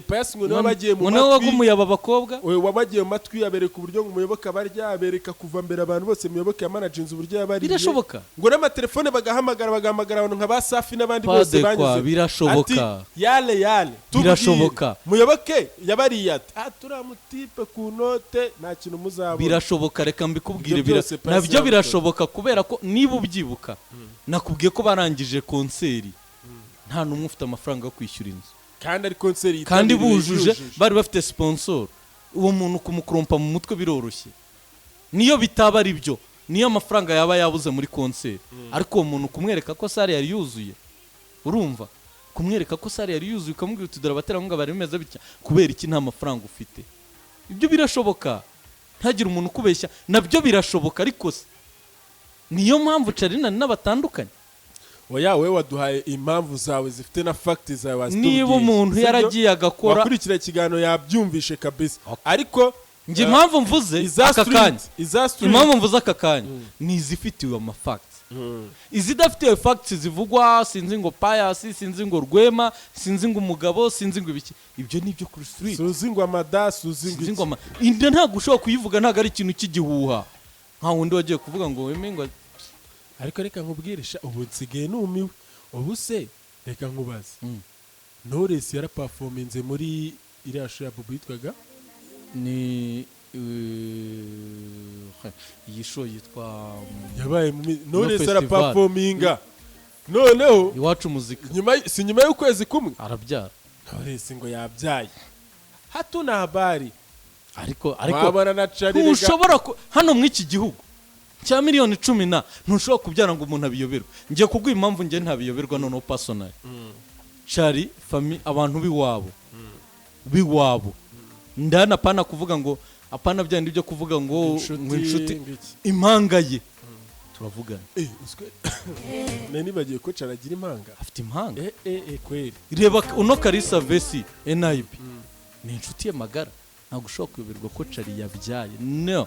Speaker 2: Payasi ngo niwe bagiye mu
Speaker 1: Ngo niwe
Speaker 2: matwi.
Speaker 1: wagumuye aba bakobwa.
Speaker 2: We wabagiye mu matwi, abereka uburyo ngo umuyoboke abarya, abereka kuva mbere abantu bose muyoboke yamanajinze uburyo yabariye.
Speaker 1: Birashoboka.
Speaker 2: Ngo n'amatelefone bagahamagara abantu nka ba Safi n'abandi bose
Speaker 1: Padekwa,
Speaker 2: banyuze.
Speaker 1: birashoboka.
Speaker 2: Ati, yale yale, tubwire.
Speaker 1: Birashoboka.
Speaker 2: Muyoboke yabariye ati: "Ah, turiya mutipe ku note nta kintu muzabona."
Speaker 1: Birashoboka, reka mbikubwire.
Speaker 2: Ibyo byose Payasi
Speaker 1: Nabyo
Speaker 2: yabikoze.
Speaker 1: birashoboka, kubera ko niba ubyibuka, nakubwiye ko barangije concert nta n'umwe ufite amafaranga yo kwishyura inzu.
Speaker 2: Kandi ari concert
Speaker 1: Kandi
Speaker 2: yitabiriwe,
Speaker 1: bujuje,
Speaker 2: yujuje.
Speaker 1: bari bafite sponsor. Uwo muntu kumukurompa mu mutwe biroroshye. Niyo bitaba ari byo, niyo amafaranga yaba yabuze muri concert, ariko uwo muntu kumwereka ko salle yari yuzuye, urumva, kumwereka ko salle yari yuzuye, ukamubwira uti: "Dore abaterankunga bari bimeze bitya, kubera iki nta mafaranga ufite?" Ibyo birashoboka, ntagire umuntu ukubeshya, nabyo birashoboka. Ariko se niyo mpamvu Charly na Nina batandukanye?
Speaker 2: Oya, wowe waduhaye impamvu zawe zifite na facts zawe, wazitubwiye.
Speaker 1: Niba umuntu
Speaker 2: Sibyo?
Speaker 1: yaragiye agakora
Speaker 2: Wakurikira ikiganiro yabyumvishe kabisa, ariko
Speaker 1: Njye impamvu mvuze
Speaker 2: iza
Speaker 1: aka
Speaker 2: street,
Speaker 1: kanya,
Speaker 2: iza street.
Speaker 1: impamvu mvuze aka kanya ni izifitiwe amafacts. Izidafitiwe facts zivugwa, sinzi ngo Payasi, sinzi ngo Rwema, sinzi ngo umugabo, sinzi ngo ibiki, ibyo ni ibyo kuri street.
Speaker 2: Suzi ngo amada, suzi ngo
Speaker 1: Sinzi
Speaker 2: iki.
Speaker 1: ngo inda ntabwo ushobora kuyivuga, ntabwo ari ikintu cy'igihuha nka wundi wagiye kuvuga ngo weme ngo
Speaker 2: Ariko reka nkubwire sha, ubu nsigaye numiwe. Ubu se reka nkubaze, Knowless yaraperforminze muri iriya show ya Bubu yitwaga
Speaker 1: Ni iyi show yitwa
Speaker 2: Yabaye mu Knowless
Speaker 1: festival.
Speaker 2: Araperforminga noneho
Speaker 1: Iwacu Muzika.
Speaker 2: Nyuma si nyuma y'ukwezi kumwe
Speaker 1: Arabyara.
Speaker 2: Knowless ngo yabyaye, hatuna habari.
Speaker 1: Ariko
Speaker 2: Wabona na Charly rega.
Speaker 1: Ntushobora hano muri iki gihugu cya miliyoni cumi na, ntushobora kubyara ngo umuntu abiyoberwe. Ngiye kuguha impamvu njye ntabiyoberwa noneho personal. Charly, famille, abantu b'iwabo ndana, apana kuvuga ngo, apana bya bindi byo kuvuga ngo ngo inshuti,
Speaker 2: ngiki.
Speaker 1: Impanga ye turavugana.
Speaker 2: Eh, nari nibagiwe ko Charly agira impanga.
Speaker 1: Afite impanga.
Speaker 2: Eh eh eh, kweli.
Speaker 1: Reba uno Kalisa Vesi NIB ni inshuti ye magara, ntabwo ushobora kuyoberwa ko Charly yabyaye, no.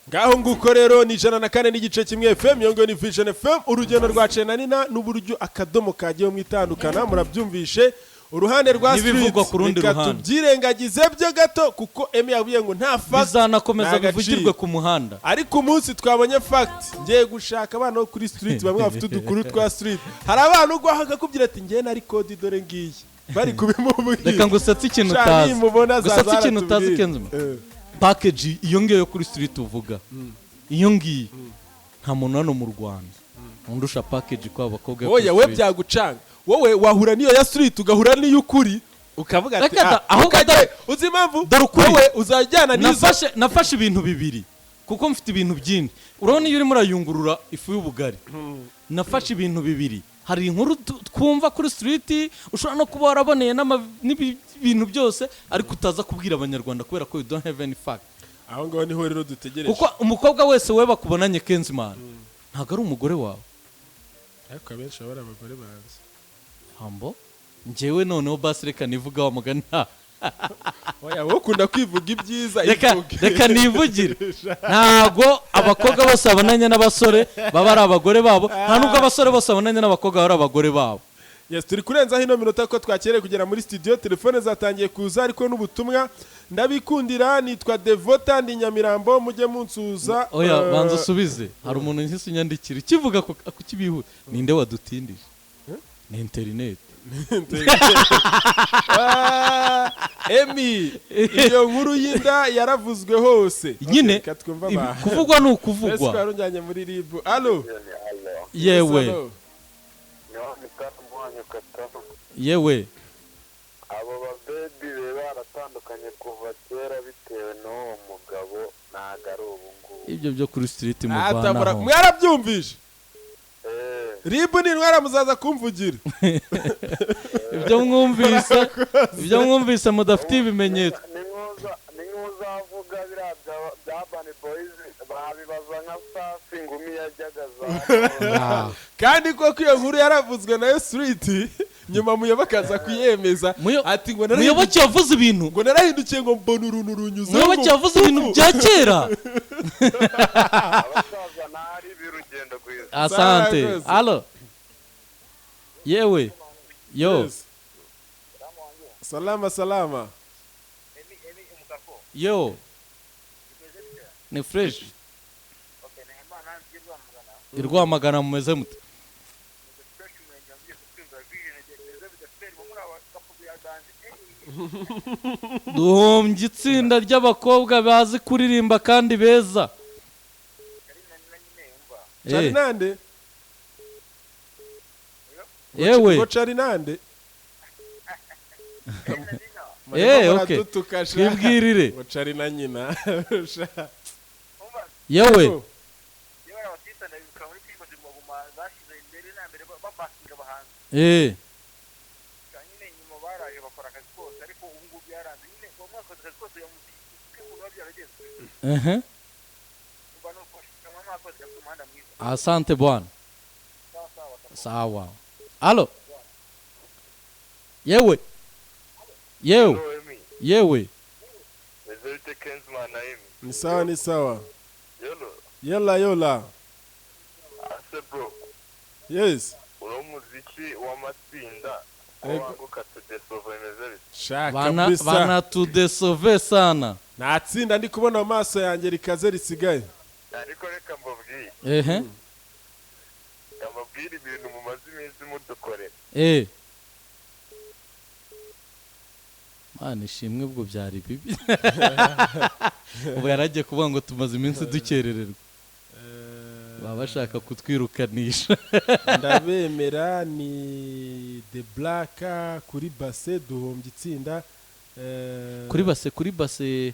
Speaker 2: Ngaho nguko rero, ni 104.1 FM, iyo ngiyo ni Vision FM. Urugendo rwa Cena Nina n'uburyo akadomo kagiye mu itandukana murabyumvishe. Uruhande rwa
Speaker 1: N'ibivugwa
Speaker 2: street
Speaker 1: ku rundi
Speaker 2: reka
Speaker 1: ruhande.
Speaker 2: tubyirengagize byo gato, kuko Emmy yabwiye ngo nta fact
Speaker 1: Bizanakomeza
Speaker 2: nta gaciro.
Speaker 1: bivugirwe ku muhanda.
Speaker 2: Ariko umunsi twabonye fact, ngiye gushaka abana bo kuri street, bamwe bafite udukuru twa street. Hari abana ugwaho akakubwira ati: "Ngewe nari kodi, dore ngiyi," bari kubimubwira.
Speaker 1: Reka ngusetse ikintu
Speaker 2: Sha,
Speaker 1: utazi.
Speaker 2: nimubona azaza
Speaker 1: Gusetse ikintu utazi,
Speaker 2: aratubwira.
Speaker 1: Kenzima. Package iyo ngiyo yo kuri street uvuga, iyo ngiyo nta muntu hano mu Rwanda undusha package kwa abakobwa yo kuri
Speaker 2: Oya, we
Speaker 1: street.
Speaker 2: byagucanga, wowe wahura n'iyo ya street, ugahura n'iy'ukuri, ukavuga ati
Speaker 1: Reka da,
Speaker 2: "Ah,"
Speaker 1: ahubwo
Speaker 2: uzi impamvu?
Speaker 1: Dore ukuri.
Speaker 2: Wowe uzajyana n'izo.
Speaker 1: Nafashe ibintu bibiri kuko mfite ibintu byinshi. Urabona iyo urimo urayungurura ifu y'ubugari, nafashe ibintu bibiri. Hari inkuru twumva kuri street, ushobora no kuba waraboneye n'ibintu byose, ariko utaza kubwira Abanyarwanda kubera ko you don't have any fact.
Speaker 2: Aho ngaho niho rero dutegereje.
Speaker 1: Kuko umukobwa wese we bakubonanye, Kenzimana, ntabwo ari umugore wawe.
Speaker 2: Ariko abenshi baba ari abagore banze.
Speaker 1: Hambo njyewe noneho basi reka nivuga wa mugani nta
Speaker 2: Oya, wowe ukunda kwivuga ibyiza.
Speaker 1: Reka
Speaker 2: Ivuge.
Speaker 1: reka nivugire, ntabwo abakobwa bose babonanye n'abasore baba ari abagore babo, nta nubwo abasore bose babonanye n'abakobwa baba ari abagore babo.
Speaker 2: Yes, turi kurenzaho ino minota ko twakereye kugera muri studio. Telefone zatangiye kuza, ariko n'ubutumwa ndabikundira. Nitwa Devota, ndi Nyamirambo, mujye munsuza.
Speaker 1: Oya, banza usubize. Hari umuntu nhise unyandikira ukivuga kukibihuta, ninde wadutindije? Ni interineti.
Speaker 2: Ah, Emmy, iyo nkuru y'inda yaravuzwe hose.
Speaker 1: Nyine
Speaker 2: Okay, reka twumve abantu.
Speaker 1: Kuvugwa ni
Speaker 2: Ese
Speaker 1: ukuvugwa.
Speaker 2: twarunjyanye muri RIB? Allo?
Speaker 1: Yewe.
Speaker 2: Allo?
Speaker 3: Ni wa mutamu wanyu Katano.
Speaker 1: Yewe.
Speaker 3: Abo babebi be baratandukanye kuva kera bitewe n'uwo mugabo, ntabwo ari ubu ngubu.
Speaker 1: Ibyo byo kuri street
Speaker 2: Atamura
Speaker 1: muvanaho.
Speaker 2: Mwarabyumvishe?
Speaker 3: Eh.
Speaker 2: RIB ni intwara, muzaza kumvugira.
Speaker 1: Ibyo mwumvise mudafitiye ibimenyetso.
Speaker 3: Ni nk'uzavuga biriya bya Urban Boys, babibaza nka Safi ngumi yajyaga za
Speaker 2: Kandi koko iyo nkuru yaravuzwe nayo street, nyuma Muyoboke aza kuyemeza ati ngo
Speaker 1: Muyoboke yavuze ibintu.
Speaker 2: Ngo narahindukiye, ngo mbona uruntu runyuze.
Speaker 1: Muyoboke yavuze ibintu bya kera.
Speaker 3: Abasaza ntari b'urugendo rwiza.
Speaker 1: Asante.
Speaker 2: Sawa, rwose.
Speaker 1: Allo, yewe, yo.
Speaker 2: Yes. Salama salama.
Speaker 1: Yo, ni fresh. I Rwamagana mumeze mute? Duhombye itsinda ry'abakobwa bazi kuririmba kandi beza.
Speaker 2: Cari
Speaker 1: Eh,
Speaker 2: nande?
Speaker 1: Yewe.
Speaker 2: Ngo cari nande?
Speaker 1: Eh, okay.
Speaker 2: Muradutuka sha.
Speaker 1: Twibwirire.
Speaker 2: Ngo cari na nyina sha.
Speaker 1: Yewe.
Speaker 2: Oh.
Speaker 4: Yewe, abatista ndabibuka muri filime ziguma bashyize imbere na mbere babakinga abahanzi. Nyine nyuma baraje bakora akazi kose, ariko ubu ngubu byaranze nyine, uwo mwaka akazi kose ya muziki ukuntu biba byarageze. Umva, ni ukubashikama mwakoze kabisa, umuhanda mwiza.
Speaker 1: Asante bwana.
Speaker 4: Sawa sawa.
Speaker 1: Sawa. Allo, yewe yewe.
Speaker 3: Hello, Emmy.
Speaker 1: Yewe.
Speaker 3: Meze bite, Kenzman na Emmy?
Speaker 2: Ni sawa, ni sawa.
Speaker 3: Yolo.
Speaker 2: Yola yola.
Speaker 3: Ase bro,
Speaker 2: Yes.
Speaker 3: uno muziki w'amatsinda
Speaker 2: Ego.
Speaker 3: wabanguka tudesova, bimeze bite?
Speaker 2: Sha
Speaker 1: Bana
Speaker 2: kabisa.
Speaker 1: banatudesove sana.
Speaker 2: Nta tsinda ndi kubona mu maso yanjye rikaze risigaye.
Speaker 3: Ariko reka mbabwire, reka mbabwire ibintu mumaze iminsi mudukorera.
Speaker 1: Mana ishimwe, ubwo byari bibi. Ubu yaragiye kuvuga ngo tumaze iminsi dukerererwa, baba bashaka kutwirukanisha.
Speaker 2: Ndabemera, ni The Black kuri base, duhombye itsinda.
Speaker 1: Kuri base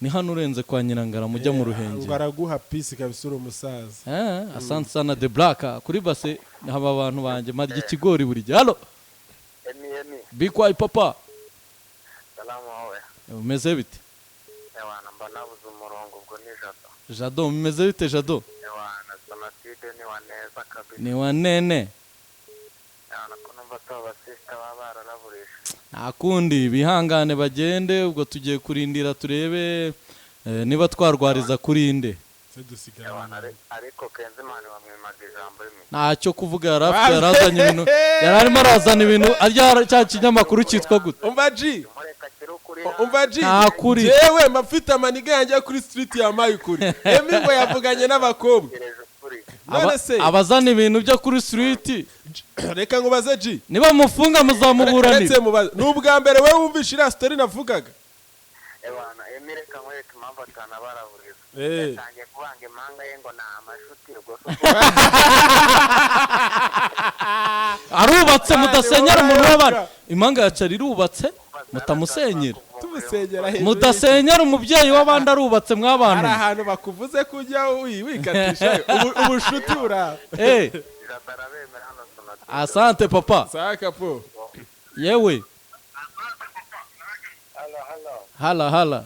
Speaker 1: ni hano urenze kwa Nyirangara mujya mu
Speaker 2: Ngo
Speaker 1: Ruhengeri.
Speaker 2: Araguha peace kabisa, uri umusaza.
Speaker 1: Asante sana The Black. Kuri base haba abantu banjye marya ikigori buri gihe. Halo.
Speaker 3: Emi, Emi.
Speaker 1: Bikwayi papa.
Speaker 3: Salamu wawe.
Speaker 1: Umeze bite?
Speaker 3: Ewana, mba nabuze umurongo, ubwo ni Jado.
Speaker 1: Jado, mumeze bite Jado?
Speaker 3: Ewana, Sonatide ni wa neza kabisa.
Speaker 1: Ni wa nene.
Speaker 3: Ewana, ko numva tuba abasista baba bararaburisha.
Speaker 1: Nta kundi, bihangane bagende, ubwo tugiye kurindira turebe niba twarwariza kuri inde.
Speaker 2: Se dusigara.
Speaker 3: Ewana, ariko Kenzimana bamwimaga ijambo rimwe.
Speaker 1: Ntacyo kuvuga yari afite, yarazanye ibintu, yari arimo arazana ibintu arya cya kinyamakuru cyitwa gute?
Speaker 2: Umva G.
Speaker 3: Mureka kiri ukuri.
Speaker 2: Umva G.
Speaker 1: Nta kuri.
Speaker 2: Jewe mba mfite amaniga yanjye yo kuri street yamaye ukuri. Emi ngo yavuganye n'abakobwa.
Speaker 3: Tegereje ukuri.
Speaker 2: None se
Speaker 1: Abazana ibintu byo kuri street.
Speaker 2: Reka nkubaze G.
Speaker 1: Niba mufunga muzamuburanira.
Speaker 2: Uretse mubaze, ni ubwa mbere wowe wumvishe iriya story navugaga?
Speaker 3: Ewana, Emi, reka nkwereke impamvu atanabaraburiza. Yatangiye kubanga impanga ye ngo ni amashuti, ubwo se
Speaker 1: Arubatse, mudasenyera umuntu w'abandi.
Speaker 2: Wowe.
Speaker 1: Impanga ya Cari irubatse, mutamusenyera.
Speaker 2: Tumusenyera hejuru.
Speaker 1: Mudasenyera umubyeyi w'abandi, arubatse mw'abantu.
Speaker 2: Hari ahantu bakuvuze kujya wikatisha ubushuti buraba.
Speaker 3: Jado arabemera hano Sonatide.
Speaker 1: Asante papa.
Speaker 2: Sakapo.
Speaker 1: Yewe.
Speaker 3: Halo, halo.
Speaker 1: Hala hala.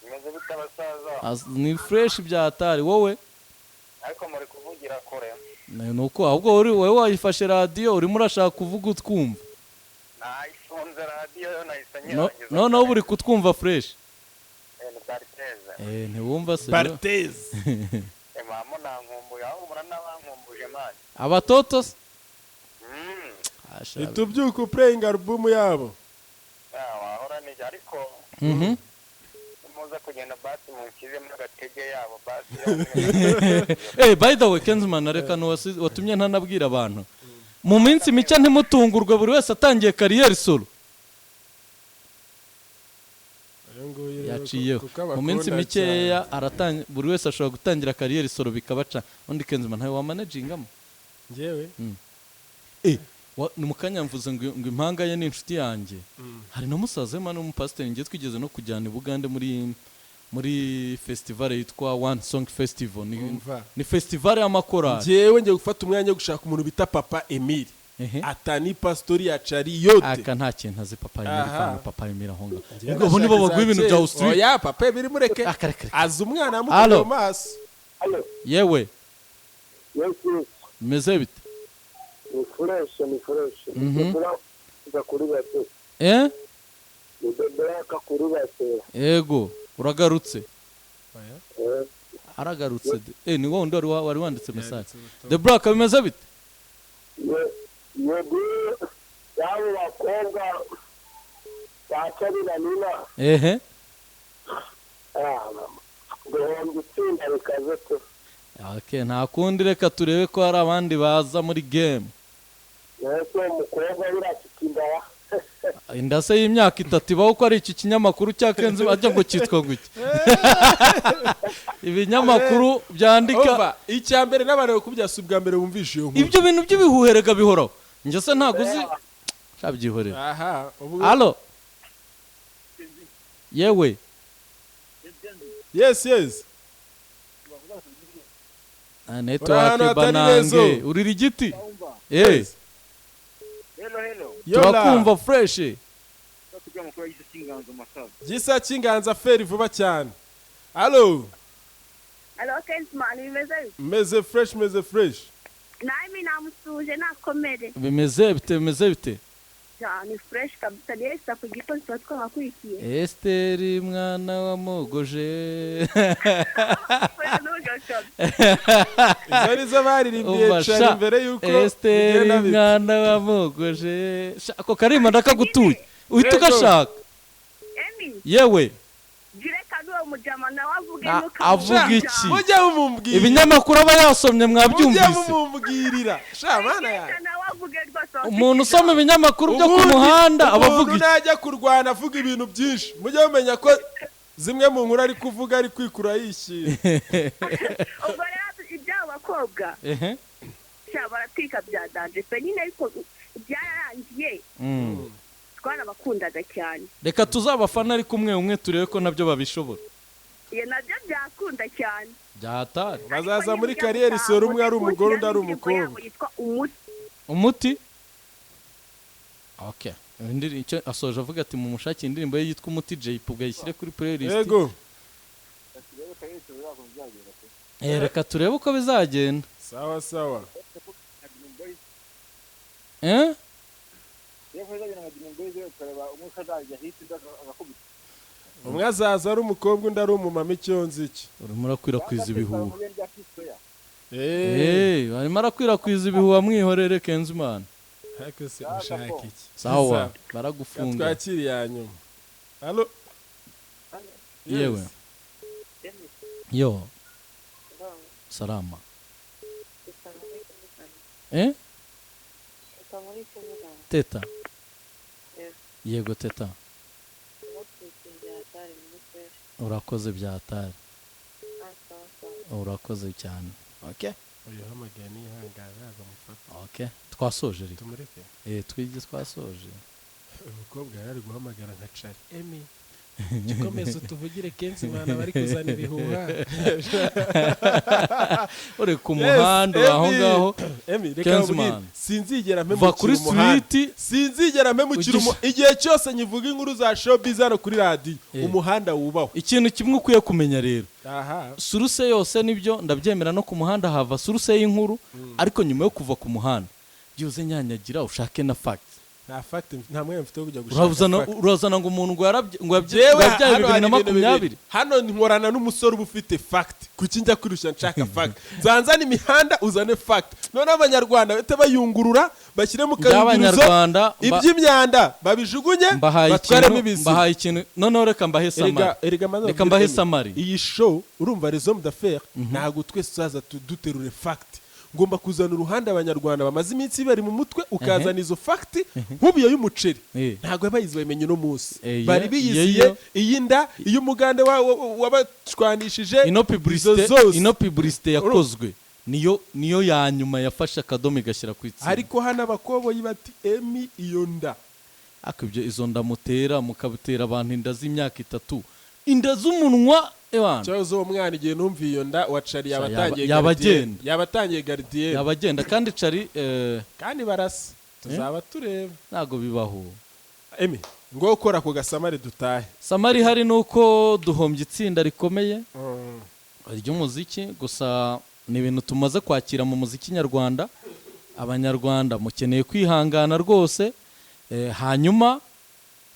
Speaker 3: Meze bite abasaza?
Speaker 1: Ni fresh bya hatari, wowe?
Speaker 3: Ariko muri kuvugira kure.
Speaker 1: Ni uko ahubwo uri wowe wayifashe radiyo, urimo urashaka kuvuga utwumva.
Speaker 3: Nayifunze radiyo yo, nahise
Speaker 1: No-
Speaker 3: nyirangiza.
Speaker 1: Noneho uri kutwumva fresh.
Speaker 3: Ni Barteze.
Speaker 1: Ntiwumva se?
Speaker 2: Bartez.
Speaker 3: Mama nankumbuye, ahubwo muranabankumbuje man.
Speaker 1: Abatoto se? Asha.
Speaker 2: Itubyuka playing album yabo.
Speaker 3: Ah, wahora nijya ariko muze kugenda basi munshyizemo agatege yabo basi.
Speaker 1: By the way, Kenzman, reka watumye ntanabwira abantu, mu minsi mike ntimutungurwe buri wese atangiye carrière solo.
Speaker 2: Uyu nguyu rero
Speaker 1: Yaciyeho.
Speaker 2: kuko
Speaker 1: Mu minsi
Speaker 2: abakunda
Speaker 1: mikeya
Speaker 2: cyane.
Speaker 1: buri wese ashobora gutangira carrière solo bikabaca. Undi Kenzman ntawe wamanagingamo.
Speaker 2: Njyewe?
Speaker 1: Ni mu kanya mvuze ngo impanga ye ni inshuti yanjye. Hari na musaza we man w'umupasiteri, ngiye twigeze no kujyana i Bugande muri festival yitwa One Song Festival, ni,
Speaker 2: Umva.
Speaker 1: ni festival y'amakorali.
Speaker 2: Njyewe ngiye gufata umwanya wo gushaka umuntu bita Papa Emile. Atani pastori ya Cari yote.
Speaker 1: Aka nta kintu azi Papa Emile.
Speaker 2: Aha.
Speaker 1: Fana Papa Emile aho ngaho.
Speaker 2: Njyewe
Speaker 1: Ubwo nibo
Speaker 2: ndashaka
Speaker 1: baguha ibintu
Speaker 2: za
Speaker 1: bya
Speaker 2: kera.
Speaker 1: Australia.
Speaker 2: Oya, Papa Emile mureke.
Speaker 1: Aka reka reka.
Speaker 2: Azi umwana yamukuriye
Speaker 1: Allo.
Speaker 2: mu maso.
Speaker 1: Yewe.
Speaker 3: Yes.
Speaker 1: Bimeze bite?
Speaker 3: Ni fresh, ni fresh. Kuza kuri base. Ni Black kuri base.
Speaker 1: Yego, uragarutse. Aragarutse de. Ni wowe undi wari wanditse message. The Black, bimeze bite?
Speaker 3: Yego, yabo bakobwa ba Cari na Nina. Guhomba itsinda bikaze tu.
Speaker 1: Okay, nta kundi, reka turebe ko hari abandi baza muri game.
Speaker 3: Ese uwo mukobwa birafite inda?
Speaker 1: Inda se y'imyaka 3 ibaho? Ko ari iki kinyamakuru cya Kenzi ajya ngo cyitwa guki, ibinyamakuru byandika.
Speaker 2: Umva, icya mbere n'abantu bakubya si ubwa mbere bumvishe iyo nkuru.
Speaker 1: Ibyo bintu by'ibihuherega bihoraho, njye se ntabwo uzi, shabyihorera.
Speaker 2: Aha, ubu.
Speaker 1: Alo, yewe.
Speaker 2: Yes.
Speaker 1: Network.
Speaker 2: Ahantu hatari
Speaker 1: Banange.
Speaker 2: rezo.
Speaker 1: Urira igiti. Eh.
Speaker 4: Hello, hello.
Speaker 2: Yola.
Speaker 1: Turakumva fresh.
Speaker 4: Kugira amakuru y'igisa cy'inganzo masaza.
Speaker 2: Gisa cy'inganza feri vuba cyane. Allo.
Speaker 5: Alo Kenzman, bimeze bite?
Speaker 2: Meze fresh, meze fresh.
Speaker 5: Nawe namusuje nakomere.
Speaker 1: Bimeze bite, bimeze bite?
Speaker 5: Ja, ni fresh kabisa, ni Esther ku Gisozi, tuba twabakurikiye.
Speaker 1: Esteri mwana wa Mogoje.
Speaker 2: Izo nizo baririmbiye
Speaker 1: Umva
Speaker 2: Cari
Speaker 1: sha,
Speaker 2: mbere yuko
Speaker 1: Esteri
Speaker 2: bigenda bite.
Speaker 1: mwana wa Mogoje. Sha, ako karima ndakagutuye uhita
Speaker 2: Yego.
Speaker 1: ugashaka.
Speaker 5: Emi,
Speaker 1: Yewe.
Speaker 5: jireka n'uwo mujama nawe avuge.
Speaker 1: Avuga iki?
Speaker 2: Mujye mumumbwira.
Speaker 1: Ibinyamakuru aba yasomye
Speaker 2: Mujye
Speaker 1: mwabyumvise.
Speaker 2: mumumbwirira sha mana yanjye.
Speaker 5: Nawe avuge rwa. rwose waba ufite
Speaker 1: Umuntu usoma
Speaker 5: ijambo.
Speaker 1: ibinyamakuru byo ku
Speaker 2: Ubundi
Speaker 1: muhanda aba avuga
Speaker 2: umuntu
Speaker 1: iki?
Speaker 2: najya kurwana avuga ibintu byinshi, mujye mumenya ko zimwe mu nkuru ari kuvuga ari kwikura yishyira.
Speaker 5: Ubwo rero iby'abo bakobwa, sha, baratwika bya danger pe nyine, ariko byararangiye. Twarabakundaga cyane.
Speaker 1: Reka tuzabafana ariko umwe umwe, turebe ko nabyo babishobora.
Speaker 5: Iyo nabyo byakunda cyane.
Speaker 1: Byahatari.
Speaker 2: Bazaza
Speaker 5: Ariko
Speaker 2: muri
Speaker 5: niba
Speaker 2: carrière
Speaker 5: ujya
Speaker 2: solo, umwe ari
Speaker 5: gutaha,
Speaker 2: umugore, undi ari
Speaker 5: indirimbo yabo
Speaker 2: umukobwa.
Speaker 5: yitwa Umuti.
Speaker 1: Umuti, okay. Icyo asoje avuga ati mumushakire indirimbo ye yitwa Umuti, Jay ubwo ayishyire kuri playlist.
Speaker 2: Yego.
Speaker 1: Reka turebe uko bizagenda.
Speaker 2: Sawa sawa.
Speaker 1: Eh?
Speaker 4: Iyo kuzagenda nka Dream Boys, ukareba umwe ukazajya hit, undi agakubita.
Speaker 2: Umwe azaza ari umukobwa, undi ari umumama, icyo nzi iki.
Speaker 1: Urimo urakwirakwiza ibihuha.
Speaker 2: Eh.
Speaker 1: Arimo arakwirakwiza ibihuha, mwihorere Kenzimana.
Speaker 2: Ariko se ushaka iki?
Speaker 1: Sawa, baragufunga.
Speaker 2: Twakiri ya nyuma. Allo?
Speaker 1: Yewe yo, salama. Teta, yego teta, urakoze byatari, urakoze cyane, okay.
Speaker 2: Uyu uhamagaye nihangana ntabwo amufata.
Speaker 1: Okay, twasoje reka.
Speaker 2: Tumureke.
Speaker 1: Twige twasoje.
Speaker 2: Uyu mukobwa yari ari guhamagara nka Cari Emi, gikomeza utuvugire kenshi, imana bari kuzana ibihuha.
Speaker 1: Uri ku muhanda, uri aho
Speaker 2: Emi.
Speaker 1: ngaho.
Speaker 2: Emi, reka
Speaker 1: Kenzimana.
Speaker 2: nkubwire, sinzigera
Speaker 1: Va kuri
Speaker 2: mpemukira umuhanda.
Speaker 1: street.
Speaker 2: Sinzigera mpemukira igihe cyose nyivuga inkuru za showbiz hano kuri radiyo, umuhanda wubahwe.
Speaker 1: Ikintu kimwe ukwiye kumenya rero,
Speaker 2: aha,
Speaker 1: source yose nibyo ndabyemera, no ku muhanda hava source y'inkuru, ariko nyuma yo kuva ku muhanda byibuze nyanyagira ushake na fact.
Speaker 2: Nta fact, nta mwanya mfite wo kujya gushaka
Speaker 1: Urazana
Speaker 2: fact.
Speaker 1: urazana ngo umuntu ngo yarabye ngo
Speaker 2: Jewe
Speaker 1: ngo yabyaye
Speaker 2: hano
Speaker 1: bibiri
Speaker 2: hari
Speaker 1: na
Speaker 2: ibintu bibiri.
Speaker 1: makumyabiri.
Speaker 2: Hano nkorana n'umusore uba ufite fact. Kuki njya kwirushya nshaka fact? Nzanzana imihanda, uzane fact, noneho Abanyarwanda bahite bayungurura bashyire mu kayunguruzo.
Speaker 1: By'Abanyarwanda
Speaker 2: Iby'imyanda babijugunye,
Speaker 1: mbahaye
Speaker 2: batwaremo
Speaker 1: ikintu
Speaker 2: ibizima.
Speaker 1: Mbahaye ikintu, noneho reka mbahe summary.
Speaker 2: Erega maze
Speaker 1: Reka
Speaker 2: mbabwire,
Speaker 1: mbahe
Speaker 2: Emi,
Speaker 1: summary.
Speaker 2: iyi show, urumva, raison d'affaire, ntabwo twese tuzaza duterure fact. Ngomba kuzana uruhande Abanyarwanda bamaze iminsi bari mu mutwe, ukazana izo fact nk'ubuye y'umuceri. Ntabwo yabayizi, bayimenye uno munsi. Bari biyiziye iy'inda, iy'umugande wabashwanishije,
Speaker 1: Ino
Speaker 2: izo
Speaker 1: publicité
Speaker 2: zose.
Speaker 1: Ino publicité yakozwe niyo ya nyuma yafashe akadomo igashyira ku itsinda.
Speaker 2: Ariko hano abakoboyi bati: "Emi, iyo nda."
Speaker 1: Ariko ibyo, izo nda mutera, mukabutera abantu inda z'imyaka 3, inda z'umunwa, ewana.
Speaker 2: Cyahoze uwo mwana, igihe numva iyo nda wa Cari yaba atangiye
Speaker 1: Yaba
Speaker 2: gardienne.
Speaker 1: agenda.
Speaker 2: Yaba atangiye gardienne.
Speaker 1: Yaba agenda kandi Cari
Speaker 2: Kandi barasa, tuzaba tureba.
Speaker 1: Ntabwo bibaho.
Speaker 2: Emi, ngo ukora ku ga summary dutahe.
Speaker 1: Summary ihari ni uko duhombye itsinda rikomeye ry'umuziki, gusa ni ibintu tumaze kwakira mu muziki nyarwanda. Abanyarwanda mukeneye kwihangana rwose. Hanyuma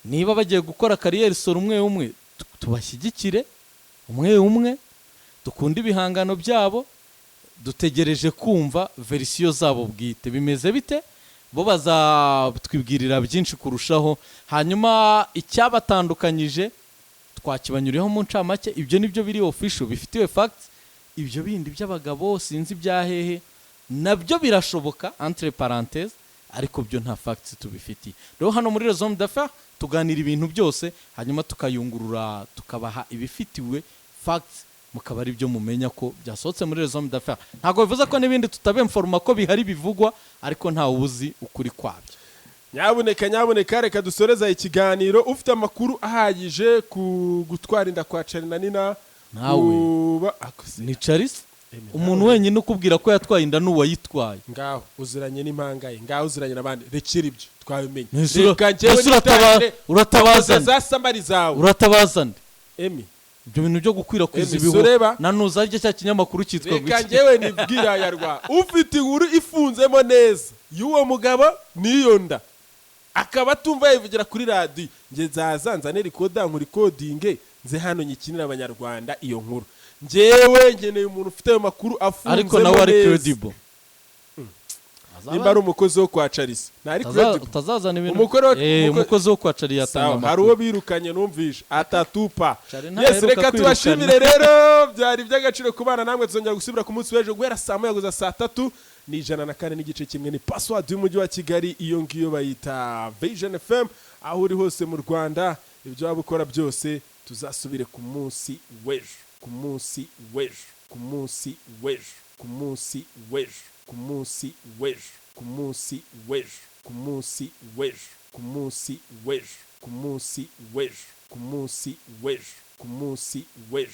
Speaker 1: niba bagiye gukora carrière solo umwe umwe, tubashyigikire umwe umwe, dukunde ibihangano byabo. Dutegereje kumva version zabo bwite bimeze bite, bo bazatwibwirira byinshi kurushaho. Hanyuma icyabatandukanyije twakibanyuriyeho mu ncamake, ibyo nibyo biri official bifitiwe facts. Ibyo bindi by'abagabo sinzi ibya hehe, nabyo birashoboka entre parenthèses, ariko byo nta facts tubifitiye. Rero hano muri Raison d'Affaires tuganira ibintu byose, hanyuma tukayungurura, tukabaha ibifitiwe facts, mukaba ari byo mumenya ko byasohotse muri Raison d'Affaires. Ntabwo bivuze ko n'ibindi tutabemforoma ko bihari bivugwa, ariko ntawe uzi ukuri kwabyo.
Speaker 2: Nyabuneka, nyabuneka, reka dusoreza ikiganiro. Ufite amakuru ahagije ku gutwara inda kwa Cari na Nina?
Speaker 1: Nawe.
Speaker 2: Akose.
Speaker 1: Ni Charles.
Speaker 2: Emi,
Speaker 1: Umuntu wenyine ukubwira ko yatwaye inda ni uwayitwaye.
Speaker 2: Ngaho uziranye n'impanga ye, ngaho uziranye n'abandi, rekera ibyo twabimenye.
Speaker 1: Ese
Speaker 2: Reka njyewe
Speaker 1: ese
Speaker 2: nitangire
Speaker 1: uratabaza nde?
Speaker 2: za summary zawe.
Speaker 1: Uratabaza nde?
Speaker 2: Emi.
Speaker 1: Ibyo bintu byo gukwirakwiza
Speaker 2: Emi,
Speaker 1: ibihuha
Speaker 2: sureba.
Speaker 1: na nuzarya cya kinyamakuru cyitwa
Speaker 2: Reka
Speaker 1: gwiki?
Speaker 2: njyewe nibwira yarwa ufite inkuru ifunzemo neza y'uwo mugabo n'iyo nda, akaba atumva yivugira kuri radiyo, njye nzaza nzane recorder, nkurikodinge, nze hano nyikinire Abanyarwanda iyo nkuru. Njyewe nkeneye umuntu ufite ayo makuru afunzemo
Speaker 1: Ariko nawe ari
Speaker 2: neza.
Speaker 1: credible.
Speaker 2: Nimba ari umukozi wo kwa Charles, ntari credible.
Speaker 1: Utazazana ibintu.
Speaker 2: Umukozi
Speaker 1: Umukozi wo kwa Charles yatanga
Speaker 2: Sawa, hari
Speaker 1: amakuru.
Speaker 2: uwo birukanye numvishe atatupa.
Speaker 1: Charles
Speaker 2: Yes.
Speaker 1: ntaheruka
Speaker 2: Reka
Speaker 1: kwirukana.
Speaker 2: tubashimire rero, byari iby'agaciro kubana namwe. Tuzongera gusubira ku munsi w'ejo guhera saa 1 kugeza saa 3. Ni 104.1, ni password y'umujyi wa Kigali. Iyo ngiyo bayita Vision FM. Aho uri hose mu Rwanda, ibyo waba ukora byose, tuzasubire ku munsi w'ejo, ku munsi w'ejo, ku munsi w'ejo, ku munsi w'ejo, ku munsi w'ejo, ku munsi w'ejo, ku munsi w'ejo, ku munsi w'ejo, ku munsi w'ejo, ku munsi w'ejo, ku munsi w'ejo.